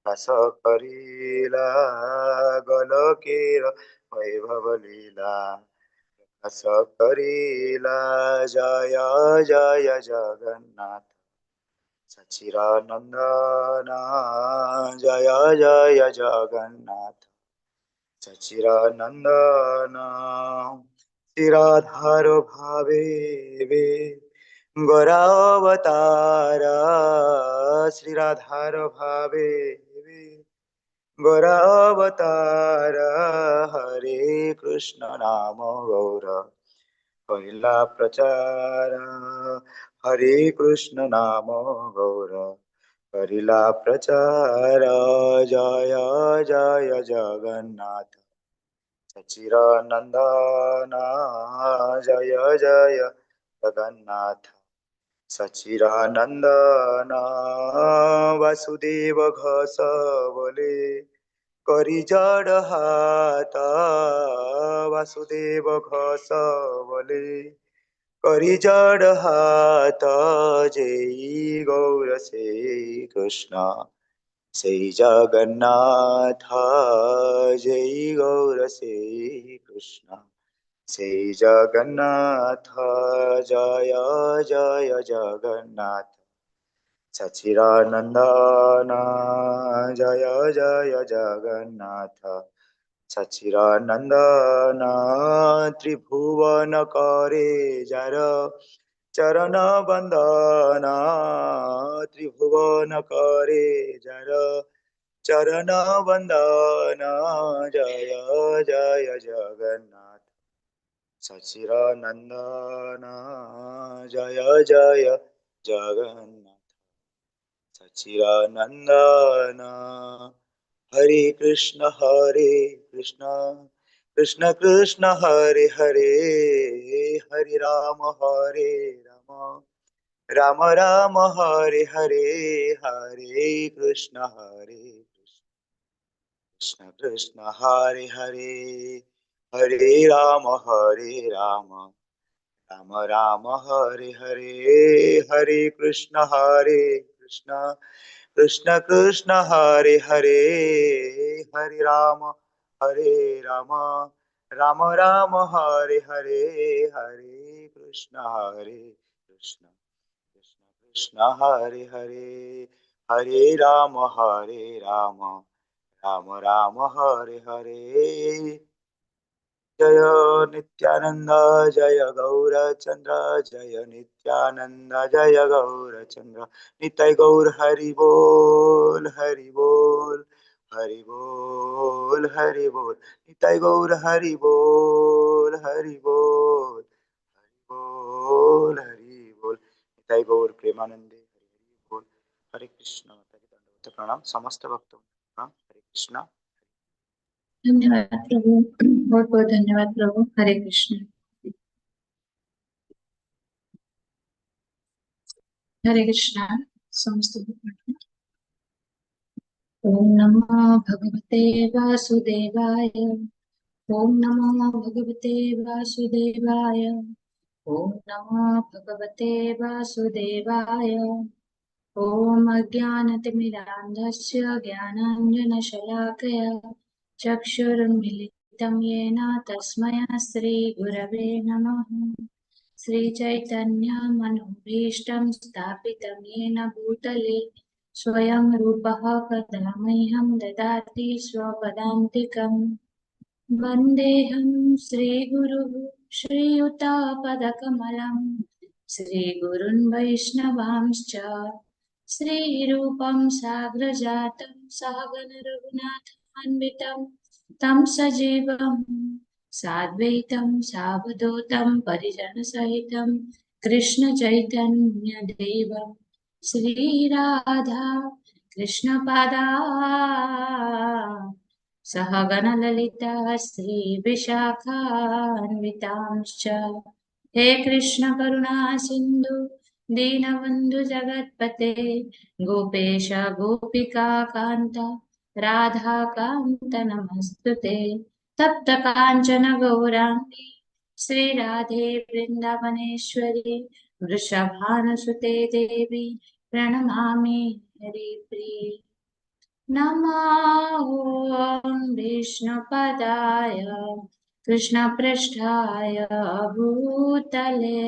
ପ୍ରକାଶ କରିଲା, ଗୋଲକେର ବୈଭବ ଲୀଳା ପ୍ରକାଶ କରିଲା। ଜୟ ଜୟ ଜଗନ୍ନାଥ ସଚ୍ଚିଦାନନ୍ଦନ, ଜୟ ଜୟ ଜଗନ୍ନାଥ ସଚ୍ଚିଦାନନ୍ଦନ। ଶ୍ରୀରାଧାର ଭାବେ ଗୌରାବତାର, ଶ୍ରୀରାଧାର ଭାବେ ଗୌରାବତାର। ହରେ କୃଷ୍ଣ ନାମ ଗୌର କରିଲା ପ୍ରଚାର, ହରେ କୃଷ୍ଣ ନାମ ଗୌର କରିଲା ପ୍ରଚାର। ଜୟ ଜୟ ଜଗନ୍ନାଥ ସଚ୍ଚିଦାନନ୍ଦନ, ଜୟ ଜୟ ଜଗନ୍ନାଥ ସଚ୍ଚିଦାନନ୍ଦନ। ବାସୁଦେବ ଘୋଷ ବୋଲେ କରି ଜଡ଼ ହାତ, ବାସୁଦେବ ଘୋଷ ବୋଲେ କରି ଜଡ଼ ହାତ। ଯେଇ ଗୌର ସେଇ କୃଷ୍ଣ ସେଇ ଜଗନ୍ନାଥ, ଯେଇ ଗୌର ସେଇ କୃଷ୍ଣ ସେଇ ଜଗନ୍ନାଥ। ଜୟ ଜୟ ଜଗନ୍ନାଥ ସଚ୍ଚିଦାନନ୍ଦନ, ଜୟ ଜୟ ଜଗନ୍ନାଥ ସଚ୍ଚିଦାନନ୍ଦନ। ତ୍ରିଭୁବନ କରେ ଯାର ଚରଣ ବନ୍ଦନ, ତ୍ରିଭୁବନ କରେ ଯାର ଚରଣ ବନ୍ଦନ। ଜୟ ଜୟ ଜଗନ୍ନାଥ ସଚ୍ଚିଦାନନ୍ଦନ, ଜୟ ଜୟ ଜଗନ୍ନାଥ ସଚ୍ଚିଦାନନ୍ଦନ। ହରେ କୃଷ୍ଣ ହରେ କୃଷ୍ଣ କୃଷ୍ଣ କୃଷ୍ଣ ହରେ ହରେ, ହରେ ରାମ ହରେ ରାମ ରାମ ରାମ ହରେ ହରେ। ହରେ କୃଷ୍ଣ ହରେ କୃଷ୍ଣ କୃଷ୍ଣ କୃଷ୍ଣ ହରେ ହରେ, ହରେ ରାମ ହରେ ରାମ ରାମ ରାମ ହରେ ହରେ। ହରେ କୃଷ୍ଣ ହରେ କୃଷ୍ଣ କୃଷ୍ଣ କୃଷ୍ଣ ହରେ ହରେ, ହରେ ରାମ ହରେ ରାମ ରାମ ରାମ ହରେ ହରେ। ହରେ କୃଷ୍ଣ ହରେ କୃଷ୍ଣ କୃଷ୍ଣ କୃଷ୍ଣ ହରେ ହରେ, ହରେ ରାମ ହରେ ରାମ ରାମ ରାମ ହରେ ହରେ। ଜୟ ନିତ୍ୟାନନ୍ଦ ଜୟ ଗୌରଚନ୍ଦ୍ର, ଜୟ ନିତ୍ୟାନନ୍ଦ ଜୟ ଗୌରଚନ୍ଦ୍ର। ନିତାଇ ଗୌର ହରି ବୋଲ ହରି ବୋଲ ହରି ବୋଲ ହରି ବୋଲ, ନିତାଇ ଗୌର ହରି ବୋଲ ହରି ବୋଲ ହରି ବୋଲ ହରି ବୋଲ, ନିତାଇ ଗୌର ପ୍ରେମାନନ୍ଦେ ହରି ହରି ବୋଲ। ହରେ କୃଷ୍ଣ। ଦଣ୍ଡବତ ପ୍ରଣାମ ସମସ୍ତ ଭକ୍ତ ପ୍ରଣାମ। ହରେ କୃଷ୍ଣ। धन्यवाद प्रभु, बहुत बहुत धन्यवाद प्रभु। हरे कृष्ण। हरे कृष्ण ସମସ୍ତ। ॐ नमो भगवते वासुदेवाय, ॐ नमो भगवते वासुदेवाय, ॐ नमो भगवते वासुदेवाय। ॐ अज्ञानतिमिरान्धस्य ज्ञानाञ्जनशलाकया चक्षुरुन्मीलितं येन तस्मै श्रीगुरवे नमः। श्रीचैतन्यमनोभीष्टं स्थापितं येन भूतले स्वयं रूपः कदा मह्यं ददाति स्वपदान्तिकम्। वन्देऽहं श्रीगुरुः श्रीयुतापदकमलं श्रीगुरुन् वैष्णवांश्च श्रीरूपं साग्रजातं सहगण रघुनाथान्वितं तं सजीवं साद्वैतं सावधूतं परिजनसहितं कृष्ण चैतन्यदेवं। श्रीराधा कृष्णपादा सहगण ललिता श्रीविशाखान्वितांश्च। हे कृष्ण करुणा सिन्धु दीनबन्धु जगत्पते गोपेश गोपिका कान्त राधाकान्त नमस्तुते। तप्त काञ्चन गौराङ्गी श्रीराधे वृन्दावनेश्वरी वृषभानुसुते देवी प्रणमामि हरिप्रिये। नमो ॐ विष्णुपदाय कृष्णपृष्ठाय भूतले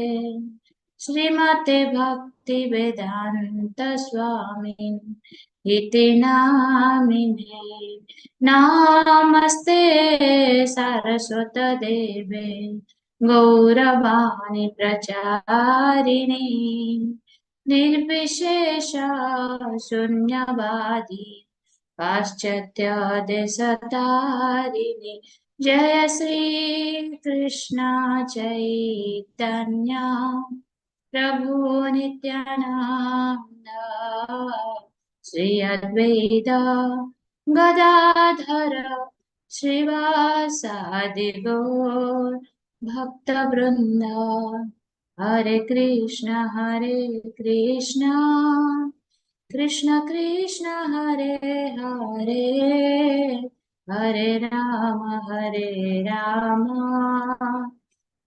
श्रीमते भक्तिवेदान्त स्वामिन् इति नामिने। नमस्ते सारस्वत देवे गौरवाणी प्रचारिणे निर्विशेष शून्यवादी पाश्चात्य देशतारिणे। जय श्री कृष्ण चैतन्य प्रभु नित्यानंद श्री अद्वैत गदाधर श्रीवासादि गौर भक्तवृंद। हरे कृष्ण कृष्ण कृष्ण हरे हरे, हरे राम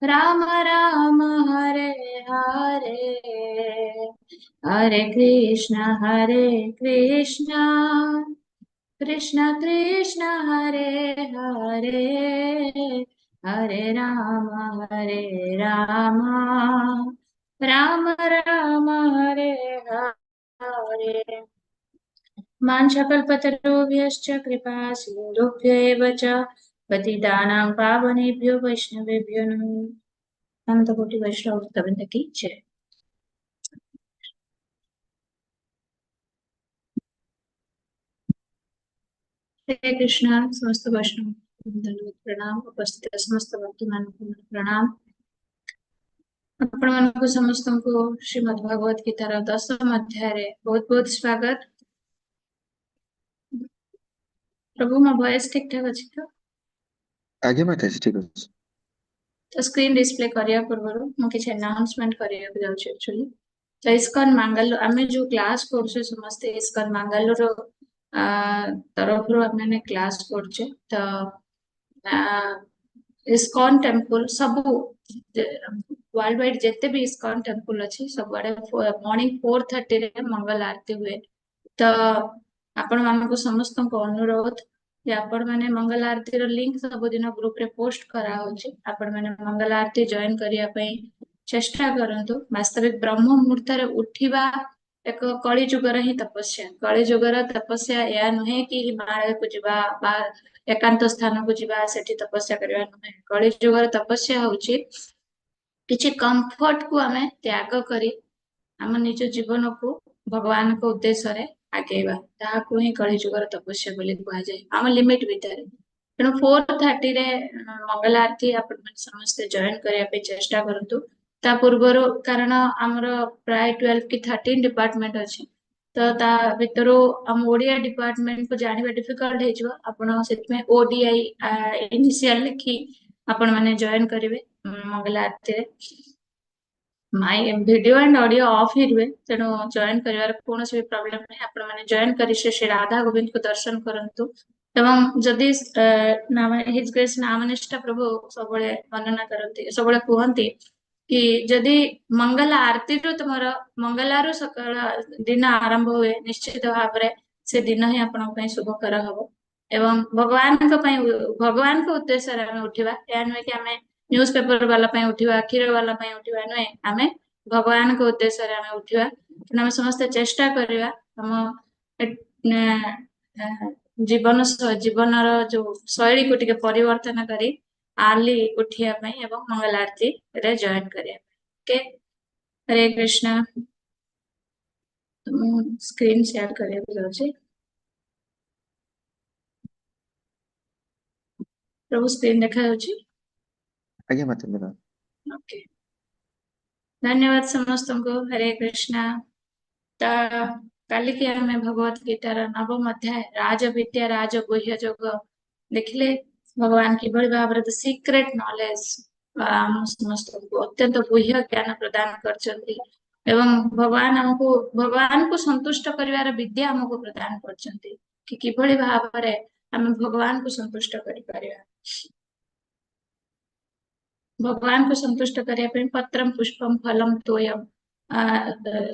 राम राम हरे हरे। हरे कृष्ण कृष्ण कृष्ण हरे हरे, हरे राम राम राम हरे हरे। वाञ्छाकल्पतरुभ्यश्च कृपा सिन्धुभ्य एव च पतितानां पावनेभ्यो वैष्णवेभ्यो नमः। अनंत कोटि वैष्णव भक्तवृंद की जय। हरे कृष्ण। समस्त वैष्णव प्रणाम। उपस्थित समस्त भक्त ମାନଙ୍କୁ प्रणाम। ଆପଣ ସମସ୍ତଙ୍କୁ ଶ୍ରୀମଦ୍ ଭଗବତ ଗୀତାର ଦଶମ ଅଧ୍ୟାୟରେ ବହୁତ ବହୁତ ସ୍ୱାଗତ। ପ୍ରଭୁ, ମୋ ଭଏସ ଠିକ ଠାକ ଅଛି ତ? ଆଜ୍ଞା ମାତାଜୀ, ଠିକ ଅଛି। ତ ସ୍କ୍ରିନ୍ ଡିସପ୍ଲେ କରିବା ପୂର୍ବରୁ ମୁଁ କିଛି ଆନାଉନ୍ସମେଣ୍ଟ କରିବାକୁ ଯାଉଛି ଆକ୍ଚୁଆଲି। ତ ଇସ୍କନ ମାଙ୍ଗାଲୋର ଆମେ ଯୋଉ କ୍ଲାସ କରୁଛେ ସମସ୍ତେ ଇସ୍କନ ମାଙ୍ଗାଲୋର ତରଫରୁ ଆମେ କ୍ଲାସ କରୁଛେ। ତ ଇସ୍କନ ଟେମ୍ପଲ ସବୁ ୱାର୍ଲଡ ୱାଇଡ ଯେତେ ବି ଇସ୍କନ ଟେମ୍ପଲ ଅଛି ସବୁଆଡେ ମର୍ଣ୍ଣିଂ 4:30 ରେ ମଙ୍ଗଳ ଆରତୀ ହୁଏ। ତ ଆପଣ ମାନଙ୍କୁ ସମସ୍ତଙ୍କୁ ଅନୁରୋଧ ଯେ ଆପଣ ମାନେ ମଙ୍ଗଳ ଆରତୀର ଲିଙ୍କ ସବୁଦିନ ଗ୍ରୁପ ରେ ପୋଷ୍ଟ କରାହଉଛି, ଆପଣ ମାନେ ମଙ୍ଗଳ ଆରତୀ ଜଏନ କରିବା ପାଇଁ ଚେଷ୍ଟା କରନ୍ତୁ। ବାସ୍ତବିକ ବ୍ରହ୍ମ ମୁହୂର୍ତ୍ତରେ ଉଠିବା ଏକ କଳି ଯୁଗର ହିଁ ତପସ୍ୟା। କଳି ଯୁଗର ତପସ୍ୟା ଏହା ନୁହେଁ କି ହିମାଳୟକୁ ଯିବା ବା ଏକାନ୍ତ ସ୍ଥାନକୁ ଯିବା ସେଠି ତପସ୍ୟା କରିବା ନୁହେଁ। କଳି ଯୁଗର ତପସ୍ୟା ହଉଛି କିଛି କମ୍ଫର୍ଟ କୁ ଆମେ ତ୍ୟାଗ କରି ଆମ ନିଜ ଜୀବନକୁ ଭଗବାନଙ୍କ ଉଦ୍ଦେଶ୍ୟରେ ଆଗେଇବା, ତାହାକୁ ହିଁ କଳି ଯୁଗର ତପସ୍ୟା ବୋଲି କୁହାଯାଏ ଆମ ଲିମିଟ ଭିତରେ। ତେଣୁ 4:30 ରେ ମଙ୍ଗଳ ଆରତୀ ଆପଣ ମାନେ ସମସ୍ତେ ଜଏନ କରିବା ପାଇଁ ଚେଷ୍ଟା କରନ୍ତୁ। ତା ପୂର୍ବରୁ କାରଣ ଆମର ପ୍ରାୟ 12 କି 13 ଡିପାର୍ଟମେଣ୍ଟ ଅଛି, ତ ତା ଭିତରୁ ଆମ ଓଡିଆ ଡିପାର୍ଟମେଣ୍ଟ କୁ ଜାଣିବା ଡିଫିକଲ୍ଟ ହେଇଯିବ। ଆପଣ ସେଥିପାଇଁ ODI initial ଲେଖି ଆପଣ ମାନେ ଜଏନ କରିବେ ମଙ୍ଗଳ ଆରତୀରେ। My video and audio off ହିଁ ରୁହେ, ତେଣୁ ଜଏନ କରିବାର କୌଣସି ବି ପ୍ରୋବ୍ଲେମ ନାହିଁ। ଆପଣ ମାନେ ଜଏନ କରି ଶ୍ରୀ ଶ୍ରୀ ରାଧା ଗୋବିନ୍ଦକୁ ଦର୍ଶନ କରନ୍ତୁ। ଏବଂ ଯଦି his grace ନାମନିଷ୍ଠା ପ୍ରଭୁ ସବୁବେଳେ ବର୍ଣ୍ଣନା କରନ୍ତି, ସବୁବେଳେ କୁହନ୍ତି କି ଯଦି ମଙ୍ଗଳ ଆରତୀରୁ ତୁମର ମଙ୍ଗଳାରୁ ସକାଳ ଦିନ ଆରମ୍ଭ ହୁଏ, ନିଶ୍ଚିତ ଭାବରେ ସେ ଦିନ ହିଁ ଆପଣଙ୍କ ପାଇଁ ଶୁଭକର ହବ। ଏବଂ ଭଗବାନଙ୍କ ପାଇଁ, ଭଗବାନଙ୍କ ଉଦ୍ଦେଶ୍ୟରେ ଆମେ ଉଠିବା। ଏହା ନୁହେଁ କି ଆମେ ନ୍ୟୁଜ ପେପର ବାଲା ପାଇଁ ଉଠିବା, କ୍ଷୀର ବାଲା ପାଇଁ ଉଠିବା ନୁହେଁ, ଆମେ ଭଗବାନଙ୍କ ଉଦ୍ଦେଶ୍ୟରେ ଆମେ ଉଠିବା। ତେଣୁ ଆମେ ସମସ୍ତେ ଚେଷ୍ଟା କରିବା ଆମ ଜୀବନର ଯୋଉ ଶୈଳୀକୁ ଟିକେ ପରିବର୍ତ୍ତନ କରି ଆର୍ଲି ଉଠିବା ପାଇଁ ଏବଂ ମଙ୍ଗଳ ଆରତୀରେ ଜଏନ କରିବା ପାଇଁ। ଓକେ, ହରେ କୃଷ୍ଣ। ମୁଁ ସ୍କ୍ରିନ୍ ସେୟାର କରିବାକୁ ଯାଉଛି। ପ୍ରଭୁ, ସ୍କ୍ରିନ୍ ଦେଖାଯାଉଛି? ଆଜ୍ଞା ମାତାଜୀ। ଓକେ, ଧନ୍ୟବାଦ ସମସ୍ତଙ୍କୁ। ହରେ କୃଷ୍ଣ। ତ କାଲିକି ଆମେ ଭଗବତ ଗୀତାର ନବମ ଅଧ୍ୟାୟ ରାଜବିଦ୍ୟା ରାଜଗୁହ୍ୟ ଯୋଗ ଦେଖିଲେ। ଭଗବାନ କିଭଳି ଭାବରେ ଦ ସିକ୍ରେଟ ନଲେଜ ଆମ ସମସ୍ତଙ୍କୁ ଅତ୍ୟନ୍ତ ଗୁହ୍ୟ ଜ୍ଞାନ ପ୍ରଦାନ କରିଛନ୍ତି ଏବଂ ଭଗବାନ ଆମକୁ ଭଗବାନଙ୍କୁ ସନ୍ତୁଷ୍ଟ କରିବାର ବିଦ୍ୟା ଆମକୁ ପ୍ରଦାନ କରିଛନ୍ତି କି କିଭଳି ଭାବରେ ଆମେ ଭଗବାନଙ୍କୁ ସନ୍ତୁଷ୍ଟ କରିପାରିବା। ଭଗବାନଙ୍କୁ ସନ୍ତୁଷ୍ଟ କରିବା ପାଇଁ ପତ୍ରମ ପୁଷ୍ପମ ଫଲମ ତୋୟମ ଆ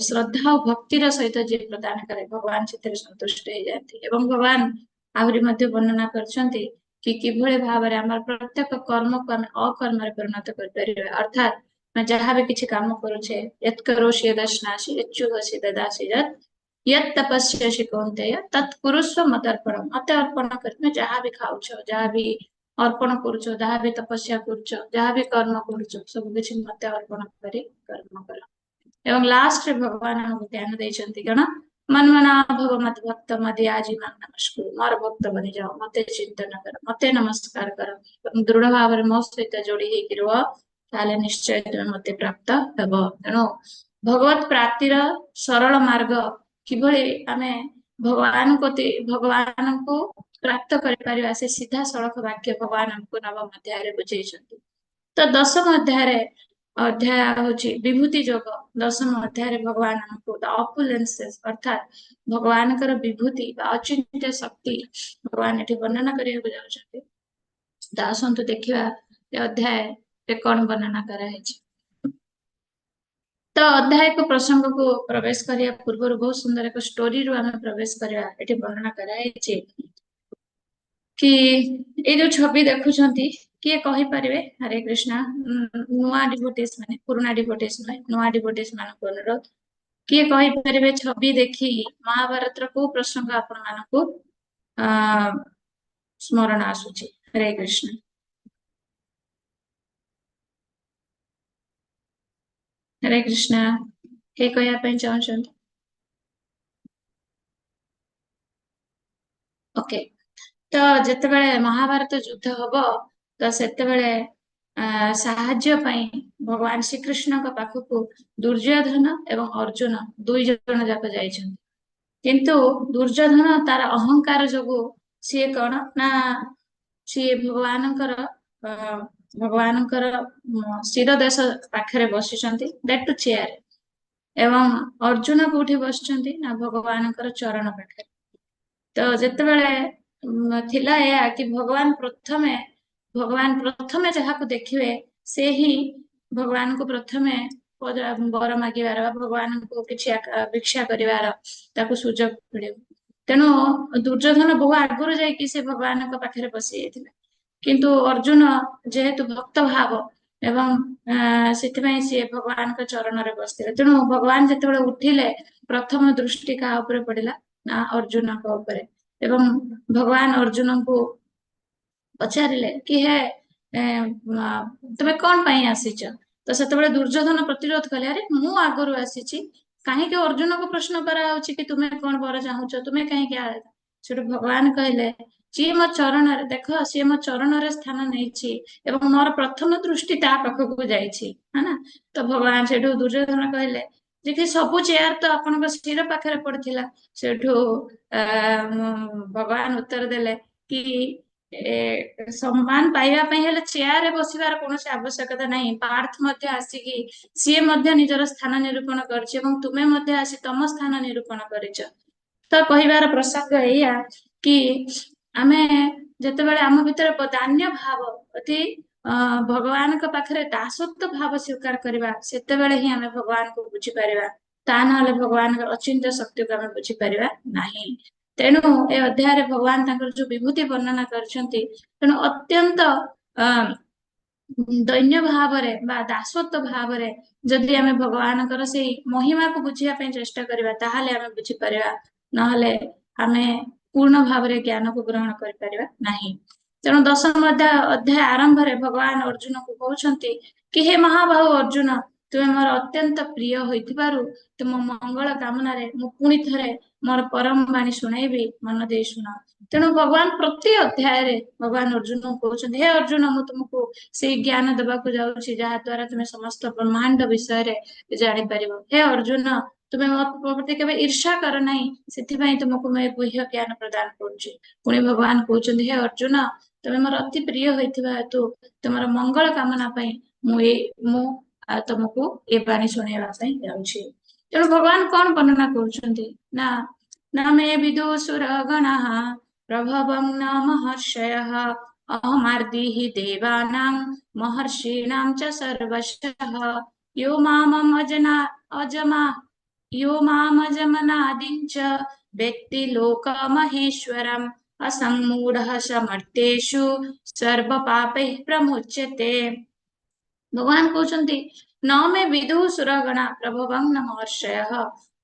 ଶ୍ରଦ୍ଧା ଆଉ ଭକ୍ତିର ସହିତ ଯିଏ ପ୍ରଦାନ କରେ ଭଗବାନ ସେଥିରେ ସନ୍ତୁଷ୍ଟ ହେଇଯାଆନ୍ତି। ଏବଂ ଭଗବାନ ଆହୁରି ମଧ୍ୟ ବର୍ଣ୍ଣନା କରିଛନ୍ତି କି କିଭଳି ଭାବରେ ଆମର ପ୍ରତ୍ୟେକ କର୍ମକୁ ଆମେ ଅକର୍ମରେ ପରିଣତ କରିପାରିବା। ଅର୍ଥାତ୍ ଆମେ ଯାହା ବି କିଛି କାମ କରୁଛେ, ୟତ୍ କରୋଷି ଯଦଶ୍ନାସି ଯଚ୍ଚୁହସି ଦଦାସି ଯତ୍ ୟତ୍ ତପସ୍ୟସି କୌନ୍ତେୟ ତତ୍ କୁରୁଷ୍ୱ ମଦର୍ପଣମ୍। ମତେ ଅର୍ପଣ କରି, ତୁମେ ଯାହା ବି ଖାଉଛ, ଯାହା ବି ଅର୍ପଣ କରୁଛ, ଯାହା ବି ତପସ୍ୟା କରୁଛ, ଯାହା ବି କର୍ମ କରୁଛ, ସବୁ କିଛି ମତେ ଅର୍ପଣ କରି କର୍ମ କର। ଏବଂ ଲାଷ୍ଟରେ ଭଗବାନ ଆମକୁ ଜ୍ଞାନ ଦେଇଛନ୍ତି କଣ? ମନ୍ମନା ଭବ ମଦ୍ ଭକ୍ତ ମଦୟାଜୀ ମାଂ ନମସ୍କୁରୁ। ମୋର ଭକ୍ତ ବନିଯାଅ, ମତେ ଚିନ୍ତନ କର, ମତେ ନମସ୍କାର କର ଏବଂ ଦୃଢ ଭାବରେ ମୋ ସହିତ ଯୋଡି ହେଇକି ରୁହ, ତାହେଲେ ନିଶ୍ଚୟ ତୁମେ ମତେ ପ୍ରାପ୍ତ ହେବ। ତେଣୁ ଭଗବତ ପ୍ରାପ୍ତିର ସରଳ ମାର୍ଗ କିଭଳି ଆମେ ଭଗବାନଙ୍କୁ ପ୍ରାପ୍ତ କରିପାରିବା, ସେ ସିଧାସଳଖ ବାକ୍ୟ ଭଗବାନ ଆମକୁ ନବମ ଅଧ୍ୟାୟରେ ବୁଝେଇଛନ୍ତି। ତ ଦଶମ ଅଧ୍ୟାୟରେ ଅଧ୍ୟାୟ ହଉଛି ବିଭୂତି ଯୋଗ। ଦଶମ ଅଧ୍ୟାୟରେ ଭଗବାନ ଆମକୁ ଦ ଅପୁଲେନ୍ସେସ୍ ଅର୍ଥାତ୍ ଭଗବାନଙ୍କର ବିଭୂତି ବା ଅଚିନ୍ତ୍ୟ ଶକ୍ତି ଭଗବାନ ଏଠି ବର୍ଣ୍ଣନା କରିବାକୁ ଯାଉଛନ୍ତି। ତ ଆସନ୍ତୁ ଦେଖିବା ଏ ଅଧ୍ୟାୟରେ କଣ ବର୍ଣ୍ଣନା କରାହେଇଛି। ତ ଅଧ୍ୟାୟକ ପ୍ରସଙ୍ଗକୁ ପ୍ରବେଶ କରିବା ପୂର୍ବରୁ ବହୁତ ସୁନ୍ଦର ଏକ ଷ୍ଟୋରିରୁ ଆମେ ପ୍ରବେଶ କରିବା। ଏଠି ବର୍ଣ୍ଣନା କରାହେଇଛି କି ଏଇ ଯୋଉ ଛବି ଦେଖୁଛନ୍ତି, କିଏ କହିପାରିବେ? ହରେ କୃଷ୍ଣ। ନୂଆ ଡିଭୋଟିସ୍ ମାନେ, ପୁରୁଣା ଡିଭୋଟିସ୍ ନୁହେଁ, ନୂଆ ଡିଭୋଟିସ୍ ମାନଙ୍କୁ ଅନୁରୋଧ, କିଏ କହିପାରିବେ ଛବି ଦେଖି ମହାଭାରତର କୋଉ ପ୍ରସଙ୍ଗ ଆପଣ ମାନଙ୍କୁ ସ୍ମରଣ ଆସୁଛି? ହରେ କୃଷ୍ଣ। ହରେ କୃଷ୍ଣ। କିଏ କହିବା ପାଇଁ ଚାହୁଁଛନ୍ତି? ଓକେ, ତ ଯେତେବେଳେ ମହାଭାରତ ଯୁଦ୍ଧ ହବ, ତ ସେତେବେଳେ ସାହାଯ୍ୟ ପାଇଁ ଭଗବାନ ଶ୍ରୀକୃଷ୍ଣଙ୍କ ପାଖକୁ ଦୁର୍ଯ୍ୟୋଧନ ଏବଂ ଅର୍ଜୁନ ଦୁଇ ଜଣ ଯାକ ଯାଇଛନ୍ତି। କିନ୍ତୁ ଦୁର୍ଯ୍ୟୋଧନ ତାର ଅହଙ୍କାର ଯୋଗୁ ସିଏ କଣ ନା ସିଏ ଭଗବାନଙ୍କର ଶିର ଦେଶ ପାଖରେ ବସିଛନ୍ତି, that two chair. ଏବଂ ଅର୍ଜୁନ କୋଉଠି ବସିଛନ୍ତି ନା ଭଗବାନଙ୍କର ଚରଣ ପାଖରେ। ତ ଯେତେବେଳେ ଥିଲା ଏହା କି ଭଗବାନ ପ୍ରଥମେ ଯାହାକୁ ଦେଖିବେ ସେ ହିଁ ଭଗବାନଙ୍କୁ ପ୍ରଥମେ ବର ମାଗିବାର ବା ଭଗବାନଙ୍କୁ କିଛି ଭିକ୍ଷା କରିବାର ତାକୁ ସୁଯୋଗ ମିଳିବ। ତେଣୁ ଦୁର୍ଯ୍ୟୋଧନ ବହୁ ଆଗରୁ ଯାଇକି ସେ ଭଗବାନଙ୍କ ପାଖରେ ବସି ଯାଇଥିଲା। କିନ୍ତୁ ଅର୍ଜୁନ ଯେହେତୁ ଭକ୍ତ ଭାବ ଏବଂ ସେଥିପାଇଁ ସିଏ ଭଗବାନଙ୍କ ଚରଣରେ ବସିଥିଲେ। ତେଣୁ ଭଗବାନ ଯେତେବେଳେ ଉଠିଲେ, ପ୍ରଥମ ଦୃଷ୍ଟି କାହା ଉପରେ ପଡିଲା ନା ଅର୍ଜୁନଙ୍କ ଉପରେ। ଏବଂ ଭଗବାନ ଅର୍ଜୁନଙ୍କୁ ପଚାରିଲେ କି ହେ ତୁମେ କଣ ପାଇଁ ଆସିଛ? ତ ସେତେବେଳେ ଦୁର୍ଯ୍ୟୋଧନ ପ୍ରତିରୋଧ କଲେ, ଆରେ ମୁଁ ଆଗରୁ ଆସିଛି, କାହିଁକି ଅର୍ଜୁନକୁ ପ୍ରଶ୍ନ କରାହଉଛି କି ତୁମେ କଣ ବର ଚାହୁଁଛ, ତୁମେ କାହିଁକି ସେଠୁ ଭଗବାନ କହିଲେ, ଯିଏ ମୋ ଚରଣରେ ଦେଖ, ସିଏ ମୋ ଚରଣରେ ସ୍ଥାନ ନେଇଛି ଏବଂ ମୋର ପ୍ରଥମ ଦୃଷ୍ଟି ତା ପାଖକୁ ଯାଇଛି, है ନା। ତ ଭଗବାନ ସେଠୁ ଦୁର୍ଯ୍ୟୋଧନ କହିଲେ ଯେ କି ସବୁ ଚେୟାର ତ ଆପଣଙ୍କ ଶିର ପାଖରେ ପଡିଥିଲା। ସେଠୁ ଭଗବାନ ଉତ୍ତର ଦେଲେ କି ସମ୍ମାନ ପାଇବା ପାଇଁ ହେଲେ ଚେୟାରରେ ବସିବାର କୌଣସି ଆବଶ୍ୟକତା ନାହିଁ। ପାର୍ଥ ମଧ୍ୟ ଆସିକି ସିଏ ମଧ୍ୟ ନିଜର ସ୍ଥାନ ନିରୂପଣ କରିଛି ଏବଂ ତୁମେ ମଧ୍ୟ ଆସି ତମ ସ୍ଥାନ ନିରୂପଣ କରିଛ। ତ କହିବାର ପ୍ରସଙ୍ଗ ଏଇଆ କି ଆମେ ଯେତେବେଳେ ଆମ ଭିତରେ ଦାନ୍ୟ ଭାବ ଅତି ଭଗବାନଙ୍କ ପାଖରେ ଦାସତ୍ୱ ଭାବ ସ୍ୱୀକାର କରିବା, ସେତେବେଳେ ହିଁ ଆମେ ଭଗବାନଙ୍କୁ ବୁଝିପାରିବା। ତା ନହେଲେ ଭଗବାନଙ୍କର ଅଚିନ୍ତ୍ୟ ଶକ୍ତିକୁ ଆମେ ବୁଝିପାରିବା ନାହିଁ। ତେଣୁ ଏ ଅଧ୍ୟାୟରେ ଭଗବାନ ତାଙ୍କର ଯୋଉ ବିଭୂତି ବର୍ଣ୍ଣନା କରିଛନ୍ତି, ତେଣୁ ଅତ୍ୟନ୍ତ ଦୈନ୍ୟ ଭାବରେ ବା ଦାସତ୍ୱ ଭାବରେ ଯଦି ଆମେ ଭଗବାନଙ୍କର ସେଇ ମହିମାକୁ ବୁଝିବା ପାଇଁ ଚେଷ୍ଟା କରିବା, ତାହେଲେ ଆମେ ବୁଝିପାରିବା, ନହେଲେ ଆମେ ପୂର୍ଣ୍ଣ ଭାବରେ ଜ୍ଞାନକୁ ଗ୍ରହଣ କରିପାରିବା ନାହିଁ। ତେଣୁ ଦଶମ ଅଧ୍ୟାୟ ଆରମ୍ଭରେ ଭଗବାନ ଅର୍ଜୁନକୁ କହୁଛନ୍ତି କି ହେ ମହାବାହୁ ଅର୍ଜୁନ, ତୁମେ ମୋର ଅତ୍ୟନ୍ତ ପ୍ରିୟ ହୋଇଥିବାରୁ ତୁମ ମଙ୍ଗଳ କାମନାରେ ମୁଁ ପୁଣି ଥରେ ମୋର ପରମ ବାଣୀ ଶୁଣାଇବି, ମନ ଦେଇ ଶୁଣ। ତେଣୁ ଭଗବାନ ପ୍ରତି ଅଧ୍ୟାୟରେ ଭଗବାନ ଅର୍ଜୁନଙ୍କୁ କହୁଛନ୍ତି, ହେ ଅର୍ଜୁନ, ମୁଁ ତୁମକୁ ସେଇ ଜ୍ଞାନ ଦେବାକୁ ଯାଉଛି ଯାହା ଦ୍ୱାରା ତୁମେ ସମସ୍ତ ବ୍ରହ୍ମାଣ୍ଡ ବିଷୟରେ ଜାଣିପାରିବ। ହେ ଅର୍ଜୁନ, ତୁମେ ମୋ ପ୍ରତି କେବେ ଈର୍ଷା କର ନାହିଁ, ସେଥିପାଇଁ ତୁମକୁ ମୁଁ ଏ ଗୁହ୍ୟ ଜ୍ଞାନ ପ୍ରଦାନ କରୁଛି। ପୁଣି ଭଗବାନ କହୁଛନ୍ତି, ହେ ଅର୍ଜୁନ, ତୁମେ ମୋର ଅତି ପ୍ରିୟ ହୋଇଥିବା ହେତୁ ତୁମର ମଙ୍ଗଳ କାମନା ପାଇଁ ମୁଁ ତୁମକୁ ଏ ବାଣୀ ଶୁଣାଇବା ପାଇଁ ଯାଉଛି। ତେଣୁ ଭଗବାନ କଣ ବର୍ଣ୍ଣନା କରୁଛନ୍ତି ନା, ନା ମେ ବିଦୁ ସୁରଗଣଃ ପ୍ରଭବଂ ନ ମହର୍ଷୟଃ ଅହମାର୍ଦିଃ ଦେବାନାଂ ମହର୍ଷୀଣାଂ ଚ ସର୍ବଶଃ यो मामम अजना अजमा यो मामजमनादिं च वेत्ति लोकमहेश्वरम् असम्मूढः समर्थेषु सर्वपापैः प्रमुच्यते। ଭଗବାନ କହୁଛନ୍ତି, न मे विदुः सुरगणा प्रभवं न महर्षयः,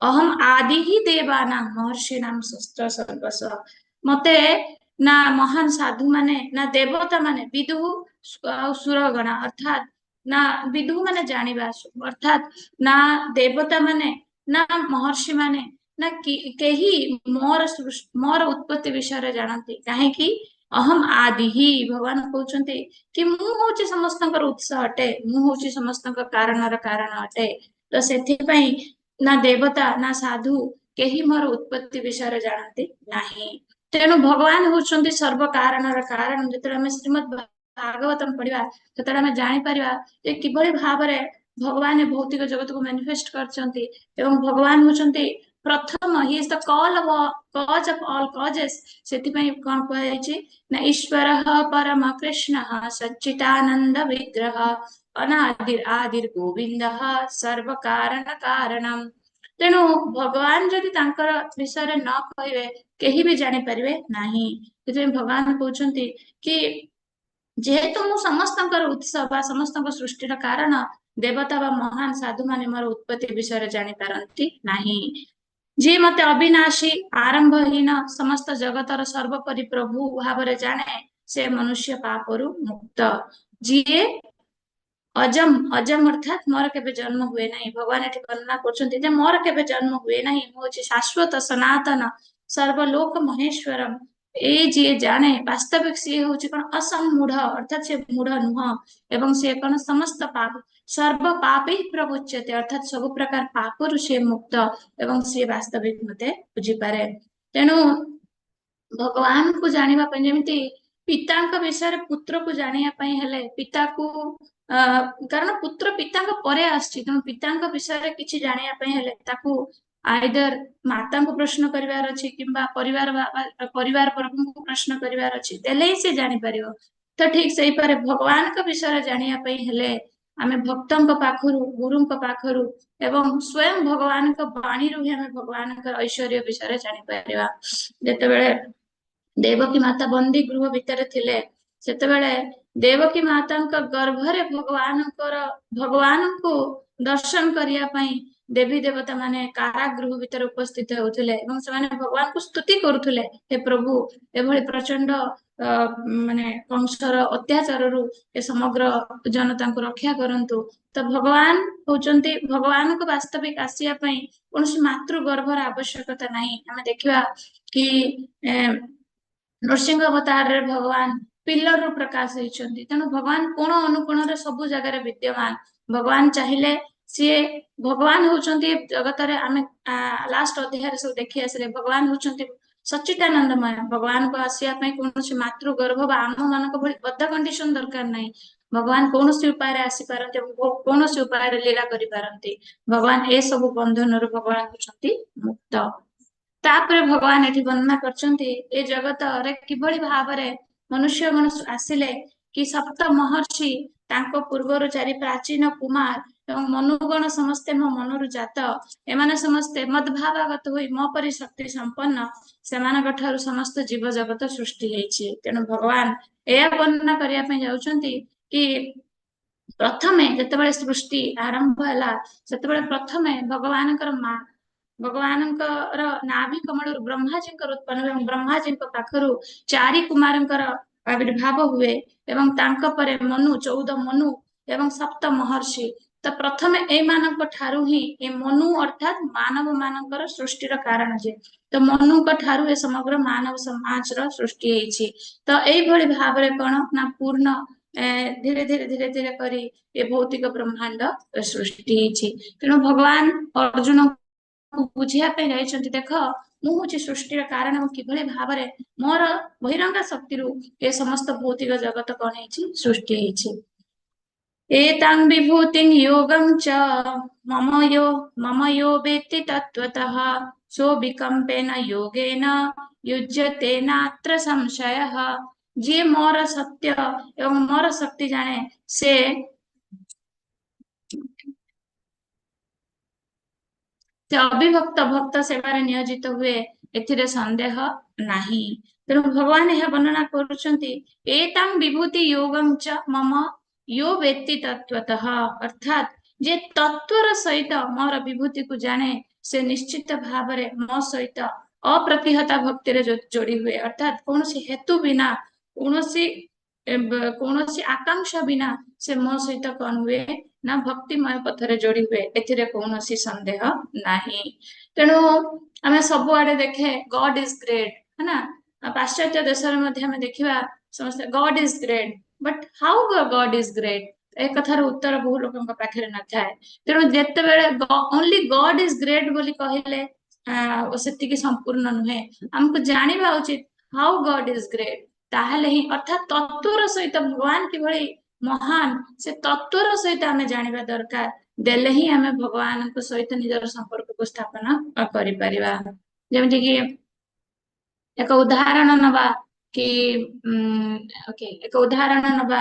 अहम आदिः देवानां महर्षीणां शस्त्र सर्वस्व। ମତେ ନା ମହାନ ସାଧୁ ମାନେ, ନା ଦେବତା ମାନେ, ବିଦୁଃ ଆଉ ସୁରଗଣା ଅର୍ଥାତ ନା ବିଦୁଃ ମାନେ ଜାଣିବା, ଅର୍ଥାତ ନା ଦେବତା ମାନେ, ନା ମହର୍ଷି ମାନେ, ନା କେହି ମୋର ଉତ୍ପତ୍ତି ବିଷୟରେ ଜାଣନ୍ତି। କାହିଁକି? ଅହମ ଆଦିହି, ଭଗବାନ କହୁଛନ୍ତି କି ମୁଁ ହଉଛି ସମସ୍ତଙ୍କର ଉତ୍ସ ଅଟେ, ମୁଁ ହଉଛି ସମସ୍ତଙ୍କ କାରଣର କାରଣ ଅଟେ। ତ ସେଥିପାଇଁ ନା ଦେବତା ନା ସାଧୁ କେହି ମୋର ଉତ୍ପତ୍ତି ବିଷୟରେ ଜାଣନ୍ତି ନାହିଁ। ତେଣୁ ଭଗବାନ ହଉଛନ୍ତି ସର୍ବ କାରଣର କାରଣ। ଯେତେବେଳେ ଆମେ ଶ୍ରୀମଦ୍ ଭାଗବତମ ପଢିବା, ସେତେବେଳେ ଆମେ ଜାଣିପାରିବା ଯେ କିଭଳି ଭାବରେ ଭଗବାନ ଭୌତିକ ଜଗତକୁ ମ୍ୟାନିଫେଷ୍ଟ କରିଛନ୍ତି ଏବଂ ଭଗବାନ ହଉଛନ୍ତି ପ୍ରଥମ, he is the call of cause of all causes। ସେଥିପାଇଁ କଣ କୁହାଯାଇଛି ନା ଈଶ୍ୱର ପରମ କୃଷ୍ଣ ସଚ୍ଚିଦାନନ୍ଦ ବିଗ୍ରହ ଅନାଦିର ଆଦିର ଗୋବିନ୍ଦ ସର୍ବ କାରଣ କାରଣମ। ତେଣୁ ଭଗବାନ ଯଦି ତାଙ୍କର ବିଷୟରେ ନ କହିବେ, କେହି ବି ଜାଣିପାରିବେ ନାହିଁ। ସେଥିପାଇଁ ଭଗବାନ କହୁଛନ୍ତି କି ଯେହେତୁ ମୁଁ ସମସ୍ତଙ୍କର ଉତ୍ସ ବା ସମସ୍ତଙ୍କ ସୃଷ୍ଟିର କାରଣ, ଦେବତା ବା ମହାନ ସାଧୁ ମାନେ ମୋର ଉତ୍ପତ୍ତି ବିଷୟରେ ଜାଣିପାରନ୍ତି ନାହିଁ। ଯିଏ ମତେ ଅବିନାଶୀ, ଆରମ୍ଭହୀନ, ସମସ୍ତ ଜଗତର ସର୍ବୋପରି ପ୍ରଭୁ ଭାବରେ ଜାଣେ, ସେ ମନୁଷ୍ୟ ପାପରୁ ମୁକ୍ତ। ଯିଏ ଅଜମ, ଅଜମ ଅର୍ଥାତ ମୋର କେବେ ଜନ୍ମ ହୁଏ ନାହିଁ। ଭଗବାନ ଏଠି ବର୍ଣ୍ଣନା କରୁଛନ୍ତି ଯେ ମୋର କେବେ ଜନ୍ମ ହୁଏ ନାହିଁ, ମୁଁ ହଉଛି ଶାଶ୍ୱତ ସନାତନ ସର୍ବଲୋକ ମହେଶ୍ୱରମ। ଏଇ ଯିଏ ଜାଣେ ବାସ୍ତବିକ ସିଏ ହଉଛି କଣ? ଅସମ୍ମୂଢ, ଅର୍ଥାତ ସେ ମୂଢ ନୁହଁ ଏବଂ ସିଏ କଣ? ସମସ୍ତ ପାପ, ସର୍ବ ପାପୈଃ ପ୍ରମୁଚ୍ୟତେ, ଅର୍ଥାତ ସବୁ ପ୍ରକାର ପାପରୁ ସିଏ ମୁକ୍ତ ଏବଂ ସିଏ ବାସ୍ତବିକ ମତେ ବୁଝିପାରେ। ତେଣୁ ଭଗବାନଙ୍କୁ ଜାଣିବା ପାଇଁ, ଯେମିତି ପିତାଙ୍କ ବିଷୟରେ ପୁତ୍ରକୁ ଜାଣିବା ପାଇଁ ହେଲେ ପିତାକୁ, କାରଣ ପୁତ୍ର ପିତାଙ୍କ ପରେ ଆସିଛି, ତେଣୁ ପିତାଙ୍କ ବିଷୟରେ କିଛି ଜାଣିବା ପାଇଁ ହେଲେ ତାକୁ ଆଇଦର ମାତାଙ୍କୁ ପ୍ରଶ୍ନ କରିବାର ଅଛି କିମ୍ବା ପରିବାର ବର୍ଗଙ୍କୁ ପ୍ରଶ୍ନ କରିବାର ଅଛି, ଦେଲେ ହିଁ ସେ ଜାଣିପାରିବ। ତ ଠିକ ସେଇପରି ଭଗବାନଙ୍କ ବିଷୟରେ ଜାଣିବା ପାଇଁ ହେଲେ ଆମେ ଭକ୍ତଙ୍କ ପାଖରୁ, ଗୁରୁଙ୍କ ପାଖରୁ ଏବଂ ସ୍ୱୟଂ ଭଗବାନଙ୍କ ବାଣୀରୁ ହିଁ ଆମେ ଭଗବାନଙ୍କର ଐଶ୍ୱର୍ଯ୍ୟ ବିଷୟରେ ଜାଣିପାରିବା। ଯେତେବେଳେ ଦେବକୀ ମାତା ବନ୍ଦୀ ଗୃହ ଭିତରେ ଥିଲେ, ସେତେବେଳେ ଦେବକୀ ମାତାଙ୍କ ଗର୍ଭରେ ଭଗବାନଙ୍କୁ ଦର୍ଶନ କରିବା ପାଇଁ ଦେବୀ ଦେବତା ମାନେ କାରାଗୃହ ଭିତରେ ଉପସ୍ଥିତ ହେଉଥିଲେ ଏବଂ ସେମାନେ ଭଗବାନଙ୍କୁ ସ୍ତୁତି କରୁଥିଲେ, ହେ ପ୍ରଭୁ, ଏଭଳି ପ୍ରଚଣ୍ଡ ମାନେ କଂସର ଅତ୍ୟାଚାରରୁ ଏ ସମଗ୍ର ଜନତାଙ୍କୁ ରକ୍ଷା କରନ୍ତୁ। ତ ଭଗବାନ ହଉଛନ୍ତି, ଭଗବାନଙ୍କୁ ବାସ୍ତବିକ ଆସିବା ପାଇଁ କୌଣସି ମାତୃ ଗର୍ଭର ଆବଶ୍ୟକତା ନାହିଁ। ଆମେ ଦେଖିବା କି ନୃସିଂହ ଅବତାରରେ ଭଗବାନ ପିଲରରୁ ପ୍ରକାଶ ହେଇଛନ୍ତି। ତେଣୁ ଭଗବାନ କୋଣ ଅନୁକୋଣରେ ସବୁ ଜାଗାରେ ବିଦ୍ୟମାନ। ଭଗବାନ ଚାହିଁଲେ ସିଏ, ଭଗବାନ ହଉଛନ୍ତି ଜଗତରେ, ଆମେ ଲାଷ୍ଟ ଅଧ୍ୟାୟରେ ସବୁ ଦେଖି ଆସିଲେ, ଭଗବାନ ହଉଛନ୍ତି ସଚ୍ଚିଦାନନ୍ଦମୟ। ଭଗବାନଙ୍କୁ ଆସିବା ପାଇଁ କୌଣସି ମାତୃ ଗର୍ଭ ବା ଆମ ମାନଙ୍କ ଭଳି ବଦ୍ଧ କଣ୍ଡିସନ ଦରକାର ନାହିଁ। ଭଗବାନ କୌଣସି ଉପାୟରେ ଆସିପାରନ୍ତି ଏବଂ କୌଣସି ଉପାୟରେ ଲୀଳା କରିପାରନ୍ତି। ଭଗବାନ ଏସବୁ ବନ୍ଧନରୁ ଭଗବାନ ହଉଛନ୍ତି ମୁକ୍ତ। ତାପରେ ଭଗବାନ ଏଠି ବର୍ଣ୍ଣନା କରିଛନ୍ତି ଏ ଜଗତରେ କିଭଳି ଭାବରେ ମନୁଷ୍ୟ ଗଣ ଆସିଲେ କି ସପ୍ତ ମହର୍ଷି, ତାଙ୍କ ପୂର୍ବରୁ ଚାରି ପ୍ରାଚୀନ କୁମାର ଏବଂ ମନୁଗଣ ସମସ୍ତେ ମୋ ମନରୁ ଜାତ। ଏମାନେ ସମସ୍ତେ ମଦଭାବାଗତ ହୋଇ ମୋ ପରି ଶକ୍ତି ସମ୍ପନ୍ନ, ସେମାନଙ୍କ ଠାରୁ ସମସ୍ତ ଜୀବ ଜଗତ ସୃଷ୍ଟି ହେଇଛି। ତେଣୁ ଭଗବାନ ଏହା ବର୍ଣ୍ଣନା କରିବା ପାଇଁ ଯାଉଛନ୍ତି କି ପ୍ରଥମେ ଯେତେବେଳେ ସୃଷ୍ଟି ଆରମ୍ଭ ହେଲା, ସେତେବେଳେ ପ୍ରଥମେ ଭଗବାନଙ୍କର ମା, ଭଗବାନଙ୍କର ନାଭି କମଳରୁ ବ୍ରହ୍ମାଜୀଙ୍କର ଉତ୍ପନ୍ନ ଏବଂ ବ୍ରହ୍ମାଜୀଙ୍କ ପାଖରୁ ଚାରି କୁମାରଙ୍କର ଆବିର୍ଭାବ ହୁଏ ଏବଂ ତାଙ୍କ ପରେ ମନୁ, 14 ମନୁ ଏବଂ ସପ୍ତ ମହର୍ଷି। ତ ପ୍ରଥମେ ଏଇମାନଙ୍କ ଠାରୁ ହିଁ ଏ ମନୁ ଅର୍ଥାତ ମାନବ ମାନଙ୍କର ସୃଷ୍ଟିର କାରଣ ଯେ, ତ ମନୁଙ୍କ ଠାରୁ ଏ ସମଗ୍ର ମାନବ ସମାଜର ସୃଷ୍ଟି ହେଇଛି। ତ ଏଇଭଳି ଭାବରେ କଣ ନା ପୂର୍ଣ୍ଣ ଧୀରେ ଧୀରେ ଧୀରେ ଧୀରେ କରି ଏ ଭୌତିକ ବ୍ରହ୍ମାଣ୍ଡ ସୃଷ୍ଟି ହେଇଛି। ତେଣୁ ଭଗବାନ ଅର୍ଜୁନଙ୍କୁ ବୁଝିବା ପାଇଁ ଯାଇଛନ୍ତି, ଦେଖ ମୁଁ ହଉଛି ସୃଷ୍ଟିର କାରଣ ଏବଂ କିଭଳି ଭାବରେ ମୋର ବହିରଙ୍ଗା ଶକ୍ତିରୁ ଏ ସମସ୍ତ ଭୌତିକ ଜଗତ କଣ ହେଇଛି, ସୃଷ୍ଟି ହେଇଛି। ଏତାଂ ବିଭୂତିଂ ଯୋଗଂ ଚ ମମ ଯୋ ବେତ୍ତି ତତ୍ତ୍ୱତଃ ସୋବିକମ୍ପେନ ଯୋଗେନ ୟୁଜ୍ୟତେ ନାତ୍ର ସଂଶୟଃ। ଯିଏ ମୋର ସତ୍ୟ ଏବଂ ମୋର ଶକ୍ତି ଜାଣେ, ସେ ସେ ଅବିଭକ୍ତ ଭକ୍ତ ସେବାରେ ନିୟୋଜିତ ହୁଏ, ଏଥିରେ ସନ୍ଦେହ ନାହିଁ। ତେଣୁ ଭଗବାନ ଏହା ବର୍ଣ୍ଣନା କରୁଛନ୍ତି, ଏତାଂ ବିଭୂତି ଯୋଗଂ ଚ ମମ ୟୋ ବେତ୍ତି ତତ୍ତ୍ୱତଃ, ଅର୍ଥାତ୍ ଯେ ତତ୍ତ୍ୱର ସହିତ ମୋର ବିଭୂତିକୁ ଜାଣେ ସେ ନିଶ୍ଚିତ ଭାବରେ ମୋ ସହିତ ଅପ୍ରତିହତା ଭକ୍ତିରେ ଯୋଡି ହୁଏ। ଅର୍ଥାତ୍ କୌଣସି ହେତୁ ବିନା, କୌଣସି ଆକାଂକ୍ଷା ବିନା ସେ ମୋ ସହିତ କଣ ହୁଏ ନା ଭକ୍ତିମୟ ପଥରେ ଯୋଡି ହୁଏ, ଏଥିରେ କୌଣସି ସନ୍ଦେହ ନାହିଁ। ତେଣୁ ଆମେ ସବୁଆଡେ ଦେଖେ ଗଡ is great, है ନା? ପାଶ୍ଚାତ୍ୟ ଦେଶରେ ମଧ୍ୟ ଆମେ ଦେଖିବା ସମସ୍ତେ God is great, but how God is great? ଏ କଥାର ଉତ୍ତର ବହୁ ଲୋକଙ୍କ ପାଖରେ ନଥାଏ। ତେଣୁ ଯେତେବେଳେ ଓନ୍ଲି ଗଡ is great ବୋଲି କହିଲେ ସେତିକି ସମ୍ପୂର୍ଣ୍ଣ ନୁହେଁ, ଆମକୁ ଜାଣିବା ଉଚିତ ହାଉ ଗଡ is great. ତାହେଲେ ହିଁ, ଅର୍ଥାତ୍ ତତ୍ତ୍ୱର ସହିତ ଭଗବାନ କିଭଳି ମହାନ ସେ ତତ୍ତ୍ୱର ସହିତ ଆମେ ଜାଣିବା ଦରକାର, ଦେଲେ ହିଁ ଆମେ ଭଗବାନଙ୍କ ସହିତ ନିଜର ସମ୍ପର୍କକୁ ସ୍ଥାପନ କରିପାରିବା। ଯେମିତି କି ଏକ ଉଦାହରଣ ନବା କି, ଓକେ, ଏକ ଉଦାହରଣ ନବା,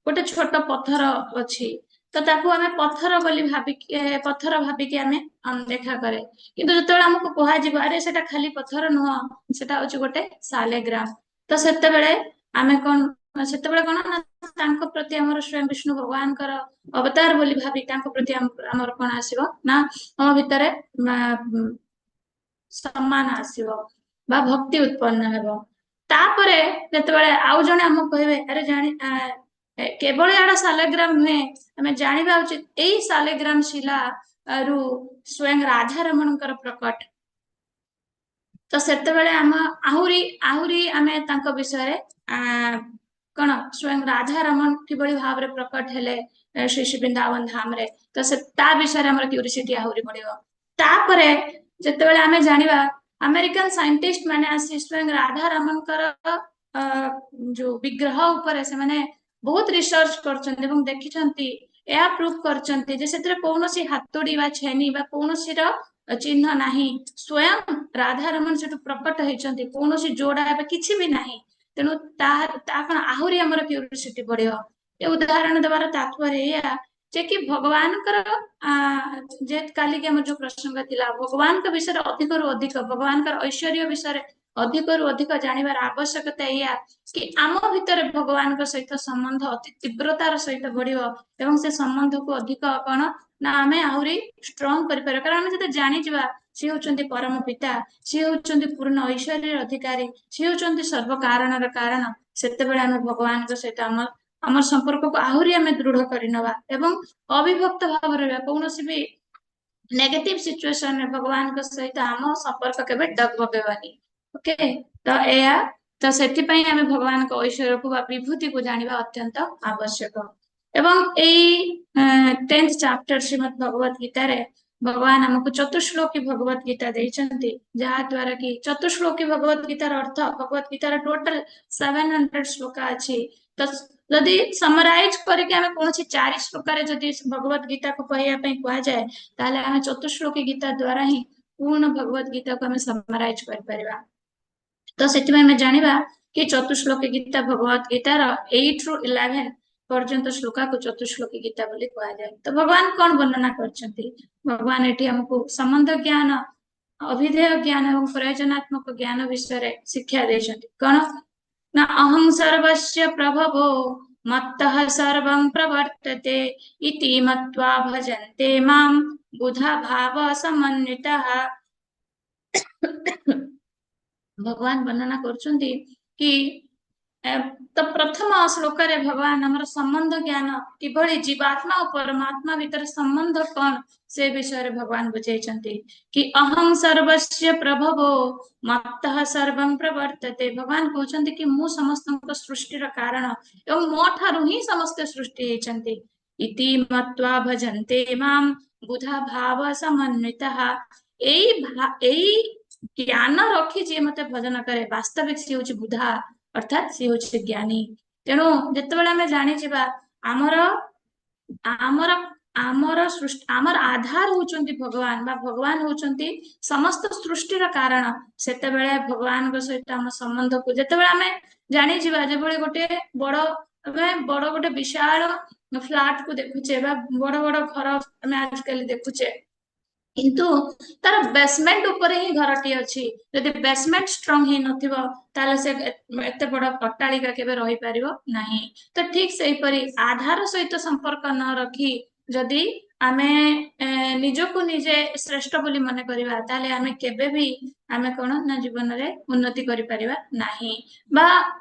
ଗୋଟେ ଛୋଟ ପଥର ଅଛି, ତ ତାକୁ ଆମେ ପଥର ବୋଲି ଭାବିକି, ପଥର ଭାବିକି ଆମେ ଅଣଦେଖା କରେ। କିନ୍ତୁ ଯେତେବେଳେ ଆମକୁ କୁହାଯିବ ଆରେ ସେଟା ଖାଲି ପଥର ନୁହଁ, ସେଟା ହଉଛି ଗୋଟେ ସାଲେଗ୍ରାମ, ତ ସେତେବେଳେ ଆମେ କଣ, ସେତେବେଳେ କଣ ନା ତାଙ୍କ ପ୍ରତି ଆମର ସ୍ୱୟଂ ବିଷ୍ଣୁ ଭଗବାନଙ୍କର ଅବତାର ବୋଲି ଭାବି ତାଙ୍କ ପ୍ରତି ଆମର କଣ ଆସିବ ନା ଆମ ଭିତରେ ସମ୍ମାନ ଆସିବ ବା ଭକ୍ତି ଉତ୍ପନ୍ନ ହେବ। ତାପରେ ଯେତେବେଳେ ଆଉ ଜଣେ ଆମକୁ କହିବେ ଆରେ ଜାଣି କେବଳ ଏଇଟା ସାଲେଗ୍ରାମ ନୁହେଁ, ଆମେ ଜାଣିବା ଉଚିତ ଏଇ ସାଲେଗ୍ରାମ ଶିଲା ରୁ ସ୍ୱୟଂ ରାଧାରମଣଙ୍କର ପ୍ରକଟ, ତ ସେତେବେଳେ ଆମ ଆହୁରି ଆହୁରି ଆମେ ତାଙ୍କ ବିଷୟରେ କଣ ସ୍ୱୟଂ ରାଧାରମଣ କିଭଳି ଭାବରେ ପ୍ରକଟ ହେଲେ ଶ୍ରୀ ଶ୍ରୀ ବୃନ୍ଦାବନ ଧାମରେ, ତ ସେ ତା ବିଷୟରେ ଆମର କ୍ୟୁରିସିଟି ଆହୁରି ବଢିବ। ତାପରେ ଯେତେବେଳେ ଆମେ ଜାଣିବା ଆମେରିକାନ ସାଇଣ୍ଟିଷ୍ଟ ମାନେ ଆସି ସ୍ୱୟଂ ରାଧାରମଣଙ୍କର ଯୋଉ ବିଗ୍ରହ ଉପରେ ସେମାନେ ବହୁତ ରିସର୍ଚ୍ଚ କରିଛନ୍ତି ଏବଂ ଦେଖିଛନ୍ତି, ଏହା ପ୍ରୁଭ କରିଛନ୍ତି ଯେ ସେଥିରେ କୌଣସି ହାତୁଡି ବା ଛେନି ବା କୌଣସିର ଚିହ୍ନ ନାହିଁ, ସ୍ୱୟଂ ରାଧାରମଣ ସେଠୁ ପ୍ରକଟ ହେଇଛନ୍ତି, କୌଣସି ଯୋଡା ବା କିଛି ବି ନାହିଁ। ତେଣୁ ତା କଣ ଆହୁରି ଆମର କ୍ୟୁରିସିଟି ବଢିବ। ଏ ଉଦାହରଣ ଦେବାର ତାତ୍ପର୍ଯ୍ୟ ଏଇଆ ଯେ କି ଭଗବାନଙ୍କର ଯେହେତୁ କାଲିକି ଆମର ଯୋଉ ପ୍ରସଙ୍ଗ ଥିଲା, ଭଗବାନଙ୍କ ବିଷୟରେ ଅଧିକରୁ ଅଧିକ, ଭଗବାନଙ୍କର ଐଶ୍ୱର୍ଯ୍ୟ ବିଷୟରେ ଅଧିକରୁ ଅଧିକ ଜାଣିବାର ଆବଶ୍ୟକତା ଏଇଆ କି ଆମ ଭିତରେ ଭଗବାନଙ୍କ ସହିତ ସମ୍ବନ୍ଧ ଅତି ତୀବ୍ରତାର ସହିତ ବଢିବ ଏବଂ ସେ ସମ୍ବନ୍ଧକୁ ଅଧିକ କଣ ନା ଆମେ ଆହୁରି ଷ୍ଟ୍ରଙ୍ଗ କରିପାରିବା। କାରଣ ଆମେ ଯଦି ଜାଣିଯିବା ସିଏ ହଉଛନ୍ତି ପରମ ପିତା, ସିଏ ହଉଛନ୍ତି ପୂର୍ଣ୍ଣ ଐଶ୍ୱର୍ଯ୍ୟର ଅଧିକାରୀ, ସିଏ ହଉଛନ୍ତି ସର୍ବ କାରଣର କାରଣ, ସେତେବେଳେ ଆମେ ଭଗବାନଙ୍କ ସହିତ ଆମର ସମ୍ପର୍କକୁ ଆହୁରି ଆମେ ଦୃଢ କରିନବା ଏବଂ ଅବିଭକ୍ତ ଭାବରେ ରହିବା। କୌଣସି ବି ନେଗେଟିଭ ସିଚୁଏସନରେ ଭଗବାନଙ୍କ ସହିତ ଆମ ସମ୍ପର୍କ କେବେ ଡଗମଗେଇବନି। ଓକେ, ତ ଏୟା, ତ ସେଥିପାଇଁ ଆମେ ଭଗବାନଙ୍କ ଐଶ୍ୱର୍ଯ୍ୟକୁ ବା ବିଭୂତିକୁ ଜାଣିବା ଅତ୍ୟନ୍ତ ଆବଶ୍ୟକ। ଏବଂ ଏଇ 10th chapter Shrimad ଭଗବତ ଗୀତାରେ ଭଗବାନ ଆମକୁ ଚତୁଶ୍ଲୋକୀ ଭଗବତ ଗୀତା ଦେଇଛନ୍ତି, ଯାହା ଦ୍ୱାରା କି ଚତୁଶ୍ଲୋକୀ ଭଗବତ ଗୀତାର ଅର୍ଥ, ଭଗବତ ଗୀତାର ଟୋଟାଲ 700 ଶ୍ଲୋକ ଅଛି। ତ ଯଦି ସମରାଇଜ କରିକି ଆମେ କୌଣସି 4 ଶ୍ଲୋକରେ ଯଦି ଭଗବତ ଗୀତାକୁ କହିବା ପାଇଁ କୁହାଯାଏ, ତାହେଲେ ଆମେ ଚତୁଶ୍ଲୋକୀ ଗୀତା ଦ୍ୱାରା ହିଁ ପୂର୍ଣ୍ଣ ଭଗବତ ଗୀତାକୁ ଆମେ ସମରାଇଜ କରିପାରିବା। ତ ସେଥିପାଇଁ ଆମେ ଜାଣିବା କି ଚତୁଶ୍ଲୋକୀ ଗୀତା ଭଗବତ ଗୀତାର 8 ରୁ 11 ପର୍ଯ୍ୟନ୍ତ ଶ୍ଲୋକାକୁ ଚତୁଶ୍ଲୋକୀ ଗୀତା ବୋଲି କୁହାଯାଏ। ତ ଭଗବାନ କଣ ବର୍ଣ୍ଣନା କରିଛନ୍ତି? ଭଗବାନ ଏଠି ଆମକୁ ସମ୍ବନ୍ଧ ଜ୍ଞାନ, ଅଭିଧେୟ ଜ୍ଞାନ ଏବଂ ପ୍ରୟୋଜନାତ୍ମକ ଜ୍ଞାନ ବିଷୟରେ ଶିକ୍ଷା ଦେଇଛନ୍ତି। କଣ ନା ଅହଂ ସର୍ବସ୍ୟ ପ୍ରଭବୋ ମତ୍ତଃ ସର୍ବଂ ପ୍ରବର୍ତ୍ତତେ ଇତି ମତ୍ୱା ଭଜନ୍ତେ ମାಂ ବୁଧା ଭାବ ସମନ୍ୱିତଃ। ଭଗବାନ ବର୍ଣ୍ଣନା କରୁଛନ୍ତି କି ତ ପ୍ରଥମ ଶ୍ଲୋକରେ ଭଗବାନ ଆମର ସମ୍ବନ୍ଧ ଜ୍ଞାନ କିଭଳି ଜୀବାତ୍ମା ଓ ପରମାତ୍ମା ଭିତରେ ସମ୍ବନ୍ଧ କଣ ସେ ବିଷୟରେ ଭଗବାନ ବୁଝେଇଛନ୍ତି କି ଅହଂ ସର୍ବସ୍ୟ ପ୍ରଭବୋ ମତ୍ତଃ ସର୍ବଂ ପ୍ରବର୍ତ୍ତତେ। ଭଗବାନ କହୁଛନ୍ତି କି ମୁଁ ସମସ୍ତଙ୍କ ସୃଷ୍ଟିର କାରଣ ଏବଂ ମୋ ଠାରୁ ହିଁ ସମସ୍ତେ ସୃଷ୍ଟି ହେଇଛନ୍ତି। ଇତି ମତ୍ୱା ଭଜନ୍ତେ ମାಂ ବୁଧା ଭାବ ସମନ୍ୱିତଃ। ଏଇ ଜ୍ଞାନ ରଖି ଯିଏ ମତେ ଭଜନ କରେ, ବାସ୍ତବିକ ସିଏ ହଉଛି ବୁଧା, ଅର୍ଥାତ୍ ସିଏ ହଉଛି ଜ୍ଞାନୀ। ତେଣୁ ଯେତେବେଳେ ଆମେ ଜାଣିଯିବା ଆମର ଆମର ଆମର ସୃଷ୍ଟି, ଆମର ଆଧାର ହଉଛନ୍ତି ଭଗବାନ ବା ଭଗବାନ ହଉଛନ୍ତି ସମସ୍ତ ସୃଷ୍ଟିର କାରଣ, ସେତେବେଳେ ଭଗବାନଙ୍କ ସହିତ ଆମ ସମ୍ବନ୍ଧକୁ ଯେତେବେଳେ ଆମେ ଜାଣିଯିବା, ଯେଭଳି ଗୋଟେ ବଡ, ଆମେ ବଡ ଗୋଟେ ବିଶାଳ ଫ୍ଲାଟ କୁ ଦେଖୁଛେ ବା ବଡ ବଡ ଘର ଆମେ ଆଜିକାଲି ଦେଖୁଛେ, କିନ୍ତୁ ତାର ବେସମେଣ୍ଟ ଉପରେ ହିଁ ଘରଟି ଅଛି। ଯଦି ବେସମେଣ୍ଟ ଷ୍ଟ୍ରଙ୍ଗ ହେଇନଥିବ, ତାହେଲେ ସେ ଏତେ ବଡ ଅଟ୍ଟାଳିକା କେବେ ରହିପାରିବ ନାହିଁ। ତ ଠିକ ସେଇପରି ଆଧାର ସହିତ ସମ୍ପର୍କ ନ ରଖି ଯଦି ଆମେ ନିଜକୁ ନିଜେ ଶ୍ରେଷ୍ଠ ବୋଲି ମନେ କରିବା, ତାହେଲେ ଆମେ କେବେ ବି ଆମେ କଣ ନା ଜୀବନରେ ଉନ୍ନତି କରିପାରିବା ନାହିଁ ବା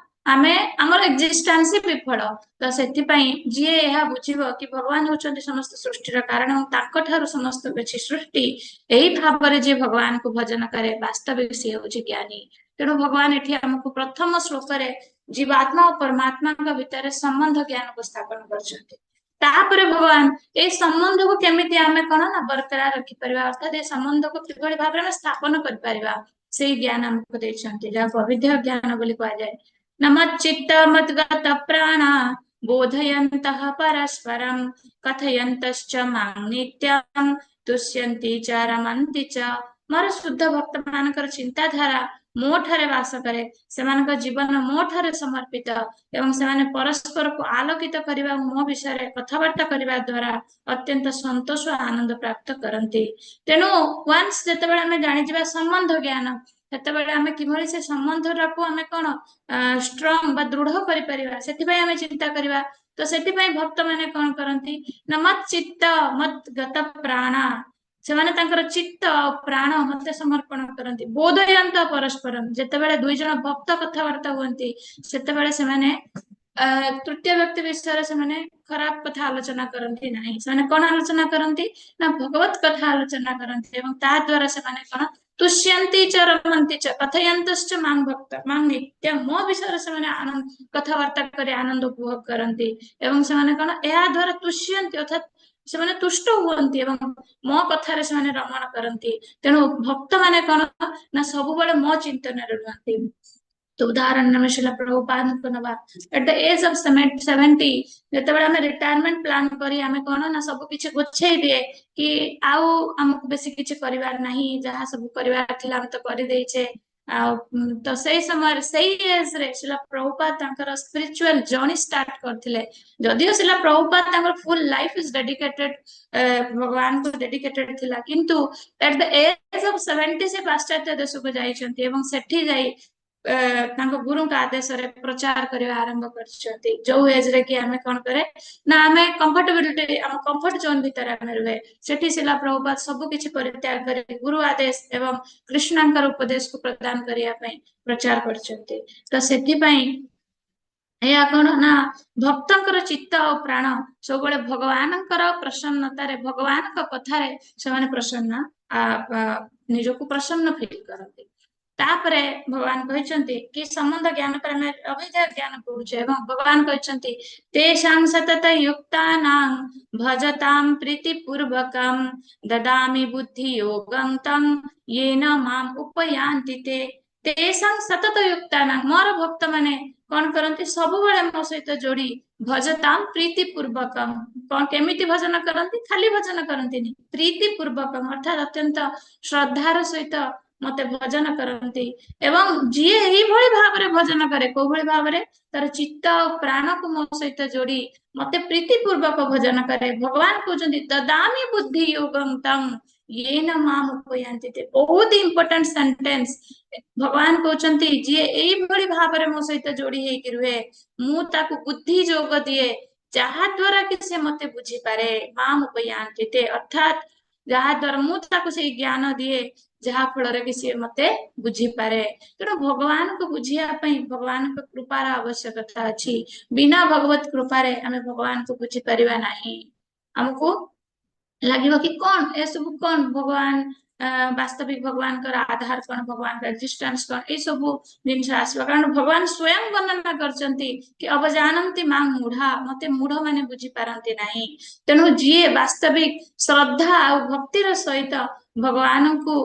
ଆମେ ଆମର ଏକ୍ଜିଷ୍ଟାନ୍ସ ହିଁ ବିଫଳ। ତ ସେଥିପାଇଁ ଯିଏ ଏହା ବୁଝିବ କି ଭଗବାନ ହଉଛନ୍ତି ସମସ୍ତ ସୃଷ୍ଟିର କାରଣ, ତାଙ୍କ ଠାରୁ ସମସ୍ତ କିଛି ସୃଷ୍ଟି, ଏହି ଭାବରେ ଯିଏ ଭଗବାନଙ୍କୁ ଭଜନ କରେ, ବାସ୍ତବିକ ସିଏ ହଉଛି ଜ୍ଞାନୀ। ତେଣୁ ଭଗବାନ ଏଠି ଆମକୁ ପ୍ରଥମ ଶ୍ଲୋକରେ ଜୀବାତ୍ମା ଓ ପରମାତ୍ମାଙ୍କ ଭିତରେ ସମ୍ବନ୍ଧ ଜ୍ଞାନକୁ ସ୍ଥାପନ କରିଛନ୍ତି। ତାପରେ ଭଗବାନ ଏଇ ସମ୍ବନ୍ଧକୁ କେମିତି ଆମେ କଣ ନା ବରକରାର ରଖିପାରିବା, ଅର୍ଥାତ ଏ ସମ୍ବନ୍ଧକୁ କିଭଳି ଭାବରେ ଆମେ ସ୍ଥାପନ କରିପାରିବା, ସେଇ ଜ୍ଞାନ ଆମକୁ ଦେଇଛନ୍ତି, ଯାହାକୁ ଅବିଧେୟ ଜ୍ଞାନ ବୋଲି କୁହାଯାଏ। ମଚ୍ଚିତ୍ତ ମଦ୍ଗତ ପ୍ରାଣ ବୋଧୟନ୍ତଃ ପରସ୍ପରಂ କଥୟନ୍ତଶ୍ଚ ମାଂ ନିତ୍ୟଂ ତୁଷ୍ୟନ୍ତି ଚ ରମନ୍ତି ଚ। ମୋର ଶୁଦ୍ଧ ଭକ୍ତ ମାନଙ୍କର ଚିନ୍ତାଧାରା ମୋ ଠାରେ ବାସ କରେ, ସେମାନଙ୍କ ଜୀବନ ମୋ ଠାରେ ସମର୍ପିତ ଏବଂ ସେମାନେ ପରସ୍ପରକୁ ଆଲୋକିତ କରିବା, ମୋ ବିଷୟରେ କଥାବାର୍ତ୍ତା କରିବା ଦ୍ଵାରା ଅତ୍ୟନ୍ତ ସନ୍ତୋଷ ଓ ଆନନ୍ଦ ପ୍ରାପ୍ତ କରନ୍ତି। ତେଣୁ ୱାନ୍ସ ଯେତେବେଳେ ଆମେ ଜାଣିଯିବା ସମ୍ବନ୍ଧ ଜ୍ଞାନ, ସେତେବେଳେ ଆମେ କିଭଳି ସେ ସମ୍ବନ୍ଧଟାକୁ ଆମେ କଣ ଷ୍ଟ୍ରଙ୍ଗ ବା ଦୃଢ କରିପାରିବା, ସେଥିପାଇଁ ଆମେ ଚିନ୍ତା କରିବା। ତ ସେଥିପାଇଁ ଭକ୍ତ ମାନେ କଣ କରନ୍ତି ନା ମତ୍ ଚିତ୍ତ ମତ୍ ଗତ ପ୍ରାଣ, ସେମାନେ ତାଙ୍କର ଚିତ୍ତ ଆଉ ପ୍ରାଣ ମତେ ସମର୍ପଣ କରନ୍ତି। ବୋଧୟନ୍ତ ପରସ୍ପରମ, ଯେତେବେଳେ ଦୁଇ ଜଣ ଭକ୍ତ କଥାବାର୍ତ୍ତା ହୁଅନ୍ତି, ସେତେବେଳେ ସେମାନେ ତୃତୀୟ ବ୍ୟକ୍ତି ବିଷୟରେ ସେମାନେ ଖରାପ କଥା ଆଲୋଚନା କରନ୍ତି ନାହିଁ। ସେମାନେ କଣ ଆଲୋଚନା କରନ୍ତି ନା ଭଗବତ କଥା ଆଲୋଚନା କରନ୍ତି ଏବଂ ତା ଦ୍ଵାରା ସେମାନେ କଣ ତୁଷ୍ୟନ୍ତି ଚ ରମନ୍ତି ଚ କଥୟନ୍ତଶ୍ଚ ମାଂ ଭକ୍ତ ମାଂ ନିତ୍ୟ, ମୋ ବିଷୟରେ ସେମାନେ ଆନନ୍ଦ କଥାବାର୍ତ୍ତା କରି ଆନନ୍ଦ ଉପଭୋଗ କରନ୍ତି ଏବଂ ସେମାନେ କଣ ଏହା ଦ୍ଵାରା ତୁଷ୍ୟନ୍ତି, ଅର୍ଥାତ ସେମାନେ ତୁଷ୍ଟ ହୁଅନ୍ତି ଏବଂ ମୋ କଥାରେ ସେମାନେ ରମଣ କରନ୍ତି। ତେଣୁ ଭକ୍ତ ମାନେ କଣ ନା ସବୁବେଳେ ମୋ ଚିନ୍ତନରେ ରୁହନ୍ତି। ତ ଉଦାହରଣ ଆମେ ଶ୍ରୀଲ ପ୍ରଭୁପାଦଙ୍କୁ ନବା। At the age of 70, ଯେତେବେଳେ ଆମେ ରିଟାୟାରମେଣ୍ଟ ପ୍ଲାନ କରି ଆମେ କଣ ନା ସବୁ କିଛି ଗୁଛେଇ ଦିଏ କି ଆଉ ଆମକୁ ବେଶୀ କିଛି କରିବାର ନାହିଁ, ଯାହା ସବୁ କରିବାର ଥିଲା ଆମେ ତ କରିଦେଇଛେ, ଆଉ ତ ସେଇ ସମୟରେ ସେଇ ଏଜ ରେ ଶ୍ରୀଲ ପ୍ରଭୁପାଦ ତାଙ୍କର ସ୍ପିରିଚୁଆଲ ଜର୍ଣ୍ଣି ଷ୍ଟାର୍ଟ କରିଥିଲେ। ଯଦିଓ ଶ୍ରୀଲ ପ୍ରଭୁପାଦ ତାଙ୍କର ଫୁଲ ଲାଇଫ is dedicated, ଭଗବାନଙ୍କୁ ଡେଡିକେଟେଡ ଥିଲା, କିନ୍ତୁ at the age of 70 ସେ ପାଶ୍ଚାତ୍ୟ ଦେଶକୁ ଯାଇଛନ୍ତି ଏବଂ ସେଠି ଯାଇ ତାଙ୍କ ଗୁରୁଙ୍କ ଆଦେଶରେ ପ୍ରଚାର କରିବା ଆରମ୍ଭ କରିଛନ୍ତି। ଯୋଉ ଏଜ ରେ କି ଆମେ କଣ କରେ ନା ଆମେ କମ୍ଫର୍ଟେବିଲିଟି, ଆମ କମ୍ଫର୍ଟ ଜୋନ ଭିତରେ ଆମେ ରୁହେ, ସେଠି ଶ୍ରୀଲ ପ୍ରଭୁପାଦ ସବୁ କିଛି ପରିତ୍ୟାଗ କରି ଗୁରୁ ଆଦେଶ ଏବଂ କୃଷ୍ଣଙ୍କର ଉପଦେଶକୁ ପ୍ରଦାନ କରିବା ପାଇଁ ପ୍ରଚାର କରିଛନ୍ତି। ତ ସେଥିପାଇଁ ଏହା କଣ ନା ଭକ୍ତଙ୍କର ଚିତ୍ତ ଆଉ ପ୍ରାଣ ସବୁବେଳେ ଭଗବାନଙ୍କର ପ୍ରସନ୍ନତାରେ, ଭଗବାନଙ୍କ କଥାରେ ସେମାନେ ପ୍ରସନ୍ନ, ନିଜକୁ ପ୍ରସନ୍ନ ଫିଲ୍ କରନ୍ତି। ତାପରେ ଭଗବାନ କହିଛନ୍ତି କି ସମ୍ବନ୍ଧ ଜ୍ଞାନ ପରେ ଆମେ ଅବିଧେୟ ଜ୍ଞାନ ପଢୁଛେ ଏବଂ ଭଗବାନ କହିଛନ୍ତି ତେଷାଂ ସତତ ୟୁକ୍ତାନାଂ ଭଜତାಂ ପ୍ରୀତି ପୂର୍ବକಂ ଦଦାମି ବୁଦ୍ଧି ଯୋଗଂ ତଂ ୟେନ ମାମ ଉପୟାନ୍ତି ତେ। ତେଷାଂ ସତତ ୟୁକ୍ତାନାଂ, ମୋର ଭକ୍ତ ମାନେ କଣ କରନ୍ତି? ସବୁବେଳେ ମୋ ସହିତ ଯୋଡି ଭଜତାಂ ପ୍ରୀତି ପୂର୍ବକಂ। କଣ କେମିତି ଭଜନ କରନ୍ତି? ଖାଲି ଭଜନ କରନ୍ତିନି, ପ୍ରୀତି ପୂର୍ବକಂ ଅର୍ଥାତ ଅତ୍ୟନ୍ତ ଶ୍ରଦ୍ଧାର ସହିତ ମତେ ଭଜନ କରନ୍ତି। ଏବଂ ଯିଏ ଏଇଭଳି ଭାବରେ ଭଜନ କରେ, କୋଉ ଭଳି ଭାବରେ? ତାର ଚିତ୍ତ ଆଉ ପ୍ରାଣକୁ ମୋ ସହିତ ଯୋଡି ମତେ ପ୍ରୀତି ପୂର୍ବକ ଭଜନ କରେ, ଭଗବାନ କହୁଛନ୍ତି ଦଦାମି ବୁଦ୍ଧି ଯୋଗଂ ତଂ ୟେନ ମାମ ଉପୟାନ୍ତି ତେ। ବହୁତ ଇମ୍ପୋର୍ଟାଣ୍ଟ ସେଣ୍ଟେନ୍ସ। ଭଗବାନ କହୁଛନ୍ତି ଯିଏ ଏଇଭଳି ଭାବରେ ମୋ ସହିତ ଯୋଡି ହେଇକି ରୁହେ, ମୁଁ ତାକୁ ବୁଦ୍ଧି ଯୋଗ ଦିଏ, ଯାହା ଦ୍ଵାରା କି ସେ ମତେ ବୁଝିପାରେ। ମାମ ଉପୟାନ୍ତି ତେ ଅର୍ଥାତ ଯାହା ଦ୍ଵାରା ମୁଁ ତାକୁ ସେଇ ଜ୍ଞାନ ଦିଏ, ଯାହା ଫଳରେ କି ସିଏ ମତେ ବୁଝିପାରେ। ତେଣୁ ଭଗବାନଙ୍କୁ ବୁଝିବା ପାଇଁ ଭଗବାନଙ୍କ କୃପାର ଆବଶ୍ୟକତା ଅଛି। ବିନା ଭଗବତ କୃପାରେ ଆମେ ଭଗବାନଙ୍କୁ ବୁଝିପାରିବା ନାହିଁ। ଆମକୁ ଲାଗିବ କି କଣ ଏସବୁ, କଣ ଭଗବାନ, ବାସ୍ତବିକ ଭଗବାନଙ୍କର ଆଧାର କଣ, ଭଗବାନଙ୍କ ଏକ୍ଜିଷ୍ଟାନ୍ସ କଣ, ଏଇ ସବୁ ଜିନିଷ ଆସିବ। କାରଣ ଭଗବାନ ସ୍ୱୟଂ ବର୍ଣ୍ଣନା କରିଛନ୍ତି କି ଅବଜାନନ୍ତି ମାଂ ମୂଢା, ମତେ ମୂଢ ମାନେ ବୁଝିପାରନ୍ତି ନାହିଁ। ତେଣୁ ଯିଏ ବାସ୍ତବିକ ଶ୍ରଦ୍ଧା ଆଉ ଭକ୍ତିର ସହିତ ଭଗବାନଙ୍କୁ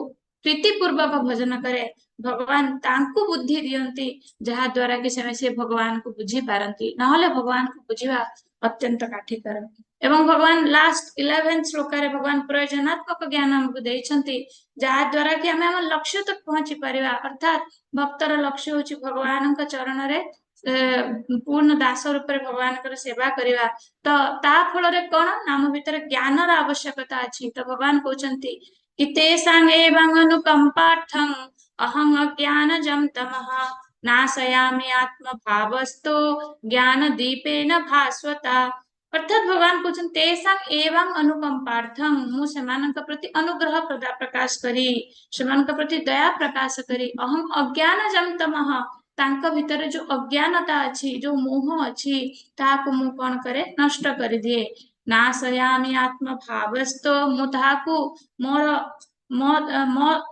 ପ୍ରୀତି ପୂର୍ବକ ଭଜନ କରେ, ଭଗବାନ ତାଙ୍କୁ ବୁଦ୍ଧି ଦିଅନ୍ତି, ଯାହା ଦ୍ଵାରା କି ସେମାନେ ସେ ଭଗବାନଙ୍କୁ ବୁଝି ପାରନ୍ତି। ନହେଲେ ଭଗବାନଙ୍କୁ ବୁଝିବା ଅତ୍ୟନ୍ତ କାଠିକର। ଏବଂ ଭଗବାନ ଲାଷ୍ଟ 11th ଶ୍ଲୋକରେ ଭଗବାନ ପ୍ରୟୋଜନାତ୍ମକ ଜ୍ଞାନ ଆମକୁ ଦେଇଛନ୍ତି, ଯାହା ଦ୍ଵାରା କି ଆମେ ଆମ ଲକ୍ଷ୍ୟ ତକ ପହଞ୍ଚି ପାରିବା। ଅର୍ଥାତ ଭକ୍ତର ଲକ୍ଷ୍ୟ ହଉଛି ଭଗବାନଙ୍କ ଚରଣରେ ପୂର୍ଣ୍ଣ ଦାସ ରୂପରେ ଭଗବାନଙ୍କର ସେବା କରିବା। ତ ତା ଫଳରେ କଣ ଆମ ଭିତରେ ଜ୍ଞାନର ଆବଶ୍ୟକତା ଅଛି। ତ ଭଗବାନ କହୁଛନ୍ତି କି ତେଷାଂ ଏବାଂ ଅନୁକମ୍ପାର୍ଥଂ ଅହଂ ଅଜ୍ଞାନଜଂ ତମଃ ନାଶୟାମି ଆତ୍ମଭାବସ୍ଥୋ ଜ୍ଞାନ ଦୀପେନ ଭାସ୍ୱତା। ଅର୍ଥାତ ଭଗବାନ କହୁଛନ୍ତି, ତେଷାଂ ଏବାଂ ଅନୁକମ୍ପାର୍ଥଂ, ମୁଁ ସେମାନଙ୍କ ପ୍ରତି ଅନୁଗ୍ରହ ପ୍ରକାଶ କରି, ସେମାନଙ୍କ ପ୍ରତି ଦୟା ପ୍ରକାଶ କରି, ଅହଂ ଅଜ୍ଞାନଜଂ ତମଃ, ତାଙ୍କ ଭିତରେ ଯୋଉ ଅଜ୍ଞାନତା ଅଛି, ଯୋଉ ମୋହ ଅଛି, ତାହାକୁ ମୁଁ କଣ କରେ? ନଷ୍ଟ କରିଦିଏ। ନାଶୟାମି ଆତ୍ମଭାବସ୍ଥୋ, ମୁଁ ତାହାକୁ ମୋର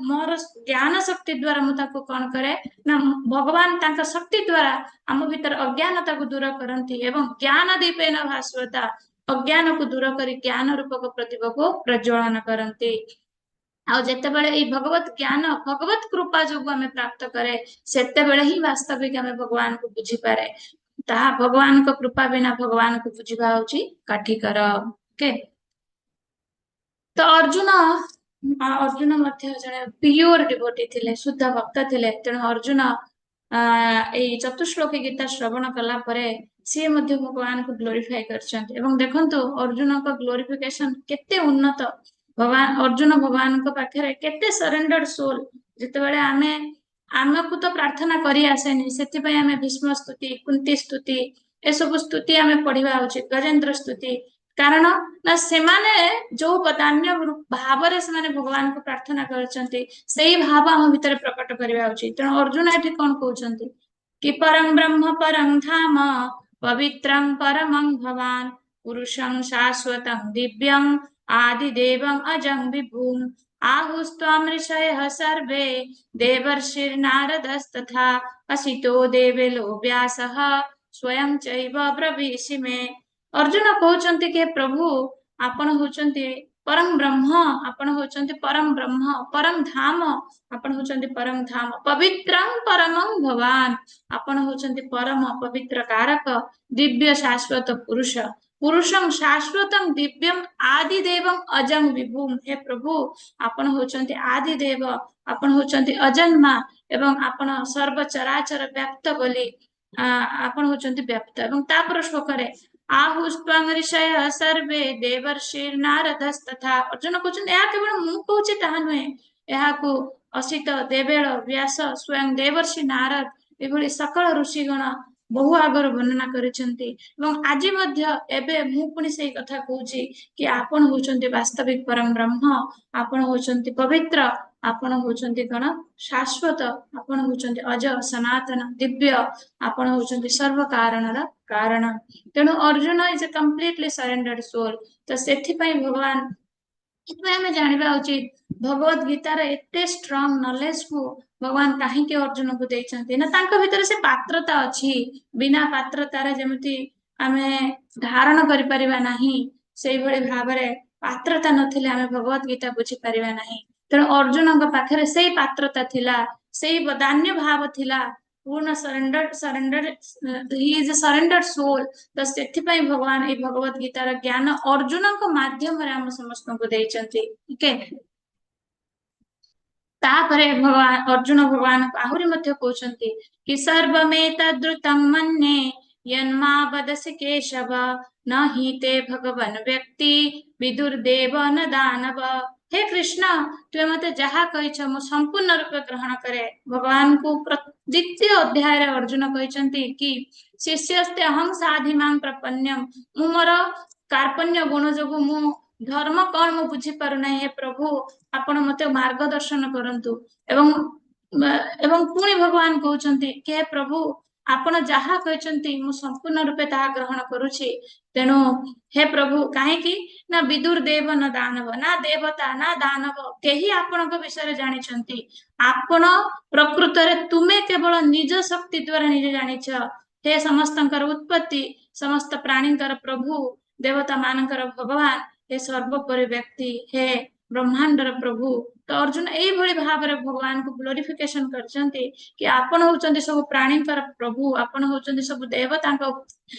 ମୋର ଜ୍ଞାନ ଶକ୍ତି ଦ୍ଵାରା ମୁଁ ତାକୁ କଣ କରେ ନା, ଭଗବାନ ତାଙ୍କ ଶକ୍ତି ଦ୍ଵାରା ଆମ ଭିତରେ ଅଜ୍ଞାନତାକୁ ଦୂର କରନ୍ତି ଏବଂ ଜ୍ଞାନ ଦୀପେନ ଭାସ୍ୱତା, ଅଜ୍ଞାନକୁ ଦୂର କରି ଜ୍ଞାନ ରୂପକ ପ୍ରଦୀପକୁ ପ୍ରଜ୍ୱଳନ କରନ୍ତି। ଆଉ ଯେତେବେଳେ ଏଇ ଭଗବତ ଜ୍ଞାନ ଭଗବତ କୃପା ଯୋଗୁ ଆମେ ପ୍ରାପ୍ତ କରେ, ସେତେବେଳେ ହିଁ ବାସ୍ତବିକ ଆମେ ଭଗବାନଙ୍କୁ ବୁଝିପାରେ। ତାହା ଭଗବାନଙ୍କ କୃପା ବିନା ଭଗବାନଙ୍କୁ ବୁଝିବା ହଉଛି କାଠିକର। ଓକେ, ତ ଅର୍ଜୁନ ମଧ୍ୟ ଜଣେ ପିଓର ଡିଭୋଟି ଥିଲେ, ଶୁଦ୍ଧ ଭକ୍ତ ଥିଲେ। ତେଣୁ ଅର୍ଜୁନ ଏଇ ଚତୁଶ୍ଲୋକୀ ଗୀତା ଶ୍ରବଣ କଲା ପରେ ସିଏ ମଧ୍ୟ ଭଗବାନଙ୍କୁ ଗ୍ଲୋରିଫାଇ କରିଛନ୍ତି। ଏବଂ ଦେଖନ୍ତୁ, ଅର୍ଜୁନଙ୍କ ଗ୍ଲୋରିଫିକେସନ କେତେ ଉନ୍ନତ। ଭଗବାନ ଅର୍ଜୁନ ଭଗବାନଙ୍କ ପାଖରେ କେତେ ସରେଣ୍ଡର୍ଡ ସୋଲ। ଯେତେବେଳେ ଆମକୁ ତ ପ୍ରାର୍ଥନା କରି ଆସେନି, ସେଥିପାଇଁ ଆମେ ଭୀଷ୍ମ ସ୍ତୁତି, କୁନ୍ତି ସ୍ତୁତି, ଏସବୁ ସ୍ତୁତି ଆମେ ପଢିବା ଉଚିତ, ଗଜେନ୍ଦ୍ର ସ୍ତୁତି। କାରଣ ନା ସେମାନେ ଯୋଉ ବଦାନ୍ୟ ଭାବରେ ସେମାନେ ଭଗବାନଙ୍କୁ ପ୍ରାର୍ଥନା କରିଛନ୍ତି, ସେଇ ଭାବ ଆମ ଭିତରେ ପ୍ରକଟ କରିବା ଉଚିତ। ତେଣୁ ଅର୍ଜୁନ ଏଠି କଣ କହୁଛନ୍ତି କି ପରଂ ବ୍ରହ୍ମ ପରଂ ଧାମ ପବିତ୍ରଂ ପରମଂ ଭବାନ ପୁରୁଷଂ ଶାଶ୍ୱତଂ ଦିବ୍ୟଂ ଆଦିଦେବଂ ଅଜଂ ବିଭୁଂ ଆହୁସ୍ତ୍ୱାಂ ऋषयः सर्वे देवर्षिर्नारदस्तथा असितो देवलो व्यासः ସ୍ୱୟଂ ଚୈବ ବ୍ରବୀଷି ମେ। ଅର୍ଜୁନ କହୁଛନ୍ତି କି ପ୍ରଭୁ, ଆପଣ ହଉଛନ୍ତି ପରମ ବ୍ରହ୍ମ, ଆପଣ ହଉଛନ୍ତି ପରମ ବ୍ରହ୍ମ, ପରମ ଧାମ, ଆପଣ ହଉଛନ୍ତି ପରମ ଧାମ, ପବିତ୍ରଂ ପରମଂ ଭବାନ, ଆପଣ ହଉଛନ୍ତି ପରମ ପବିତ୍ର କାରକ, ଦିବ୍ୟ ଶାଶ୍ୱତ ପୁରୁଷ, ପୁରୁଷଂ ଶାଶ୍ୱତଂ ଦିବ୍ୟಂ ଆଦିଦେବଂ ଅଜଂ ବିଭୁಂ। ହେ ପ୍ରଭୁ, ଆପଣ ହଉଛନ୍ତି ଆଦିଦେବ, ଆପଣ ହଉଛନ୍ତି ଅଜନ୍ମା ଏବଂ ଆପଣ ସର୍ବଚରାଚର ବ୍ୟାପ୍ତ ବୋଲି ଆପଣ ହଉଛନ୍ତି ବ୍ୟାପ୍ତ। ଏବଂ ତାପର ଶ୍ଲୋକରେ ଆହୁସ୍ତ୍ୱାଂ ଋଷୟଃ ସର୍ବେ ଦେବର୍ଷିର୍ନାରଦସ୍ତଥା। ଅର୍ଜୁନ କହୁଛନ୍ତି, ଏହା କେବଳ ମୁଁ କହୁଛି ତାହା ନୁହେଁ, ଏହାକୁ ଅସିତ, ଦେବେଳ, ବ୍ୟାସ, ସ୍ୱୟଂ ଦେବର୍ଷି ନାରଦ, ଏଭଳି ସକଳ ଋଷିଗଣ ବହୁ ଆଗରୁ ବର୍ଣ୍ଣନା କରିଛନ୍ତି। ଏବଂ ଆଜି ମଧ୍ୟ ଏବେ ମୁଁ ପୁଣି ସେଇ କଥା କହୁଛି କି ଆପଣ ହଉଛନ୍ତି ବାସ୍ତବିକ ପରମ ବ୍ରହ୍ମ, ଆପଣ ହଉଛନ୍ତି ପବିତ୍ର, ଆପଣ ହଉଛନ୍ତି କଣ ଶାଶ୍ୱତ, ଆପଣ ହଉଛନ୍ତି ଅଜ, ସନାତନ, ଦିବ୍ୟ, ଆପଣ ହଉଛନ୍ତି ସର୍ବ କାରଣର କାରଣ। ତେଣୁ Arjun is a completely surrendered soul. ତ ସେଥିପାଇଁ ଭଗବାନ, ଏଥିପାଇଁ ଆମେ ଜାଣିବା ଉଚିତ, ଭଗବତ ଗୀତାର ଏତେ ଷ୍ଟ୍ରଙ୍ଗ ନଲେଜ କୁ ଭଗବାନ କାହିଁକି ଅର୍ଜୁନକୁ ଦେଇଛନ୍ତି ନା ତାଙ୍କ ଭିତରେ ସେ ପାତ୍ରତା ଅଛି। ବିନା ପାତ୍ରତାରେ ଯେମିତି ଆମେ ଧାରଣ କରିପାରିବା ନାହିଁ, ସେଇଭଳି ଭାବରେ ପାତ୍ରତା ନଥିଲେ ଆମେ ଭଗବତ ଗୀତା ବୁଝିପାରିବା ନାହିଁ। ତେଣୁ ଅର୍ଜୁନଙ୍କ ପାଖରେ ସେଇ ପାତ୍ରତା ଥିଲା, ସେଇ ବଦାନ୍ୟ ଭାବ ଥିଲା, ପୂର୍ଣ୍ଣ surrender, he is a surrender soul. ତ ସେଥିପାଇଁ ଭଗବାନ ଏଇ ଭଗବତ ଗୀତାର ଜ୍ଞାନ ଅର୍ଜୁନଙ୍କ ମାଧ୍ୟମରେ ଆମ ସମସ୍ତଙ୍କୁ ଦେଇଛନ୍ତି। ଓକେ, ତାପରେ ଭଗବାନ ଅର୍ଜୁନ ଭଗବାନଙ୍କୁ ଆହୁରି ମଧ୍ୟ କହୁଛନ୍ତି କି ସର୍ବମେତଦ୍ରୁତଂ ମନ୍ୟେ ୟନ୍ମାଁ ବଦସି କେଶବ ନ ହି ତେ ଭଗବନ ବ୍ୟକ୍ତି ବିଦୁର୍ଦେବ ନ ଦାନବ। ହେ କୃଷ୍ଣ, ତୁମେ ମତେ ଯାହା କହିଛ ମୁଁ ସମ୍ପୂର୍ଣ୍ଣ ରୂପେ ଗ୍ରହଣ କରେ। ଭଗବାନଙ୍କୁ ଦ୍ୱିତୀୟ ଅଧ୍ୟାୟରେ ଅର୍ଜୁନ କହିଛନ୍ତି କି ଶିଷ୍ୟସ୍ତେ ଅହଂ ଶାଧି ମାଂ ପ୍ରପନ୍ନମ୍, ମୁଁ ମୋର କାର୍ପଣ୍ୟ ଗୁଣ ଯୋଗୁ ମୁଁ ଧର୍ମ କଣ ମୁଁ ବୁଝିପାରୁନାହିଁ, ହେ ପ୍ରଭୁ, ଆପଣ ମତେ ମାର୍ଗଦର୍ଶନ କରନ୍ତୁ। ଏବଂ ପୁଣି ଭଗବାନ କହୁଛନ୍ତି କି ହେ ପ୍ରଭୁ, ଆପଣ ଯାହା କହିଛନ୍ତି ମୁଁ ସମ୍ପୂର୍ଣ୍ଣ ରୂପେ ତାହା ଗ୍ରହଣ କରୁଛି। ତେଣୁ ହେ ପ୍ରଭୁ, କାହିଁକି ନା ବିଦୁର ଦେବ ନ ଦାନବ, ନା ଦେବତା ନା ଦାନବ କେହି ଆପଣଙ୍କ ବିଷୟରେ ଜାଣିଛନ୍ତି। ଆପଣ ପ୍ରକୃତରେ ତୁମେ କେବଳ ନିଜ ଶକ୍ତି ଦ୍ଵାରା ନିଜେ ଜାଣିଛ। ହେ ସମସ୍ତଙ୍କର ଉତ୍ପତ୍ତି, ସମସ୍ତ ପ୍ରାଣୀଙ୍କର ପ୍ରଭୁ, ଦେବତା ମାନଙ୍କର ଭଗବାନ, ହେ ସର୍ବୋପରି ବ୍ୟକ୍ତି, ହେ ବ୍ରହ୍ମାଣ୍ଡର ପ୍ରଭୁ। ତ ଅର୍ଜୁନ ଏଇଭଳି ଭାବରେ ଭଗବାନଙ୍କୁ ଗ୍ଲୋରିଫିକେସନ କରିଛନ୍ତି କି ଆପଣ ହଉଛନ୍ତି ସବୁ ପ୍ରାଣୀଙ୍କର ପ୍ରଭୁ, ଆପଣ ହଉଛନ୍ତି ସବୁ ଦେବତାଙ୍କ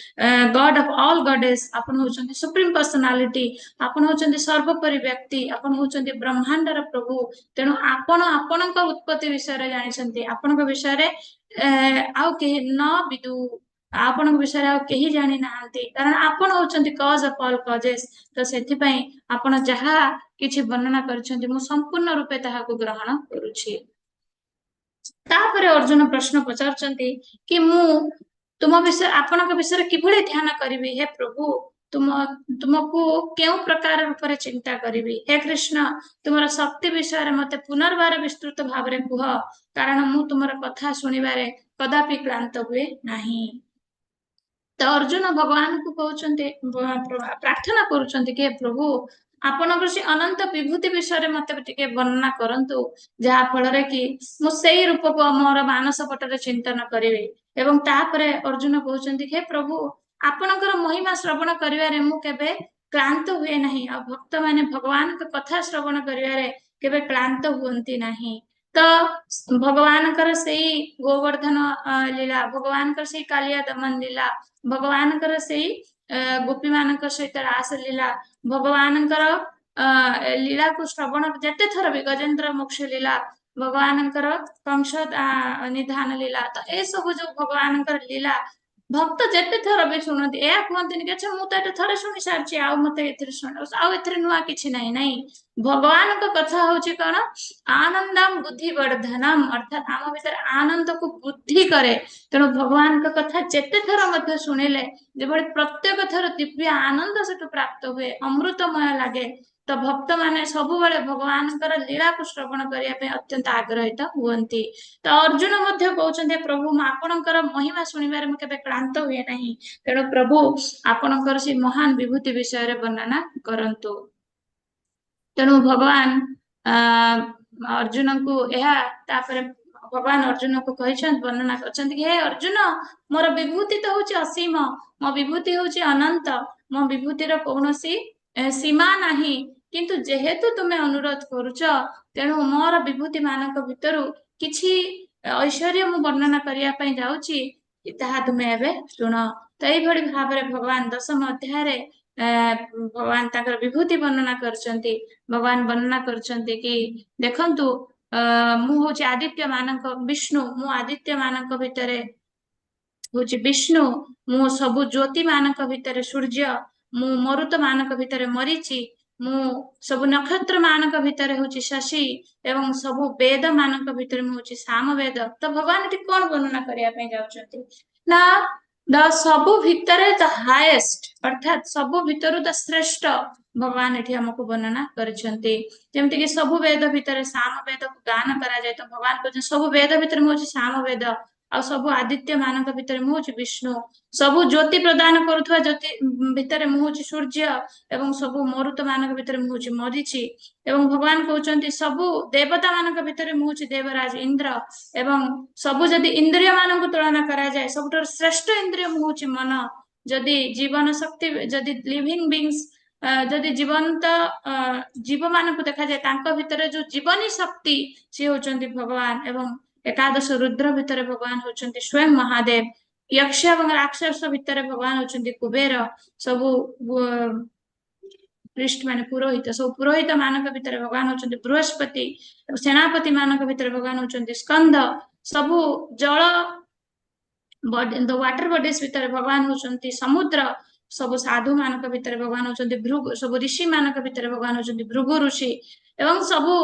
ଗଡ ଅଫ ଅଲ ଗଡେସ୍, ଆପଣ ହଉଛନ୍ତି ସୁପ୍ରିମ ପର୍ସନାଲିଟି, ଆପଣ ହଉଛନ୍ତି ସର୍ବୋପରି ବ୍ୟକ୍ତି, ଆପଣ ହଉଛନ୍ତି ବ୍ରହ୍ମାଣ୍ଡର ପ୍ରଭୁ। ତେଣୁ ଆପଣ ଆପଣଙ୍କ ଉତ୍ପତ୍ତି ବିଷୟରେ ଜାଣିଛନ୍ତି, ଆପଣଙ୍କ ବିଷୟରେ ଆଉ କେହି ନ ବିଦୁ। ଆପଣଙ୍କ ବିଷୟରେ ଆଉ କେହି ଜାଣି ନାହାନ୍ତି, କାରଣ ଆପଣ ହଉଛନ୍ତି କଜ ଅଫ ଅଲ କଜେସ୍। ତ ସେଥିପାଇଁ ଆପଣ ଯାହା କିଛି ବର୍ଣ୍ଣନା କରିଛନ୍ତି, ମୁଁ ସମ୍ପୂର୍ଣ୍ଣ ରୂପେ ତାହାକୁ ଗ୍ରହଣ କରୁଛି। ତାପରେ ଅର୍ଜୁନ ପ୍ରଶ୍ନ ପଚାରୁଛନ୍ତି କି ମୁଁ ତୁମ ବିଷୟ ଆପଣଙ୍କ ବିଷୟରେ କିଭଳି ଧ୍ୟାନ କରିବି? ହେ ପ୍ରଭୁ, ତୁମକୁ କେଉଁ ପ୍ରକାର ରୂପରେ ଚିନ୍ତା କରିବି? ହେ କୃଷ୍ଣ, ତୁମର ଶକ୍ତି ବିଷୟରେ ମତେ ପୁନର୍ବାର ବିସ୍ତୃତ ଭାବରେ କୁହ, କାରଣ ମୁଁ ତୁମର କଥା ଶୁଣିବାରେ କଦାପି କ୍ଳାନ୍ତ ହୁଏ ନାହିଁ। ତ ଅର୍ଜୁନ ଭଗବାନଙ୍କୁ କହୁଛନ୍ତି, ପ୍ରାର୍ଥନା କରୁଛନ୍ତି କି ହେ ପ୍ରଭୁ, ଆପଣଙ୍କର ସେ ଅନନ୍ତ ବିଭୂତି ବିଷୟରେ ମତେ ଟିକେ ବର୍ଣ୍ଣନା କରନ୍ତୁ, ଯାହା ଫଳରେ କି ମୁଁ ସେଇ ରୂପକୁ ମୋର ମାନସ ପଟରେ ଚିନ୍ତନ କରିବି। ଏବଂ ତାପରେ ଅର୍ଜୁନ କହୁଛନ୍ତି, ହେ ପ୍ରଭୁ, ଆପଣଙ୍କର ମହିମା ଶ୍ରବଣ କରିବାରେ ମୁଁ କେବେ କ୍ଳାନ୍ତ ହୁଏ ନାହିଁ, ଆଉ ଭକ୍ତମାନେ ଭଗବାନଙ୍କ କଥା ଶ୍ରବଣ କରିବାରେ କେବେ କ୍ଳାନ୍ତ ହୁଅନ୍ତି ନାହିଁ। ତ ଭଗବାନଙ୍କର ସେଇ ଗୋବର୍ଦ୍ଧନ ଲୀଳା, ଭଗବାନଙ୍କର ସେଇ କାଳିଆ ଦମନ ଲୀଳା, ଭଗବାନଙ୍କର ସେଇ ଗୋପୀ ମାନଙ୍କ ସହିତ ରାସ ଲୀଳା, ଭଗବାନଙ୍କର ଲୀଳାକୁ ଶ୍ରବଣ ଯେତେ ଥର ବି, ଗଜେନ୍ଦ୍ର ମୋକ୍ଷ ଲୀଳା, ଭଗବାନଙ୍କର କଂସ ନିଧାନ ଲୀଳା, ତ ଏସବୁ ଯୋଉ ଭଗବାନଙ୍କର ଲୀଳା ଭକ୍ତ ଯେତେ ଥର ବି ଶୁଣନ୍ତି, ଏହା କୁହନ୍ତିନି କି ଆଚ୍ଛା, ମୁଁ ତ ଏଟା ଥରେ ଶୁଣି ସାରିଛି, ଆଉ ମତେ ଏଥିରେ ଶୁଣ, ଆଉ ଏଥିରେ ନୂଆ କିଛି ନାହିଁ। ନାଇଁ, ଭଗବାନଙ୍କ କଥା ହଉଛି କଣ? ଆନନ୍ଦମ ବୁଦ୍ଧି ବର୍ଦ୍ଧନମ, ଅର୍ଥାତ ଆମ ଭିତରେ ଆନନ୍ଦକୁ ବୃଦ୍ଧି କରେ। ତେଣୁ ଭଗବାନଙ୍କ କଥା ଯେତେ ଥର ମଧ୍ୟ ଶୁଣିଲେ ଯେଭଳି ପ୍ରତ୍ୟେକ ଥର ଦିବ୍ୟ ଆନନ୍ଦ ସେଠୁ ପ୍ରାପ୍ତ ହୁଏ, ଅମୃତମୟ ଲାଗେ। ତ ଭକ୍ତ ମାନେ ସବୁବେଳେ ଭଗବାନଙ୍କର ଲୀଳାକୁ ଶ୍ରବଣ କରିବା ପାଇଁ ଅତ୍ୟନ୍ତ ଆଗ୍ରହିତ ହୁଅନ୍ତି। ତ ଅର୍ଜୁନ ମଧ୍ୟ କହୁଛନ୍ତି, ପ୍ରଭୁ, ମୁଁ ଆପଣଙ୍କର ମହିମା ଶୁଣିବାରେ ମୁଁ କେବେ କ୍ଳାନ୍ତ ହୁଏ ନାହିଁ, ତେଣୁ ପ୍ରଭୁ, ଆପଣଙ୍କର ସେ ମହାନ ବିଭୂତି ବିଷୟରେ ବର୍ଣ୍ଣନା କରନ୍ତୁ। ତେଣୁ ଭଗବାନ ଅର୍ଜୁନଙ୍କୁ ଏହା ତାପରେ ଭଗବାନ ଅର୍ଜୁନକୁ କହିଛନ୍ତି, ବର୍ଣ୍ଣନା କରିଛନ୍ତି କି ହେ ଅର୍ଜୁନ, ମୋର ବିଭୂତି ତ ହଉଛି ଅସୀମ, ମୋ ବିଭୂତି ହଉଛି ଅନନ୍ତ, ମୋ ବିଭୂତିର କୌଣସି ସୀମା ନାହିଁ। କିନ୍ତୁ ଯେହେତୁ ତୁମେ ଅନୁରୋଧ କରୁଛ, ତେଣୁ ମୋର ବିଭୂତି ମାନଙ୍କ ଭିତରୁ କିଛି ଐଶ୍ୱର୍ଯ୍ୟ ମୁଁ ବର୍ଣ୍ଣନା କରିବା ପାଇଁ ଯାଉଛି, ତାହା ତୁମେ ଏବେ ଶୁଣ। ତ ଏଇଭଳି ଭାବରେ ଭଗବାନ ଦଶମ ଅଧ୍ୟାୟରେ ଭଗବାନ ତାଙ୍କର ବିଭୂତି ବର୍ଣ୍ଣନା କରିଛନ୍ତି। ଭଗବାନ ବର୍ଣ୍ଣନା କରିଛନ୍ତି କି ଦେଖନ୍ତୁ, ମୁଁ ହଉଛି ଆଦିତ୍ୟ ମାନଙ୍କ ବିଷ୍ଣୁ, ମୁଁ ଆଦିତ୍ୟ ମାନଙ୍କ ଭିତରେ ହଉଛି ବିଷ୍ଣୁ, ମୁଁ ସବୁ ଜ୍ୟୋତି ମାନଙ୍କ ଭିତରେ ସୂର୍ଯ୍ୟ, ମୁଁ ମରୁତ ମାନଙ୍କ ଭିତରେ ମରିଚି, ମୁଁ ସବୁ ନକ୍ଷତ୍ର ମାନଙ୍କ ଭିତରେ ହଉଛି ଶଶୀ ଏବଂ ସବୁ ବେଦ ମାନଙ୍କ ଭିତରେ ମୁଁ ହଉଛି ସାମବେଦ। ତ ଭଗବାନ ଏଠି କଣ ବର୍ଣ୍ଣନା କରିବା ପାଇଁ ଯାଉଛନ୍ତି ନା ଦ ସବୁ ଭିତରେ ଦ ହାଏଷ୍ଟ, ଅର୍ଥାତ ସବୁ ଭିତରୁ ଦ ଶ୍ରେଷ୍ଠ ଭଗବାନ ଏଠି ଆମକୁ ବର୍ଣ୍ଣନା କରିଛନ୍ତି। ଯେମିତିକି ସବୁ ବେଦ ଭିତରେ ସାମ ବେଦକୁ ଗାନ କରାଯାଏ। ତ ଭଗବାନ କହୁଛନ୍ତି, ସବୁ ବେଦ ଭିତରେ ମୁଁ ହଉଛି ସାମ ବେଦ, ଆଉ ସବୁ ଆଦିତ୍ୟ ମାନଙ୍କ ଭିତରେ ମୁଁ ହଉଛି ବିଷ୍ଣୁ, ସବୁ ଜ୍ୟୋତି ପ୍ରଦାନ କରୁଥିବା ଜ୍ୟୋତି ଭିତରେ ମୁଁ ହଉଛି ସୂର୍ଯ୍ୟ ଏବଂ ସବୁ ମରୁତ ମାନଙ୍କ ଭିତରେ ମୁଁ ହଉଛି ମରିଚି। ଏବଂ ଭଗବାନ କହୁଛନ୍ତି, ସବୁ ଦେବତା ମାନଙ୍କ ଭିତରେ ମୁଁ ହଉଛି ଦେବରାଜ ଇନ୍ଦ୍ର ଏବଂ ସବୁ ଯଦି ଇନ୍ଦ୍ରିୟ ମାନଙ୍କୁ ତୁଳନା କରାଯାଏ, ସବୁଠାରୁ ଶ୍ରେଷ୍ଠ ଇନ୍ଦ୍ରିୟ ମୁଁ ହଉଛି ମନ। ଯଦି ଜୀବନ ଶକ୍ତି, ଯଦି ଲିଭିଂ ବିଙ୍ଗସ୍, ଯଦି ଜୀବନ୍ତ ଜୀବ ମାନଙ୍କୁ ଦେଖାଯାଏ, ତାଙ୍କ ଭିତରେ ଯୋଉ ଜୀବନୀ ଶକ୍ତି, ସିଏ ହଉଛନ୍ତି ଭଗବାନ ଏବଂ ଏକାଦଶ ରୁଦ୍ର ଭିତରେ ଭଗବାନ ହଉଛନ୍ତି ସ୍ୱୟଂ ମହାଦେବ। ୟକ୍ଷ ଏବଂ ରାକ୍ଷସ ଭିତରେ ଭଗବାନ ହଉଛନ୍ତି କୁବେର। ସବୁ ପ୍ରିଷ୍ଟ ମାନେ ପୁରୋହିତ, ସବୁ ପୁରୋହିତ ମାନଙ୍କ ଭିତରେ ଭଗବାନ ହଉଛନ୍ତି ବୃହସ୍ପତି। ସେନାପତି ମାନଙ୍କ ଭିତରେ ଭଗବାନ ହଉଛନ୍ତି ସ୍କନ୍ଦ। ସବୁ ଜଳ, ୱାଟର ବଡିଜ ଭିତରେ ଭଗବାନ ହଉଛନ୍ତି ସମୁଦ୍ର। ସବୁ ସାଧୁ ମାନଙ୍କ ଭିତରେ ଭଗବାନ ହଉଛନ୍ତି ଭୃଗୁ। ସବୁ ଋଷି ମାନଙ୍କ ଭିତରେ ଭଗବାନ ହଉଛନ୍ତି ଭୃଗୁ ଋଷି ଏବଂ ସବୁ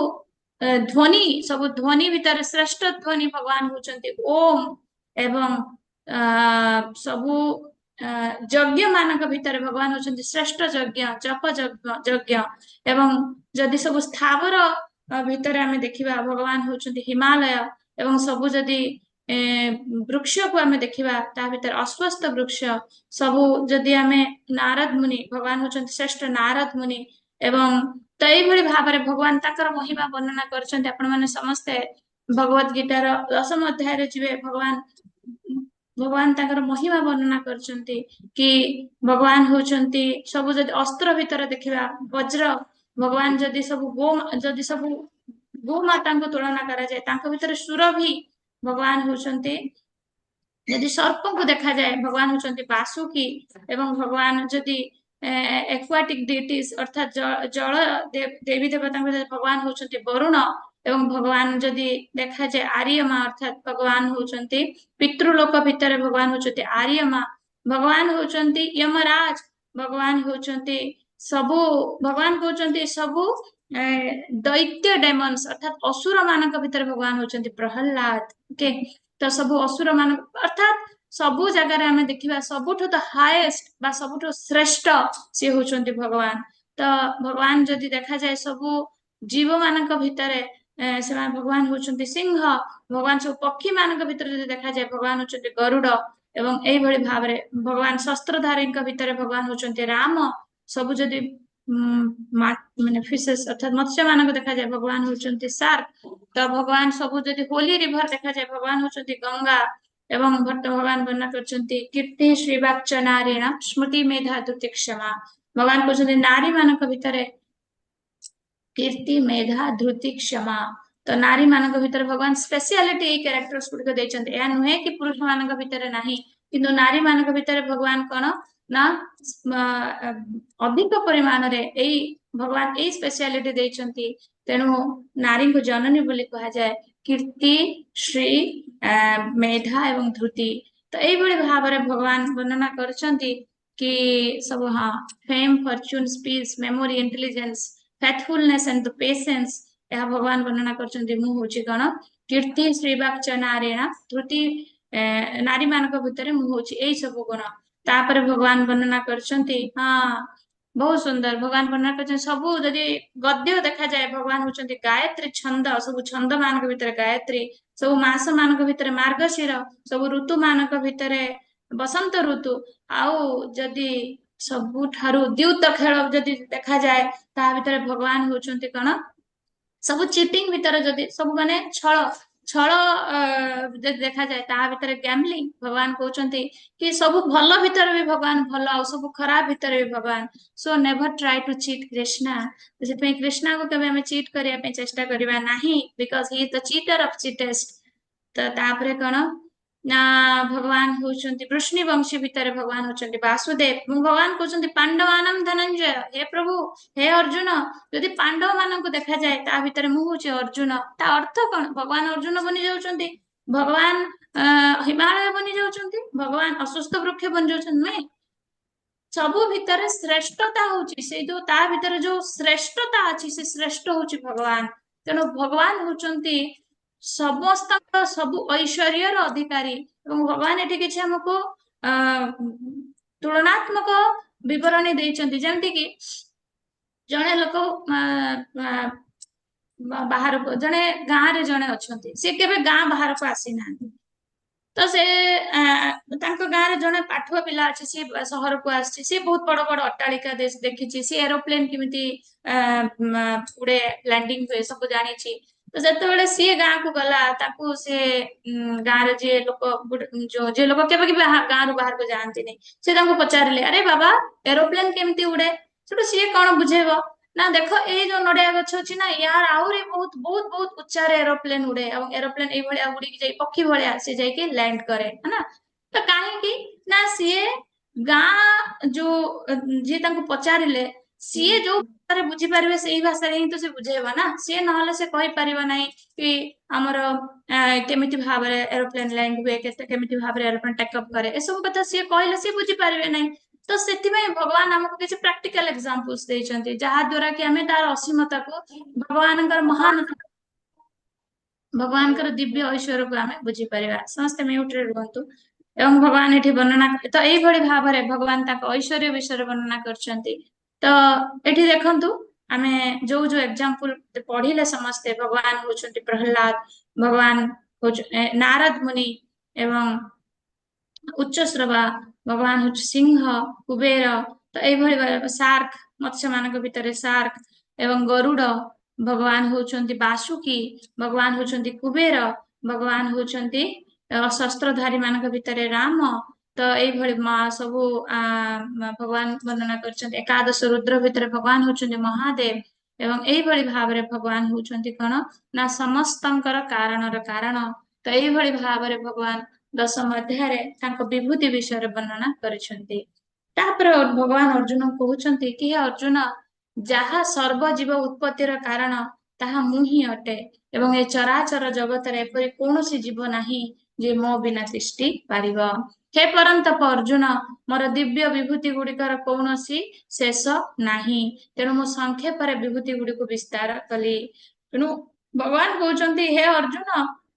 ଧ୍ୱନି, ସବୁ ଧ୍ୱନି ଭିତରେ ଶ୍ରେଷ୍ଠ ଧ୍ୱନି ଭଗବାନ ହଉଛନ୍ତି ଓମ୍ ଏବଂ ସବୁ ଯଜ୍ଞ ମାନଙ୍କ ଭିତରେ ଭଗବାନ ହଉଛନ୍ତି ଶ୍ରେଷ୍ଠ ଯଜ୍ଞ, ଜପ ଯଜ୍ଞ। ଏବଂ ଯଦି ସବୁ ସ୍ଥାବର ଭିତରେ ଆମେ ଦେଖିବା, ଭଗବାନ ହଉଛନ୍ତି ହିମାଳୟ ଏବଂ ସବୁ ଯଦି ବୃକ୍ଷକୁ ଆମେ ଦେଖିବା, ତା ଭିତରେ ଅଶ୍ୱତ୍ଥ ବୃକ୍ଷ। ସବୁ ଯଦି ଆମେ ନାରଦ ମୁନି, ଭଗବାନ ହଉଛନ୍ତି ଶ୍ରେଷ୍ଠ ନାରଦ ମୁନି। ଏବଂ ତ ଏଇଭଳି ଭାବରେ ଭଗବାନ ତାଙ୍କର ମହିମା ବର୍ଣ୍ଣନା କରିଛନ୍ତି। ଆପଣ ମାନେ ସମସ୍ତେ ଭଗବତ ଗୀତାର ଦଶମ ଅଧ୍ୟାୟରେ ଯିବେ, ଭଗବାନ ତାଙ୍କର ମହିମା ବର୍ଣ୍ଣନା କରିଛନ୍ତି କି ଭଗବାନ ହଉଛନ୍ତି ସବୁ ଯଦି ଅସ୍ତ୍ର ଭିତରେ ଦେଖିବା, ବଜ୍ର ଭଗବାନ। ଯଦି ସବୁ ଗୋମାତାଙ୍କୁ ତୁଳନା କରାଯାଏ, ତାଙ୍କ ଭିତରେ ସୁରଭି ଭଗବାନ ହଉଛନ୍ତି। ଯଦି ସର୍ପଙ୍କୁ ଦେଖାଯାଏ, ଭଗବାନ ହଉଛନ୍ତି ବାସୁକି। ଏବଂ ଭଗବାନ ଯଦି ଏକ୍ୱାଟିକ ଡିଟିସ୍ ଅର୍ଥାତ୍ ଜଳ ଦେବୀ ଦେବତାଙ୍କ ଭିତରେ ଭଗବାନ ହଉଛନ୍ତି ବରୁଣ। ଏବଂ ଭଗବାନ ଯଦି ଦେଖାଯାଏ ଆର୍ୟମା, ଅର୍ଥାତ୍ ଭଗବାନ ହଉଛନ୍ତି ପିତୃଲୋକ ଭିତରେ ଭଗବାନ ହଉଛନ୍ତି ଆର୍ୟମା। ଭଗବାନ ହଉଛନ୍ତି ୟମରାଜ। ଭଗବାନ ହଉଛନ୍ତି ସବୁ, ଭଗବାନ କହୁଛନ୍ତି ସବୁ ଦୈତ୍ୟ, ଡେମନ୍ସ ଅର୍ଥାତ୍ ଅସୁର ମାନଙ୍କ ଭିତରେ ଭଗବାନ ହଉଛନ୍ତି ପ୍ରହ୍ଲାଦ। ଓକେ, ତ ସବୁ ଅସୁର ମାନଙ୍କ ଅର୍ଥାତ୍ ସବୁ ଜାଗାରେ ଆମେ ଦେଖିବା ସବୁଠୁ ତ ହାଏଷ୍ଟ ବା ସବୁଠୁ ଶ୍ରେଷ୍ଠ ସିଏ ହଉଛନ୍ତି ଭଗବାନ। ତ ଭଗବାନ ଯଦି ଦେଖାଯାଏ ସବୁ ଜୀବ ମାନଙ୍କ ଭିତରେ ସେମାନେ ଭଗବାନ ହଉଛନ୍ତି ସିଂହ। ଭଗବାନ ସବୁ ପକ୍ଷୀ ମାନଙ୍କ ଭିତରେ ଯଦି ଦେଖାଯାଏ ଭଗବାନ ହଉଛନ୍ତି ଗରୁଡ। ଏବଂ ଏଇଭଳି ଭାବରେ ଭଗବାନ ଶସ୍ତ୍ରଧାରୀଙ୍କ ଭିତରେ ଭଗବାନ ହଉଛନ୍ତି ରାମ। ସବୁ ଯଦି ମାନେ ଫିସେସ୍ ଅର୍ଥାତ୍ ମତ୍ସ୍ୟ ମାନଙ୍କୁ ଦେଖାଯାଏ ଭଗବାନ ହଉଛନ୍ତି ସାର୍କ। ତ ଭଗବାନ ସବୁ ଯଦି ହୋଲି ରିଭର ଦେଖାଯାଏ ଭଗବାନ ହଉଛନ୍ତି ଗଙ୍ଗା। ଏବଂ ଭଟ୍ଟ ଭଗବାନ ବର୍ଣ୍ଣନା କରିଛନ୍ତି କୀର୍ତ୍ତି ଶ୍ରୀବାକ୍ଚ ନାରୀଣ ସ୍ମୃତି ମେଧା ଧୃତି କ୍ଷମା। ଭଗବାନ କହୁଛନ୍ତି ନାରୀ ମାନଙ୍କ ଭିତରେ କୀର୍ତ୍ତି, ମେଧା, ଧୃତି, କ୍ଷମା। ତ ନାରୀ ମାନଙ୍କ ଭିତରେ ଭଗବାନ ସ୍ପେସିଆଲିଟି ଏଇ କ୍ୟାରେକ୍ଟର୍ସ ଗୁଡିକ ଦେଇଛନ୍ତି। ଏହା ନୁହେଁ କି ପୁରୁଷ ମାନଙ୍କ ଭିତରେ ନାହିଁ, କିନ୍ତୁ ନାରୀ ମାନଙ୍କ ଭିତରେ ଭଗବାନ କଣ ନା ଅଧିକ ପରିମାଣରେ ଏଇ ଭଗବାନ ଏଇ ସ୍ପେସିଆଲିଟି ଦେଇଛନ୍ତି। ତେଣୁ ନାରୀଙ୍କୁ ଜନନୀ ବୋଲି କୁହାଯାଏ। କୀର୍ତ୍ତି, ଶ୍ରୀ, ମେଧା ଏବଂ ଧୃତି। ତ ଏଇଭଳି ଭାବରେ ଭଗବାନ ବର୍ଣ୍ଣନା କରିଛନ୍ତି କି ସବୁ, ହଁ, fame, fortune, speech, memory, intelligence, faithfulness and the patience। ଏହା ଭଗବାନ ବର୍ଣ୍ଣନା କରିଛନ୍ତି ମୁଁ ହଉଛି କଣ? କୀର୍ତ୍ତି ଶ୍ରୀବାକ୍ଚ ନାରୀଣ ଧୃତି, ନାରୀ ମାନଙ୍କ ଭିତରେ ମୁଁ ହଉଛି ଏଇ ସବୁ ଗୁଣ। ତାପରେ ଭଗବାନ ବର୍ଣ୍ଣନା କରିଛନ୍ତି, ହଁ, ବହୁତ ସୁନ୍ଦର ଭଗବାନ ବର୍ଣ୍ଣନା କରିଛନ୍ତି। ସବୁ ଯଦି ଗଦ୍ୟ ଦେଖାଯାଏ ଭଗବାନ ହଉଛନ୍ତି ଗାୟତ୍ରୀ ଛନ୍ଦ, ସବୁ ଛନ୍ଦ ମାନଙ୍କ ଭିତରେ ଗାୟତ୍ରୀ, ସବୁ ମାସ ମାନଙ୍କ ଭିତରେ ମାର୍ଗଶିର, ସବୁ ଋତୁ ମାନଙ୍କ ଭିତରେ ବସନ୍ତ ଋତୁ। ଆଉ ଯଦି ସବୁଠାରୁ ଦ୍ୟୁତ ଖେଳ ଯଦି ଦେଖାଯାଏ ତା ଭିତରେ ଭଗବାନ ହଉଛନ୍ତି କଣ? ସବୁ ଚିଟିଂ ଭିତରେ ଯଦି ସବୁ ମାନେ ଛଳ ଛଳ ଯଦି ଦେଖାଯାଏ ତା ଭିତରେ ଗ୍ୟାମ୍ବଲିଂ। ଭଗବାନ କହୁଛନ୍ତି କି ସବୁ ଭଲ ଭିତରେ ବି ଭଗବାନ ଭଲ ଆଉ ସବୁ ଖରାପ ଭିତରେ ବି ଭଗବାନ। So never try to cheat Krishna। ସେଥିପାଇଁ କୃଷ୍ଣାକୁ କେବେ ଆମେ ଚିଟ୍ କରିବା ପାଇଁ ଚେଷ୍ଟା କରିବା ନାହିଁ, because he is the cheater of cheatest। ତ ତାପରେ କଣ ନା ଭଗବାନ ହଉଛନ୍ତି ବୃଷ୍ଣିବଂଶୀ ଭିତରେ ଭଗବାନ ହଉଛନ୍ତି ବାସୁଦେବ। ଏବଂ ଭଗବାନ କହୁଛନ୍ତି ପାଣ୍ଡବାନାଂ ଧନଞ୍ଜୟ, ହେ ପ୍ରଭୁ, ହେ ଅର୍ଜୁନ, ଯଦି ପାଣ୍ଡବ ମାନଙ୍କୁ ଦେଖାଯାଏ ତା ଭିତରେ ମୁଁ ହଉଛି ଅର୍ଜୁନ। ତା ଅର୍ଥ କଣ? ଭଗବାନ ଅର୍ଜୁନ ବନି ଯାଉଛନ୍ତି, ଭଗବାନ ହିମାଳୟ ବନି ଯାଉଛନ୍ତି, ଭଗବାନ ଅଶ୍ୱତ୍ଥ ବୃକ୍ଷ ବନି ଯାଉଛନ୍ତି? ନୁହେଁ। ସବୁ ଭିତରେ ଶ୍ରେଷ୍ଠତା ହଉଛି ସେଇ ଯୋଉ ତା ଭିତରେ ଯୋଉ ଶ୍ରେଷ୍ଠତା ଅଛି, ସେ ଶ୍ରେଷ୍ଠ ହଉଛି ଭଗବାନ। ତେଣୁ ଭଗବାନ ହଉଛନ୍ତି ସମସ୍ତଙ୍କ ସବୁ ଐଶ୍ୱର୍ଯ୍ୟର ଅଧିକାରୀ। ଏବଂ ଭଗବାନ ଏଠି କିଛି ଆମକୁ ତୁଳନାତ୍ମକ ବିବରଣୀ ଦେଇଛନ୍ତି। ଯେମିତି କି ଜଣେ ଲୋକ ବାହାରକୁ, ଜଣେ ଗାଁରେ ଜଣେ ଅଛନ୍ତି, ସେ କେବେ ଗାଁ ବାହାରକୁ ଆସିନାହାନ୍ତି। ତ ସେ ତାଙ୍କ ଗାଁରେ ଜଣେ ପାଠୁଆ ପିଲା ଅଛି, ସିଏ ସହରକୁ ଆସିଛି, ସିଏ ବହୁତ ବଡ ବଡ ଅଟ୍ଟାଳିକା ଦେଖିଛି, ସିଏ ଏରୋପ୍ଲେନ କେମିତି ଉଡେ, ଲ୍ୟାଣ୍ଡିଂ ହୁଏ, ସବୁ ଜାଣିଛି। ତ ଯେତେବେଳେ ସିଏ ଗାଁକୁ ଗଲା, ତାକୁ ସେ ଗାଁରେ ଯିଏ ଲୋକ, ଯୋଉ ଯିଏ ଲୋକ କେବେ କେବେ ଗାଁରୁ ବାହାରକୁ ଯାଆନ୍ତିନି, ସେ ତାଙ୍କୁ ପଚାରିଲେ, "ଆରେ ବାବା, ଏରୋପ୍ଲେନ କେମିତି ଉଡେ?" ସେଠୁ ସିଏ କଣ ବୁଝେଇବ ନା, ଦେଖ, ଏଇ ଯୋଉ ନଡିଆ ଗଛ ଅଛି ନା, ୟାର ଆହୁରି ବହୁତ ବହୁତ ବହୁତ ଉଚ୍ଚାରେ ଏରୋପ୍ଲେନ ଉଡେ ଏବଂ ଏରୋପ୍ଲେନ ଏଇଭଳିଆ ଉଡିକି ଯାଇ ପକ୍ଷୀ ଭଳିଆ ସେ ଯାଇକି ଲ୍ୟାଣ୍ଡ କରେ, ହେଲା। ତ କାହିଁକି ନା ସିଏ ଗାଁ ଯୋଉ ଯିଏ ତାଙ୍କୁ ପଚାରିଲେ, ସିଏ ଯୋଉ ଭାଷାରେ ବୁଝିପାରିବେ ସେଇ ଭାଷାରେ ହିଁ ତ ସେ ବୁଝେଇବ ନା ସିଏ। ନହେଲେ ସେ କହିପାରିବ ନାହିଁ କି ଆମର କେମିତି ଭାବରେ ଏରୋପ୍ଲେନ ଲ୍ୟାଣ୍ଡ ହୁଏ, କେତେ କେମିତି ଭାବରେ ଏରୋପ୍ଲେନ ଟେକ୍ ଅପ୍ କରେ। ଏସବୁ କଥା ସିଏ କହିଲେ ସିଏ ବୁଝିପାରିବେ ନାହିଁ। ତ ସେଥିପାଇଁ ଭଗବାନ ଆମକୁ କିଛି ପ୍ରାକ୍ଟିକାଲ ଏକ୍ସାମ୍ପଲ୍ସ ଦେଇଛନ୍ତି, ଯାହା ଦ୍ଵାରା କି ଆମେ ତାର ଅସୀମତାକୁ, ଭଗବାନଙ୍କର ମହାନତା, ଭଗବାନଙ୍କର ଦିବ୍ୟ ଐଶ୍ୱର୍ଯ୍ୟକୁ ଆମେ ବୁଝିପାରିବା। ସମସ୍ତେ ମ୍ୟୁଟରେ ରୁହନ୍ତୁ। ଏବଂ ଭଗବାନ ଏଠି ବର୍ଣ୍ଣନା, ତ ଏଇଭଳି ଭାବରେ ଭଗବାନ ତାଙ୍କ ଐଶ୍ୱର୍ଯ୍ୟ ବିଷୟରେ ବର୍ଣ୍ଣନା କରିଛନ୍ତି। ତ ଏଠି ଦେଖନ୍ତୁ, ଆମେ ଯୋଉ ଯୋଉ ଏକ୍ସାମ୍ପଲ ପଢିଲେ ସମସ୍ତେ, ଭଗବାନ ହଉଛନ୍ତି ପ୍ରହ୍ଲାଦ, ଭଗବାନ ହଉଛନ୍ତି ନାରଦ ମୁନି ଏବଂ ଉଚ୍ଚଶ୍ରବା, ଭଗବାନ ହଉଛି ସିଂହ, କୁବେର, ତ ଏଇଭଳି ଭାବେ ସାର୍କ, ମତ୍ସ୍ୟ ମାନଙ୍କ ଭିତରେ ସାର୍କ ଏବଂ ଗରୁଡ, ଭଗବାନ ହଉଛନ୍ତି ବାସୁକି, ଭଗବାନ ହଉଛନ୍ତି କୁବେର, ଭଗବାନ ହଉଛନ୍ତି ଶସ୍ତ୍ରଧାରୀ ମାନଙ୍କ ଭିତରେ ରାମ। ତ ଏଇଭଳି ମା ସବୁ ଭଗବାନ ବର୍ଣ୍ଣନା କରିଛନ୍ତି। ଏକାଦଶ ରୁଦ୍ର ଭିତରେ ଭଗବାନ ହଉଛନ୍ତି ମହାଦେବ। ଏବଂ ଏଇଭଳି ଭାବରେ ଭଗବାନ ହଉଛନ୍ତି କଣ ନା ସମସ୍ତଙ୍କର କାରଣର କାରଣ। ତ ଏଇଭଳି ଭାବରେ ଭଗବାନ ଦଶମ ଅଧ୍ୟାୟରେ ତାଙ୍କ ବିଭୂତି ବିଷୟରେ ବର୍ଣ୍ଣନା କରିଛନ୍ତି। ତାପରେ ଭଗବାନ ଅର୍ଜୁନ କହୁଛନ୍ତି କି ହେ ଅର୍ଜୁନ, ଯାହା ସର୍ବଜୀବ ଉତ୍ପତ୍ତିର କାରଣ ତାହା ମୁଁ ହିଁ ଅଟେ ଏବଂ ଏ ଚରାଚର ଜଗତରେ ଏପରି କୌଣସି ଜୀବ ନାହିଁ ଯେ ମୋ ବିନା ତିଷ୍ଠି ପାରିବ। ହେ ପରନ୍ତପ ଅର୍ଜୁନ, ମୋର ଦିବ୍ୟ ବିଭୂତି ଗୁଡିକର କୌଣସି ଶେଷ ନାହିଁ, ତେଣୁ ମୁଁ ସଂକ୍ଷେପରେ ବିଭୂତି ଗୁଡିକୁ ବିସ୍ତାର କଲି। ତେଣୁ ଭଗବାନ କହୁଛନ୍ତି, ହେ ଅର୍ଜୁନ,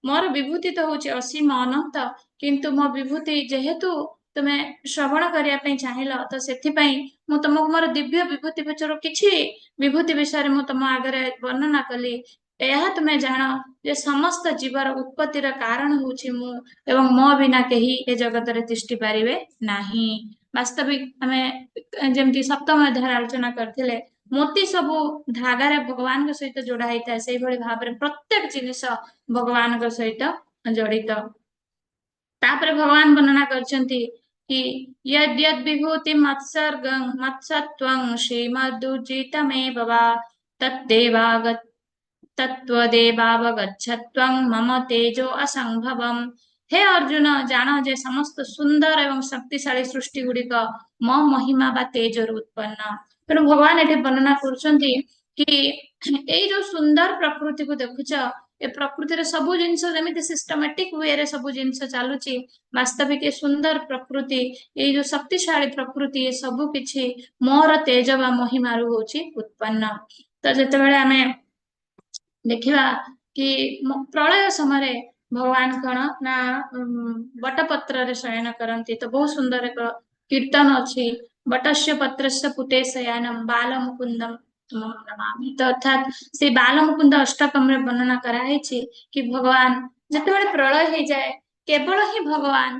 ମୋର ବିଭୂତି ତ ହଉଛି ଅସୀମ ଅନନ୍ତ, କିନ୍ତୁ ମୋ ବିଭୂତି ଯେହେତୁ ତୁମେ ଶ୍ରବଣ କରିବା ପାଇଁ ଚାହିଁଲ, ତ ସେଥିପାଇଁ ମୁଁ ତମକୁ ମୋର ଦିବ୍ୟ ବିଭୂତି ଭିତରୁ କିଛି ବିଭୂତି ବିଷୟରେ ମୁଁ ତମ ଆଗରେ ବର୍ଣ୍ଣନା କଲି। ଏହା ତୁମେ ଜାଣ ଯେ ସମସ୍ତ ଜୀବର ଉତ୍ପତ୍ତିର କାରଣ ହଉଛି ମୁଁ ଏବଂ ମୋ ବିନା କେହି ଏ ଜଗତରେ ତିଷ୍ଠି ପାରିବେ ନାହିଁ। ବାସ୍ତବିକ ଆମେ ଯେମିତି ସପ୍ତମ ଅଧ୍ୟାୟରେ ଆଲୋଚନା କରିଥିଲେ, ମୋତି ସବୁ ଧାଗାରେ ଭଗବାନଙ୍କ ସହିତ ଯୋଡା ହେଇଥାଏ, ସେଇଭଳି ଭାବରେ ପ୍ରତ୍ୟେକ ଜିନିଷ ଭଗବାନଙ୍କ ସହିତ ଜଡିତ। ତାପରେ ଭଗବାନ ବର୍ଣ୍ଣନା କରିଛନ୍ତି କି यद् यद् विभूति मत्सर्गं मत्सत्त्वं श्रीमदुचितमेव वा तत्त्वदेवावगच्छ त्वं मम तेजो असंभवम्। ହେ ଅର୍ଜୁନ, ଜାଣ ଯେ ସମସ୍ତ ସୁନ୍ଦର ଏବଂ ଶକ୍ତିଶାଳୀ ସୃଷ୍ଟି ଗୁଡିକ ମୋ ମହିମା ବା ତେଜରୁ ଉତ୍ପନ୍ନ। ତେଣୁ ଭଗବାନ ଏଠି ବର୍ଣ୍ଣନା କରୁଛନ୍ତି କି ଏଇ ଯୋଉ ସୁନ୍ଦର ପ୍ରକୃତିକୁ ଦେଖୁଛ, ଏ ପ୍ରକୃତିରେ ସବୁ ଜିନିଷ ଯେମିତି ସିଷ୍ଟମାଟିକ ୱେରେ ସବୁ ଜିନିଷ ଚାଲୁଛି, ବାସ୍ତବିକ ଏ ସୁନ୍ଦର ପ୍ରକୃତି, ଏଇ ଯୋଉ ଶକ୍ତିଶାଳୀ ପ୍ରକୃତି, ଏ ସବୁ କିଛି ମୋର ତେଜ ବା ମହିମାରୁ ହଉଛି ଉତ୍ପନ୍ନ। ତ ଯେତେବେଳେ ଆମେ ଦେଖିବା କି ପ୍ରଳୟ ସମୟରେ ଭଗବାନ କଣ ନା ବଟପତ୍ରରେ ଶୟନ କରନ୍ତି, ତ ବହୁତ ସୁନ୍ଦର ଏକ କୀର୍ତ୍ତନ ଅଛି, ବଟସ୍ୟ ପତ୍ରସ୍ୟ ପୁଟେ ଶୟାନମ ବାଲମୁକୁନ୍ଦମ ନମାମି। ତ ଅର୍ଥାତ୍ ସେଇ ବାଲମୁକୁନ୍ଦ ଅଷ୍ଟକମରେ ବର୍ଣ୍ଣନା କରାହେଇଛି କି ଭଗବାନ ଯେତେବେଳେ ପ୍ରଳୟ ହେଇଯାଏ, କେବଳ ହିଁ ଭଗବାନ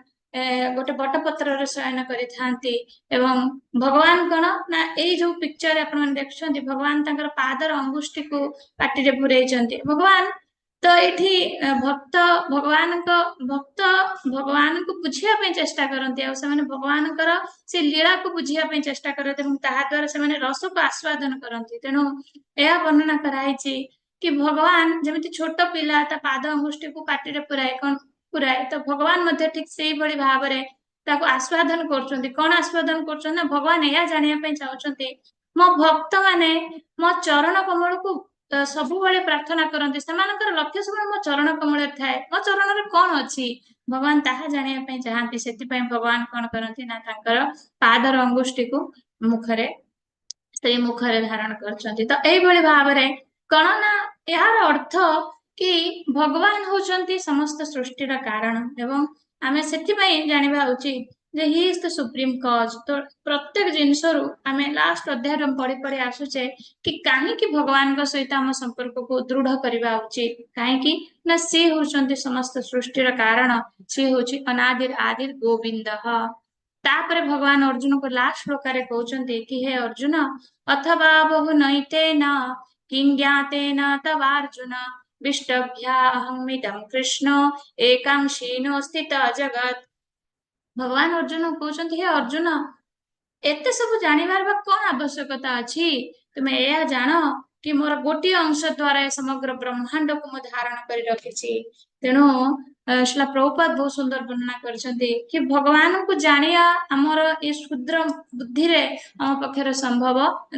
ଗୋଟେ ବଟପତ୍ରରେ ଶୟନ କରିଥାନ୍ତି। ଏବଂ ଭଗବାନ କଣ ନା ଏଇ ଯୋଉ ପିକ୍ଚର ଆପଣ ମାନେ ଦେଖୁଛନ୍ତି, ଭଗବାନ ତାଙ୍କର ପାଦର ଅଙ୍ଗୁଷ୍ଠିକୁ ପାଟିରେ ପୁରେଇଛନ୍ତି। ଭଗବାନ ତ ଏଇଠି ଭକ୍ତ ଭଗବାନଙ୍କ ଭକ୍ତ ଭଗବାନଙ୍କୁ ବୁଝିବା ପାଇଁ ଚେଷ୍ଟା କରନ୍ତି ଆଉ ସେମାନେ ଭଗବାନଙ୍କର ସେ ଲୀଳାକୁ ବୁଝିବା ପାଇଁ ଚେଷ୍ଟା କରନ୍ତି ଏବଂ ତାହା ଦ୍ଵାରା ସେମାନେ ରସକୁ ଆସ୍ୱାଦନ କରନ୍ତି। ତେଣୁ ଏହା ବର୍ଣ୍ଣନା କରାହେଇଛି କି ଭଗବାନ ଯେମିତି ଛୋଟ ପିଲା ତା ପାଦ ଅଙ୍ଗୁଷ୍ଠିକୁ ପାଟିରେ ପୁରାଏ, କଣ ପୁରାଏ, ତ ଭଗବାନ ମଧ୍ୟ ଠିକ ସେଇଭଳି ଭାବରେ ତାକୁ ଆସ୍ୱାଦନ କରୁଛନ୍ତି। କଣ ଆସ୍ୱାଦନ କରୁଛନ୍ତି ନା ଭଗବାନ ଏହା ଜାଣିବା ପାଇଁ ଚାହୁଁଛନ୍ତି, ମୋ ଭକ୍ତ ମାନେ ମୋ ଚରଣ କମଳକୁ ସବୁବେଳେ ପ୍ରାର୍ଥନା କରନ୍ତି, ସେମାନଙ୍କର ଲକ୍ଷ୍ୟ ସବୁବେଳେ ମୋ ଚରଣ କମଳରେ ଥାଏ, ମୋ ଚରଣରେ କଣ ଅଛି ଭଗବାନ ତାହା ଜାଣିବା ପାଇଁ ଚାହାନ୍ତି। ସେଥିପାଇଁ ଭଗବାନ କଣ କରନ୍ତି ନା ତାଙ୍କର ପାଦର ଅଙ୍ଗୁଷ୍ଠିକୁ ମୁଖରେ ସେଇ ମୁଖରେ ଧାରଣ କରୁଛନ୍ତି। ତ ଏଇଭଳି ଭାବରେ କଣ ନା ଏହାର ଅର୍ଥ କି ଭଗବାନ ହଉଛନ୍ତି ସମସ୍ତ ସୃଷ୍ଟିର କାରଣ ଏବଂ ଆମେ ସେଥିପାଇଁ ଜାଣିବା ଉଚିତ ଯେ he is the supreme cause. ତ ପ୍ରତ୍ୟେକ ଜିନିଷରୁ ଆମେ ଲାଷ୍ଟ ଅଧ୍ୟାୟରେ ପଢି ପଢି ଆସୁଛେ କି କାହିଁକି ଭଗବାନଙ୍କ ସହିତ ଆମ ସମ୍ପର୍କକୁ ଦୃଢ କରିବା ଉଚିତ, କାହିଁକି ନା ସିଏ ହଉଛନ୍ତି ସମସ୍ତ ସୃଷ୍ଟିର କାରଣ, ସିଏ ହଉଛି ଅନାଦିର ଆଦିର ଗୋବିନ୍ଦ। ତାପରେ ଭଗବାନ ଅର୍ଜୁନକୁ ଲାଷ୍ଟ ଶ୍ଲୋକରେ କହୁଛନ୍ତି କି ହେ ଅର୍ଜୁନ, ଅଥବା ବହୁ ନୈତେନ କିଂ ଜ୍ଞାତେନ ତବାର୍ଜୁନ ବିଷ୍ଟଭ୍ୟାହମିଦಂ କୃଷ୍ଣ ଏକାଂଶୀନୋ ସ୍ଥିତ ଜଗତ। ଭଗବାନ ଅର୍ଜୁନ କହୁଛନ୍ତି, ହେ ଅର୍ଜୁନ, ଏତେ ସବୁ ଜାଣିବାର ବା କଣ ଆବଶ୍ୟକତା ଅଛି? ତୁମେ ଏହା ଜାଣ କି ମୋର ଗୋଟିଏ ଅଂଶ ଦ୍ଵାରା ଏ ସମଗ୍ର ବ୍ରହ୍ମାଣ୍ଡକୁ ମୁଁ ଧାରଣ କରି ରଖିଛି। ତେଣୁ ଶ୍ରୀଲା ପ୍ରଭୁପାଦ ବହୁତ ସୁନ୍ଦର ବର୍ଣ୍ଣନା କରିଛନ୍ତି କି ଭଗବାନଙ୍କୁ ଜାଣିବା ଆମର ଏ କ୍ଷୁଦ୍ର ବୁଦ୍ଧିରେ ଆମ ପକ୍ଷରେ ସମ୍ଭବ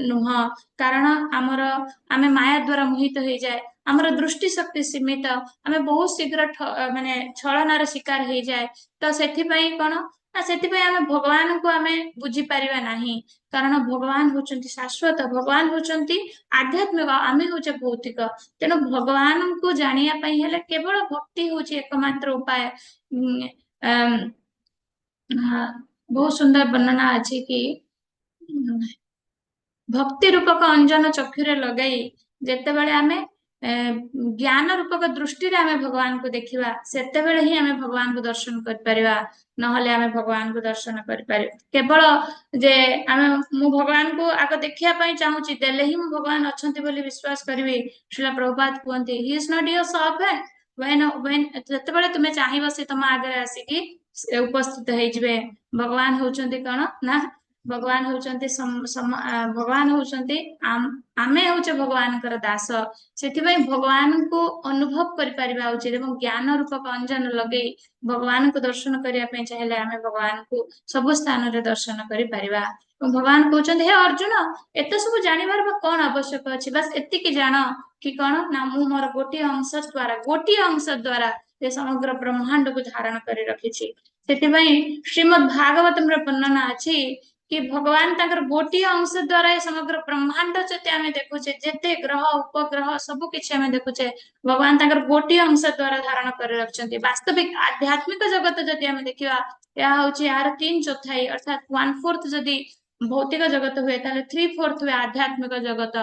ନୁହଁ, କାରଣ ଆମେ ମାୟା ଦ୍ଵାରା ମୋହିତ ହେଇଯାଏ, ଆମର ଦୃଷ୍ଟି ଶକ୍ତି ସୀମିତ, ଆମେ ବହୁତ ଶୀଘ୍ର ମାନେ ଛଳନାର ଶିକାର ହେଇଯାଏ। ତ ସେଥିପାଇଁ କଣ ନା ସେଥିପାଇଁ ଆମେ ଭଗବାନଙ୍କୁ ଆମେ ବୁଝିପାରିବା ନାହିଁ, କାରଣ ଭଗବାନ ହଉଛନ୍ତି ଶାଶ୍ୱତ, ଭଗବାନ ହଉଛନ୍ତି ଆଧ୍ୟାତ୍ମିକ, ଆମେ ହଉଛେ ଭୌତିକ। ତେଣୁ ଭଗବାନଙ୍କୁ ଜାଣିବା ପାଇଁ ହେଲେ କେବଳ ଭକ୍ତି ହଉଛି ଏକମାତ୍ର ଉପାୟ। ବହୁତ ସୁନ୍ଦର ବର୍ଣ୍ଣନା ଅଛି କି ଭକ୍ତି ରୂପକ ଅଞ୍ଜନ ଚକ୍ଷୁରେ ଲଗାଇ ଯେତେବେଳେ ଆମେ ଜ୍ଞାନ ରୂପକ ଦୃଷ୍ଟିରେ ଆମେ ଭଗବାନଙ୍କୁ ଦେଖିବା, ସେତେବେଳେ ହିଁ ଆମେ ଭଗବାନଙ୍କୁ ଦର୍ଶନ କରିପାରିବା, ନହେଲେ ଆମେ ଭଗବାନଙ୍କୁ ଦର୍ଶନ କରିପାରିବା କେବଳ ଯେ ଆମେ ମୁଁ ଭଗବାନଙ୍କୁ ଆଗ ଦେଖିବା ପାଇଁ ଚାହୁଁଛି, ଦେଲେ ହିଁ ମୁଁ ଭଗବାନ ଅଛନ୍ତି ବୋଲି ବିଶ୍ୱାସ କରିବି। ଶ୍ରୀଲା ପ୍ରଭୁପାଦ କୁହନ୍ତି, he is not your servant. When ଯେତେବେଳେ ତୁମେ ଚାହିଁବ ସେ ତମ ଆଗରେ ଆସିକି ଉପସ୍ଥିତ ହେଇଯିବେ। ଭଗବାନ ହଉଛନ୍ତି କଣ ନା ଭଗବାନ ହଉଛନ୍ତି ଭଗବାନ ହଉଛନ୍ତି, ଆମେ ହଉଛେ ଭଗବାନଙ୍କର ଦାସ। ସେଥିପାଇଁ ଭଗବାନଙ୍କୁ ଅନୁଭବ କରିପାରିବା ଉଚିତ ଏବଂ ଜ୍ଞାନ ରୂପକ ଅଞ୍ଜନ ଲଗେଇ ଭଗବାନଙ୍କୁ ଦର୍ଶନ କରିବା ପାଇଁ ଚାହିଁଲେ ଆମେ ଭଗବାନଙ୍କୁ ସବୁ ସ୍ଥାନରେ ଦର୍ଶନ କରିପାରିବା। ଏବଂ ଭଗବାନ କହୁଛନ୍ତି, ହେ ଅର୍ଜୁନ, ଏତେ ସବୁ ଜାଣିବାର ବା କଣ ଆବଶ୍ୟକ ଅଛି? ବାସ୍ ଏତିକି ଜାଣ କି କଣ ନା ମୁଁ ମୋର ଗୋଟିଏ ଅଂଶ ଦ୍ଵାରା, ଗୋଟିଏ ଅଂଶ ଦ୍ଵାରା ଏ ସମଗ୍ର ବ୍ରହ୍ମାଣ୍ଡକୁ ଧାରଣ କରି ରଖିଛି। ସେଥିପାଇଁ ଶ୍ରୀମଦ୍ ଭାଗବତମର ବର୍ଣ୍ଣନା ଅଛି କି ଭଗବାନ ତାଙ୍କର ଗୋଟିଏ ଅଂଶ ଦ୍ଵାରା ଏ ସମଗ୍ର ବ୍ରହ୍ମାଣ୍ଡ ଯଦି ଆମେ ଦେଖୁଛେ, ଯେତେ ଗ୍ରହ ଉପଗ୍ରହ ସବୁ କିଛି ଆମେ ଦେଖୁଛେ, ଭଗବାନ ତାଙ୍କର ଗୋଟିଏ ଅଂଶ ଦ୍ଵାରା ଧାରଣ କରି ରଖିଛନ୍ତି। ବାସ୍ତବିକ ଆଧ୍ୟାତ୍ମିକ ଜଗତ ଯଦି ଆମେ ଦେଖିବା, ଏହା ହଉଛି ଏହାର 3/4, ଅର୍ଥାତ୍ 1/4 ଯଦି ଭୌତିକ ଜଗତ ହୁଏ, ତାହେଲେ 3/4 ହୁଏ ଆଧ୍ୟାତ୍ମିକ ଜଗତ।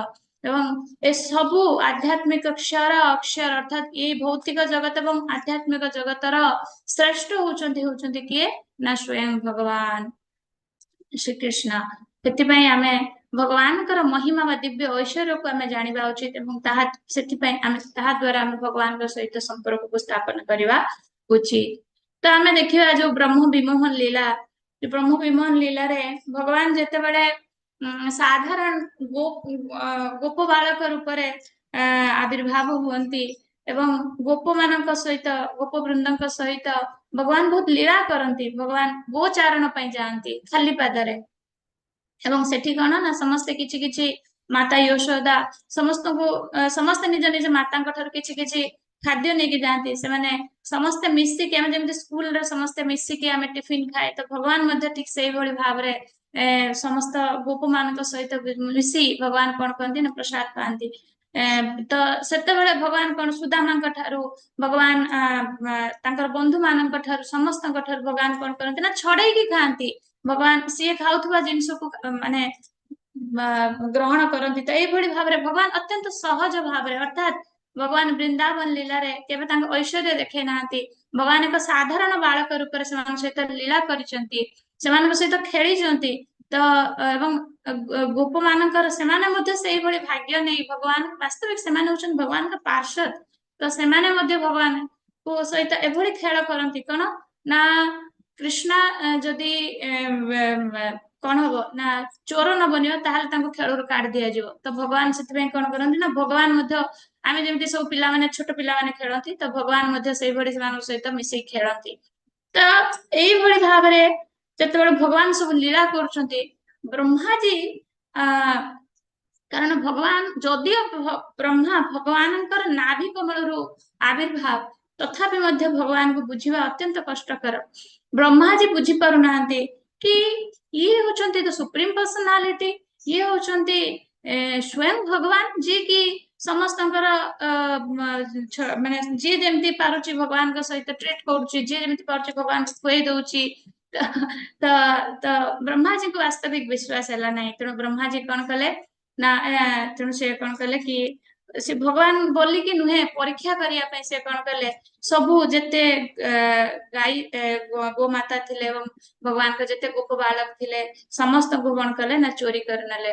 ଏବଂ ଏସବୁ ଆଧ୍ୟାତ୍ମିକ କ୍ଷର ଅକ୍ଷର, ଅର୍ଥାତ୍ ଏଇ ଭୌତିକ ଜଗତ ଏବଂ ଆଧ୍ୟାତ୍ମିକ ଜଗତର ଶ୍ରେଷ୍ଠ ହଉଛନ୍ତି କିଏ ନା ସ୍ୱୟଂ ଭଗବାନ ଶ୍ରୀକୃଷ୍ଣ। ସେଥିପାଇଁ ଆମେ ଭଗବାନଙ୍କର ମହିମା ବା ଦିବ୍ୟ ଐଶ୍ୱର୍ଯ୍ୟକୁ ଆମେ ଜାଣିବା ଉଚିତ ଏବଂ ସେଥିପାଇଁ ଆମେ ତାହା ଦ୍ଵାରା ଆମେ ଭଗବାନଙ୍କ ସହିତ ସମ୍ପର୍କକୁ ସ୍ଥାପନ କରିବା ଉଚିତ। ତ ଆମେ ଦେଖିବା ଯୋଉ ବ୍ରହ୍ମ ବିମୋହନ ଲୀଳା, ବ୍ରହ୍ମ ବିମୋହନ ଲୀଳାରେ ଭଗବାନ ଯେତେବେଳେ ସାଧାରଣ ଗୋପ ବାଳକ ରୂପରେ ଆବିର୍ଭାବ ହୁଅନ୍ତି ଏବଂ ଗୋପ ମାନଙ୍କ ସହିତ, ଗୋପ ବୃନ୍ଦଙ୍କ ସହିତ ଭଗବାନ ବହୁତ ଲୀଳା କରନ୍ତି। ଭଗବାନ ଗୋଚାରଣ ପାଇଁ ଯାଆନ୍ତି ଖାଲି ପାଦରେ ଏବଂ ସେଠି କଣ ନା ସମସ୍ତେ କିଛି କିଛି, ମାତା ୟଶୋଦା ସମସ୍ତଙ୍କୁ, ସମସ୍ତେ ନିଜ ନିଜ ମାତାଙ୍କ ଠାରୁ କିଛି କିଛି ଖାଦ୍ୟ ନେଇକି ଯାଆନ୍ତି। ସେମାନେ ସମସ୍ତେ ମିଶିକି, ଆମେ ଯେମିତି ସ୍କୁଲରେ ସମସ୍ତେ ମିଶିକି ଆମେ ଟିଫିନ ଖାଏ, ତ ଭଗବାନ ମଧ୍ୟ ଠିକ ସେଇଭଳି ଭାବରେ ସମସ୍ତ ଗୋପ ମାନଙ୍କ ସହିତ ମିଶି ଭଗବାନ କଣ କରନ୍ତି ନା ପ୍ରସାଦ ପାଆନ୍ତି। ତ ସେତେବେଳେ ଭଗବାନ କଣ ସୁଦାମାଙ୍କ ଠାରୁ, ଭଗବାନ ତାଙ୍କର ବନ୍ଧୁ ମାନଙ୍କ ଠାରୁ, ସମସ୍ତଙ୍କ ଠାରୁ ଭଗବାନ କଣ କରନ୍ତି ନା ଛଡେଇକି ଖାଆନ୍ତି। ଭଗବାନ ସିଏ ଖାଉଥିବା ଜିନିଷକୁ ମାନେ ଗ୍ରହଣ କରନ୍ତି। ତ ଏଇଭଳି ଭାବରେ ଭଗବାନ ଅତ୍ୟନ୍ତ ସହଜ ଭାବରେ, ଅର୍ଥାତ୍ ଭଗବାନ ବୃନ୍ଦାବନ ଲୀଳାରେ କେବେ ତାଙ୍କ ଐଶ୍ୱର୍ଯ୍ୟ ଦେଖେଇ ନାହାନ୍ତି। ଭଗବାନ ଏକ ସାଧାରଣ ବାଳକ ରୂପରେ ସେମାନଙ୍କ ସହିତ ଲୀଳା କରିଛନ୍ତି, ସେମାନଙ୍କ ସହିତ ଖେଳିଛନ୍ତି। ତ ଏବଂ ଗୋପ ମାନଙ୍କର ସେମାନେ ମଧ୍ୟ ସେଇଭଳି ଭାଗ୍ୟ ନେଇ ଭଗବାନ, ବାସ୍ତବିକ ସେମାନେ ହଉଛନ୍ତି ଭଗବାନଙ୍କ ପାର୍ଶ୍ୱଦ, ତ ସେମାନେ ମଧ୍ୟ ଭଗବାନଙ୍କ ସହିତ ଏଭଳି ଖେଳ କରନ୍ତି। କଣ ନା କୃଷ୍ଣ ଯଦି କଣ ହବ ନା ଚୋର ନ ବନିବ, ତାହେଲେ ତାଙ୍କୁ ଖେଳରୁ କାଢି ଦିଆଯିବ। ତ ଭଗବାନ ସେଥିପାଇଁ କଣ କରନ୍ତି ନା ଭଗବାନ ମଧ୍ୟ, ଆମେ ଯେମିତି ସବୁ ପିଲାମାନେ, ଛୋଟ ପିଲାମାନେ ଖେଳନ୍ତି, ତ ଭଗବାନ ମଧ୍ୟ ସେଇଭଳି ସେମାନଙ୍କ ସହିତ ମିଶିକି ଖେଳନ୍ତି। ତ ଏଇଭଳି ଭାବରେ ଯେତେବେଳେ ଭଗବାନ ସବୁ ଲୀଳା କରୁଛନ୍ତି, ବ୍ରହ୍ମାଜୀ କାରଣ ଭଗବାନ ଯଦିଓ ବ୍ରହ୍ମା ଭଗବାନଙ୍କର ନାଭି କମଳରୁ ଆବିର୍ଭାବ, ତଥାପି ମଧ୍ୟ ଭଗବାନଙ୍କୁ ବୁଝିବା ଅତ୍ୟନ୍ତ କଷ୍ଟକର। ବ୍ରହ୍ମାଜୀ ବୁଝି ପାରୁନାହାନ୍ତି କି ଇଏ ହଉଛନ୍ତି ଦ ସୁପ୍ରିମ ପର୍ସନାଲିଟି, ଇଏ ହଉଛନ୍ତି ସ୍ୱୟଂ ଭଗବାନ, ଯିଏ କି ସମସ୍ତଙ୍କର ମାନେ ଯିଏ ଯେମିତି ପାରୁଛି ଭଗବାନଙ୍କ ସହିତ ଟ୍ରିଟ କରୁଛି, ଯିଏ ଯେମିତି ପାରୁଛି ଭଗବାନଙ୍କୁ ଖୁଏଇ ଦଉଛି। ତ ତ ବ୍ରହ୍ମାଜୀଙ୍କୁ ବାସ୍ତବିକ ବିଶ୍ୱାସ ହେଲା ନାହିଁ। ତେଣୁ ବ୍ରହ୍ମାଜୀ କଣ କଲେ ନା ତେଣୁ ସେ କଣ କଲେ କି ସେ ଭଗବାନ ବୋଲିକି ନୁହେଁ, ପରୀକ୍ଷା କରିବା ପାଇଁ ସେ କଣ କଲେ, ସବୁ ଯେତେ ଗାଈ ଗୋମାତା ଥିଲେ ଏବଂ ଭଗବାନଙ୍କ ଯେତେ ଗୋପ ବାଳକ ଥିଲେ, ସମସ୍ତଙ୍କୁ କଣ କଲେ ନା ଚୋରି କରିନେଲେ।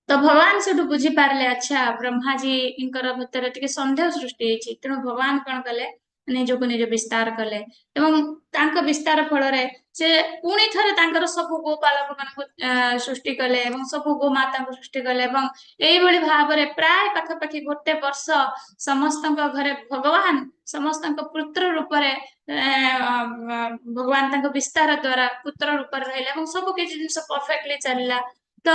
ତ ଭଗବାନ ସେଠୁ ବୁଝିପାରିଲେ, ଆଚ୍ଛା ବ୍ରହ୍ମାଜୀଙ୍କର ଭିତରେ ଟିକେ ସନ୍ଦେହ ସୃଷ୍ଟି ହେଇଛି। ତେଣୁ ଭଗବାନ କଣ କଲେ, ନିଜକୁ ନିଜ ବିସ୍ତାର କଲେ ଏବଂ ତାଙ୍କ ବିସ୍ତାର ଫଳରେ ସେ ପୁଣି ଥରେ ତାଙ୍କର ସବୁ ଗୋପାଳକ ମାନଙ୍କୁ ସୃଷ୍ଟି କଲେ ଏବଂ ସବୁ ଗୋମାତାଙ୍କୁ ସୃଷ୍ଟି କଲେ। ଏବଂ ଏଇଭଳି ଭାବରେ ପ୍ରାୟ ପାଖାପାଖି ଗୋଟେ ବର୍ଷ ସମସ୍ତଙ୍କ ଘରେ ଭଗବାନ ସମସ୍ତଙ୍କ ପୁତ୍ର ରୂପରେ, ଭଗବାନ ତାଙ୍କ ବିସ୍ତାର ଦ୍ଵାରା ପୁତ୍ର ରୂପରେ ରହିଲେ ଏବଂ ସବୁ କିଛି ଜିନିଷ ପରଫେକ୍ଟଲି ଚାଲିଲା। ତ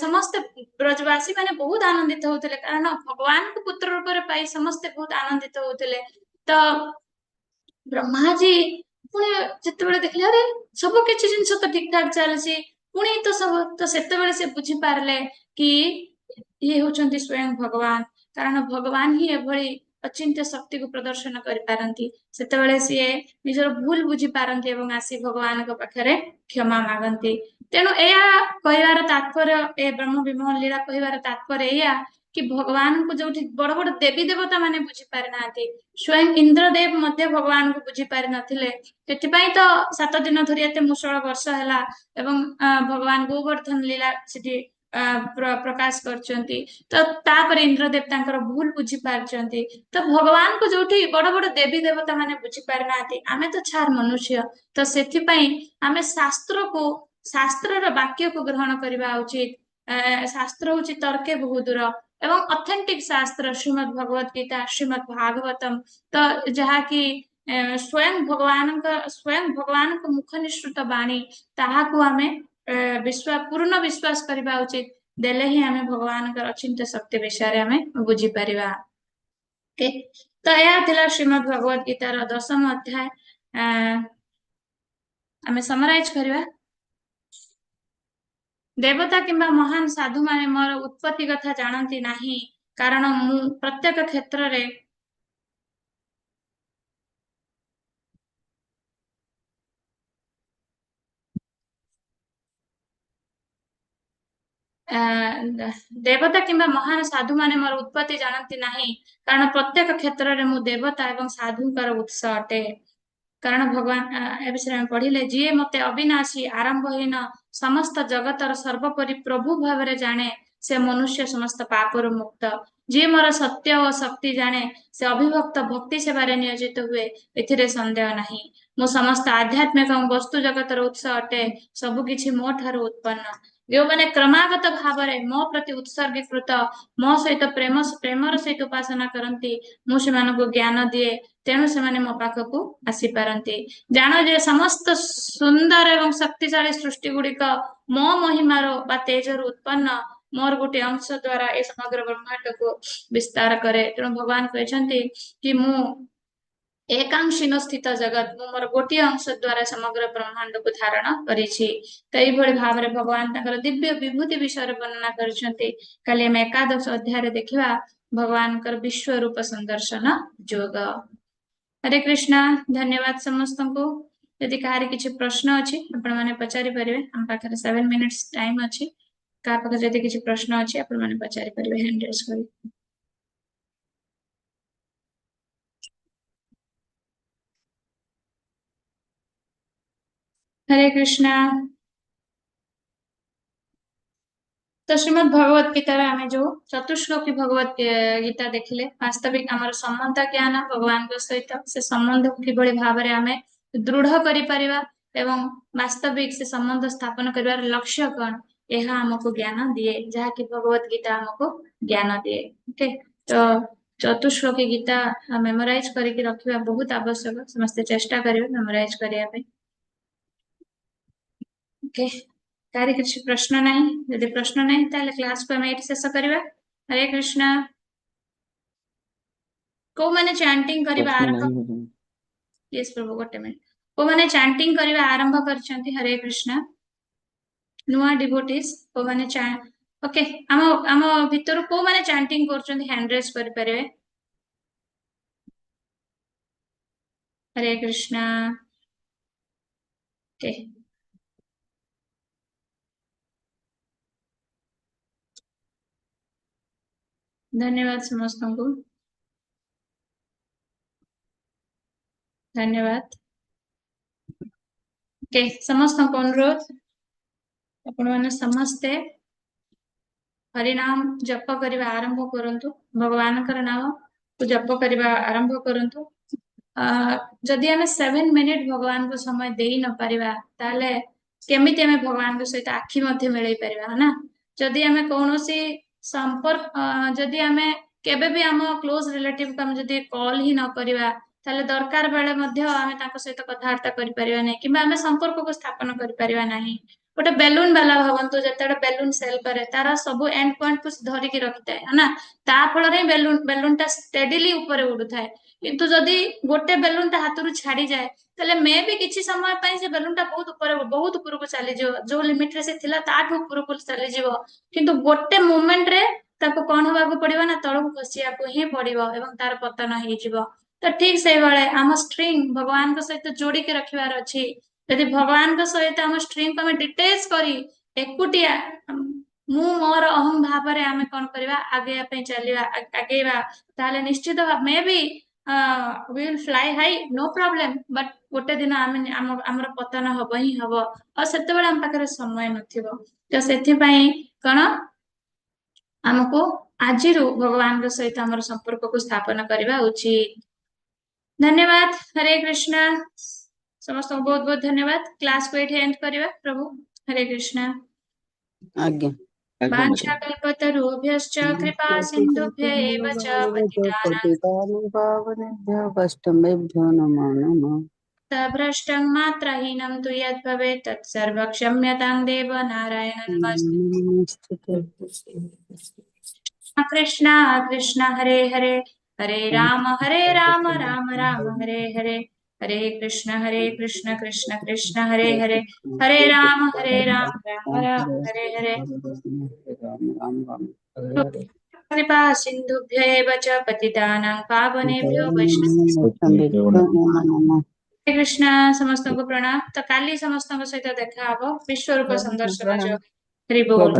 ସମସ୍ତେ ବ୍ରଜବାସୀ ମାନେ ବହୁତ ଆନନ୍ଦିତ ହଉଥିଲେ, କାରଣ ଭଗବାନଙ୍କୁ ପୁତ୍ର ରୂପରେ ପାଇ ସମସ୍ତେ ବହୁତ ଆନନ୍ଦିତ ହଉଥିଲେ। ତ ବ୍ରହ୍ମାଜୀ ପୁଣି ଯେତେବେଳେ ଦେଖିଲେ, ଆରେ ସବୁ କିଛି ଜିନିଷ ତ ଠିକ ଠାକ ଚାଲିଛି, ପୁଣି ତ ସବୁ, ତ ସେତେବେଳେ ସେ ବୁଝିପାରିଲେ କି ଇଏ ହଉଛନ୍ତି ସ୍ୱୟଂ ଭଗବାନ, କାରଣ ଭଗବାନ ହିଁ ଏଭଳି ଅଚିନ୍ତ୍ୟ ଶକ୍ତିକୁ ପ୍ରଦର୍ଶନ କରିପାରନ୍ତି। ସେତେବେଳେ ସିଏ ନିଜର ଭୁଲ ବୁଝିପାରନ୍ତି ଏବଂ ଆସି ଭଗବାନଙ୍କ ପାଖରେ କ୍ଷମା ମାଗନ୍ତି। ତେଣୁ ଏହା କହିବାର ତାତ୍ପର୍ଯ୍ୟ, ଏ ବ୍ରହ୍ମ ବିମୋହନ ଲୀଳା କହିବାର ତାତ୍ପର୍ଯ୍ୟ ଏଇଆ କି ଭଗବାନଙ୍କୁ ଯୋଉଠି ବଡ ବଡ ଦେବୀ ଦେବତା ମାନେ ବୁଝି ପାରିନାହାନ୍ତି, ସ୍ୱୟଂ ଇନ୍ଦ୍ରଦେବ ମଧ୍ୟ ଭଗବାନଙ୍କୁ ବୁଝି ପାରିନଥିଲେ। ସେଥିପାଇଁ ତ 7 ଦିନ ଧରି ଏତେ ମୁଷଳ ବର୍ଷ ହେଲା ଏବଂ ଭଗବାନ ଗୋବର୍ଦ୍ଧନ ଲୀଳା ସେଠି ପ୍ରକାଶ କରିଛନ୍ତି। ତ ତାପରେ ଇନ୍ଦ୍ରଦେବ ତାଙ୍କର ଭୁଲ ବୁଝି ପାରିଛନ୍ତି। ତ ଭଗବାନଙ୍କୁ ଯୋଉଠି ବଡ ବଡ ଦେବୀ ଦେବତା ମାନେ ବୁଝି ପାରିନାହାନ୍ତି, ଆମେ ତ ଛାର ମନୁଷ୍ୟ। ତ ସେଥିପାଇଁ ଆମେ ଶାସ୍ତ୍ରକୁ ଶାସ୍ତ୍ରର ବାକ୍ୟକୁ ଗ୍ରହଣ କରିବା ଉଚିତ। ଶାସ୍ତ୍ର ହଉଛି ତର୍କେ ବହୁ ଦୂର ଏବଂ ଅଥେଣ୍ଟିକ ଶାସ୍ତ୍ର ଶ୍ରୀମଦ୍ ଭଗବତ ଗୀତା, ଶ୍ରୀମଦ୍ ଭାଗବତମ, ତ ଯାହାକି ସ୍ୱୟଂ ଭଗବାନଙ୍କ ମୁଖ ନିଃସୃତ ବାଣୀ, ତାହାକୁ ଆମେ ପୂର୍ଣ୍ଣ ବିଶ୍ୱାସ କରିବା ଉଚିତ। ଦେଲେ ହିଁ ଆମେ ଭଗବାନଙ୍କର ଅଚିନ୍ତ୍ୟ ଶକ୍ତି ବିଷୟରେ ଆମେ ବୁଝିପାରିବା। ଓକେ, ତ ଏହା ଥିଲା ଶ୍ରୀମଦ୍ ଭଗବତ ଗୀତାର 10ମ ଅଧ୍ୟାୟ। ଆମେ ସମରାଇଜ କରିବା। ଦେବତା କିମ୍ବା ମହାନ ସାଧୁମାନେ ମୋର ଉତ୍ପତ୍ତି କଥା ଜାଣନ୍ତି ନାହିଁ, କାରଣ ମୁଁ ପ୍ରତ୍ୟେକ କ୍ଷେତ୍ରରେ ଦେବତା କିମ୍ବା ମହାନ ସାଧୁମାନେ ମୋର ଉତ୍ପତ୍ତି ଜାଣନ୍ତି ନାହିଁ, କାରଣ ପ୍ରତ୍ୟେକ କ୍ଷେତ୍ରରେ ମୁଁ ଦେବତା ଏବଂ ସାଧୁଙ୍କର ଉତ୍ସ ଅଟେ। କାରଣ ଭଗବାନ ଏ ବିଷୟରେ ଆମେ ପଢିଲେ, ଯିଏ ମତେ ଅବିନାଶୀ, ଆରମ୍ଭହୀନ, ସମସ୍ତ ଜଗତର ସର୍ବୋପରି ପ୍ରଭୁ ଭାବରେ ଜାଣେ, ସେ ମନୁଷ୍ୟ ସମସ୍ତ ପାପରୁ ମୁକ୍ତ। ଯିଏ ମୋର ସତ୍ୟ ଓ ଶକ୍ତି ଜାଣେ, ସେ ଅବିଭକ୍ତ ଭକ୍ତି ସେବାରେ ନିୟୋଜିତ ହୁଏ, ଏଥିରେ ସନ୍ଦେହ ନାହିଁ। ମୁଁ ସମସ୍ତ ଆଧ୍ୟାତ୍ମିକ ଏବଂ ବସ୍ତୁ ଜଗତର ଉତ୍ସ ଅଟେ। ସବୁ କିଛି ମୋ ଠାରୁ ଉତ୍ପନ୍ନ। ଯେଉଁମାନେ କ୍ରମାଗତ ଭାବରେ ମୋ ପ୍ରତି ଉତ୍ସର୍ଗୀକୃତ, ମୋ ସହିତ ପ୍ରେମର ସହିତ ଉପାସନା କରନ୍ତି, ମୁଁ ସେମାନଙ୍କୁ ଜ୍ଞାନ ଦିଏ, ତେଣୁ ସେମାନେ ମୋ ପାଖକୁ ଆସିପାରନ୍ତି। ଜାଣ ଯେ ସମସ୍ତ ସୁନ୍ଦର ଏବଂ ଶକ୍ତିଶାଳୀ ସୃଷ୍ଟି ଗୁଡିକ ମୋ ମହିମାର ବା ତେଜରୁ ଉତ୍ପନ୍ନ। ମୋର ଗୋଟିଏ ଅଂଶ ଦ୍ଵାରା ଏ ସମଗ୍ର ବ୍ରହ୍ମାଣ୍ଡକୁ ବିସ୍ତାର କରେ। ତେଣୁ ଭଗବାନ କହିଛନ୍ତି କି ମୁଁ ଏକାଂଶିନ ସ୍ଥିତ ଜଗତ, ମୁଁ ମୋର ଗୋଟିଏ ଅଂଶ ଦ୍ଵାରା ସମଗ୍ର ବ୍ରହ୍ମାଣ୍ଡକୁ ଧାରଣ କରିଛି। ତ ଏଇଭଳି ଭାବରେ ଭଗବାନ ତାଙ୍କର ଦିବ୍ୟ ବିଭୂତି ବିଷୟରେ ବର୍ଣ୍ଣନା କରିଛନ୍ତି। କାଲି ଆମେ ଏକାଦଶ ଅଧ୍ୟାୟରେ ଦେଖିବା ଭଗବାନଙ୍କର ବିଶ୍ୱ ରୂପ ସନ୍ଦର୍ଶନ ଯୋଗ। ହରେ କୃଷ୍ଣ। ଧନ୍ୟବାଦ ସମସ୍ତଙ୍କୁ। ଯଦି କାହାର କିଛି ପ୍ରଶ୍ନ ଅଛି, ଆପଣ ମାନେ ପଚାରି ପାରିବେ। ଆମ ପାଖରେ 7 ମିନିଟ୍ସ ଟାଇମ ଅଛି। କାହା ପାଖରେ ଯଦି କିଛି ପ୍ରଶ୍ନ ଅଛି, ଆପଣ ମାନେ ପଚାରି ପାରିବେ ହ୍ୟାଣ୍ଡ ରେଜ କରି। ହରେ କୃଷ୍ଣ। ତ ଶ୍ରୀମଦ୍ ଭଗବତ ଗୀତାରେ ଆମେ ଯୋଉ ଚତୁଶ୍ଲୋକୀ ଭଗବତ ଗୀତା ଦେଖିଲେ, ବାସ୍ତବିକ ଆମର ସମ୍ବନ୍ଧ ଜ୍ଞାନ ଭଗବାନଙ୍କ ସହିତ, ସେ ସମ୍ବନ୍ଧକୁ କିଭଳି ଭାବରେ ଆମେ ଦୃଢ କରିପାରିବା ଏବଂ ବାସ୍ତବିକ ସେ ସମ୍ବନ୍ଧ ସ୍ଥାପନ କରିବାର ଲକ୍ଷ୍ୟ କଣ, ଏହା ଆମକୁ ଜ୍ଞାନ ଦିଏ, ଯାହାକି ଭଗବତ ଗୀତା ଆମକୁ ଜ୍ଞାନ ଦିଏ। ଓକେ, ତ ଚତୁଶ୍ଲୋକୀ ଗୀତା ମେମୋରାଇଜ କରିକି ରଖିବା ବହୁତ ଆବଶ୍ୟକ। ସମସ୍ତେ ଚେଷ୍ଟା କରିବେ ମେମୋରାଇଜ କରିବା ପାଇଁ। ଓକେ, କାହାର କିଛି ପ୍ରଶ୍ନ ନାହିଁ? ଯଦି ପ୍ରଶ୍ନ ନାହିଁ, ତାହେଲେ କ୍ଲାସକୁ ଆମେ ଏଇଠି ଶେଷ କରିବା। ହରେ କୃଷ୍ଣ। କୋଉମାନେ ଚାଣ୍ଟିଂ କରିବା ପ୍ରଶ୍ନ ଆରମ୍ଭ ନାହିଁ ବୋଧେ। ୟେସ୍ ପ୍ରଭୁ, ଗୋଟେ ମିନିଟ। କୋଉମାନେ ଚାଣ୍ଟିଂ କରିବା ଆରମ୍ଭ କରିଛନ୍ତି? ହରେ କୃଷ୍ଣ। ନୂଆ ଡିଭୋଟିସ୍ କୋଉମାନେ? ଓକେ, ଆମ ଭିତରୁ କୋଉମାନେ ଚାଣ୍ଟିଂ କରୁଛନ୍ତି, ହ୍ୟାଣ୍ଡ ରେଜ କରିପାରିବେ। ହରେ କୃଷ୍ଣ। ଓକେ, ଧନ୍ୟବାଦ ସମସ୍ତଙ୍କୁ, ଧନ୍ୟବାଦ। ଓକେ, ସମସ୍ତଙ୍କୁ ଅନୁରୋଧ, ଆପଣମାନେ ସମସ୍ତେ ହରିନାମ ଜପ କରିବା ଆରମ୍ଭ କରନ୍ତୁ। ଭଗବାନଙ୍କର ନାମ ଜପ କରିବା ଆରମ୍ଭ କରନ୍ତୁ। ଯଦି ଆମେ 7 ମିନିଟ ଭଗବାନଙ୍କୁ ସମୟ ଦେଇ ନ ପାରିବା, ତାହେଲେ କେମିତି ଆମେ ଭଗବାନଙ୍କ ସହିତ ଆଖି ମଧ୍ୟ ମିଳେଇ ପାରିବା ନା? ଯଦି ଆମେ କୌଣସି ସମ୍ପର୍କ ଯଦି ଆମେ କେବେ ବି ଆମ କ୍ଲୋଜ ରିଲେଟିଭକୁ ଆମେ ଯଦି କଲ୍ ହିଁ ନ କରିବା, ତାହେଲେ ଦରକାର ବେଳେ ମଧ୍ୟ ଆମେ ତାଙ୍କ ସହିତ କଥାବାର୍ତ୍ତା କରିପାରିବା ନାହିଁ କିମ୍ବା ଆମେ ସମ୍ପର୍କକୁ ସ୍ଥାପନ କରିପାରିବା ନାହିଁ। ଗୋଟେ ବେଲୁନ ବାଲା ଭାବନ୍ତୁ, ଯେତେବେଳେ ବେଲୁନ ସେଲ କରେ, ତାର ସବୁ ଏଣ୍ଡ ପଏଣ୍ଟ କୁ ଧରିକି ରଖିଥାଏ ନା? ତା ଫଳରେ ହିଁ ବେଲୁନ ଟା ଷ୍ଟେଡିଲି ଉପରେ ଉଡୁଥାଏ। କିନ୍ତୁ ଯଦି ଗୋଟେ ବେଲୁନ ଟା ହାତରୁ ଛାଡିଯାଏ, ତାହେଲେ ମେ ବି କିଛି ସମୟ ପାଇଁ ସେ ବେଲୁନ ଟା ବହୁତ ଉପରେ, ବହୁତ ଉପରକୁ ଚାଲିଯିବ। ଯୋଉ ଲିମିଟ ରେ ସେ ଥିଲା, ତାଠୁ ଉପରକୁ ଚାଲିଯିବ। କିନ୍ତୁ ଗୋଟେ ମୋମେଣ୍ଟ ରେ ତାକୁ କଣ ହବାକୁ ପଡିବ ନା ତଳକୁ ଖସିବାକୁ ହିଁ ପଡିବ ଏବଂ ତାର ପତନ ହେଇଯିବ। ତ ଠିକ ସେଇଭଳି ଆମ ଷ୍ଟ୍ରିଙ୍ଗ ଭଗବାନଙ୍କ ସହିତ ଯୋଡିକି ରଖିବାର ଅଛି। ଯଦି ଭଗବାନଙ୍କ ସହିତ ଆମ ଷ୍ଟ୍ରିଙ୍ଗକୁ ଆମେ ଡିଟେଚ୍ କରି ଏକୁଟିଆ ମୁଁ ମୋର ଅହଂ ଭାବରେ ଆମେ କଣ କରିବା, ଆଗେଇବା ପାଇଁ ଚାଲିବା, ଆଗେଇବା, ତାହେଲେ ନିଶ୍ଚିତ ମେ ବି will fly high, no problem, but ଗୋଟେ ଦିନ ଆମେ ଆମର ପତନ ହବ ହିଁ ହବ ଆଉ ସେତେବେଳେ ଆମ ପାଖରେ ସମୟ ନଥିବ। ତ ସେଥିପାଇଁ କଣ ଆମକୁ ଆଜିରୁ ଭଗବାନଙ୍କ ସହିତ ଆମର ସମ୍ପର୍କକୁ ସ୍ଥାପନ କରିବା ଉଚିତ। ଧନ୍ୟବାଦ। ହରେ କୃଷ୍ଣ। ସମସ୍ତଙ୍କୁ ବହୁତ ବହୁତ ଧନ୍ୟବାଦ। କ୍ଲାସକୁ ଏଇଠି ଏଣ୍ଡ କରିବା ପ୍ରଭୁ। ହରେ କୃଷ୍ଣ। ଆଜ୍ଞା। ଆଜ୍ଞା ମ୍ୟାଡ଼ାମ। वाञ्छाकल्पतरुभ्यश्च कृपा सिन्धुभ्य एव च पतितानां पतितानां पावनेभ्यो वैष्णवेभ्यो नमो नमः। भ्रष्टं मात्राहीनं तु यद् भवेत् तत्सर्व क्षम्यतां देव नारायण नमस्ते। नमस्ते। कृष्ण कृष्ण हरे हरे, हरे राम राम राम हरे हरे, हरे कृष्ण कृष्ण कृष्ण हरे हरे, हरे राम राम राम हरे हरे। राम राम राम हरे हरे। कृपा सिन्धुभ्य एव च पतितानां पावनेभ्यो वैष्णव वैष्णवेभ्यो नमो नमः। ହରେ କୃଷ୍ଣ। ସମସ୍ତଙ୍କୁ ପ୍ରଣାମ। ତ କାଲି ସମସ୍ତଙ୍କ ସହିତ ଦେଖା ହବ ବିଶ୍ୱରୂପ ସଂଦର୍ଶନ ପ୍ରଣାମ। ଯୋଗ। ହରି ବୋଲ।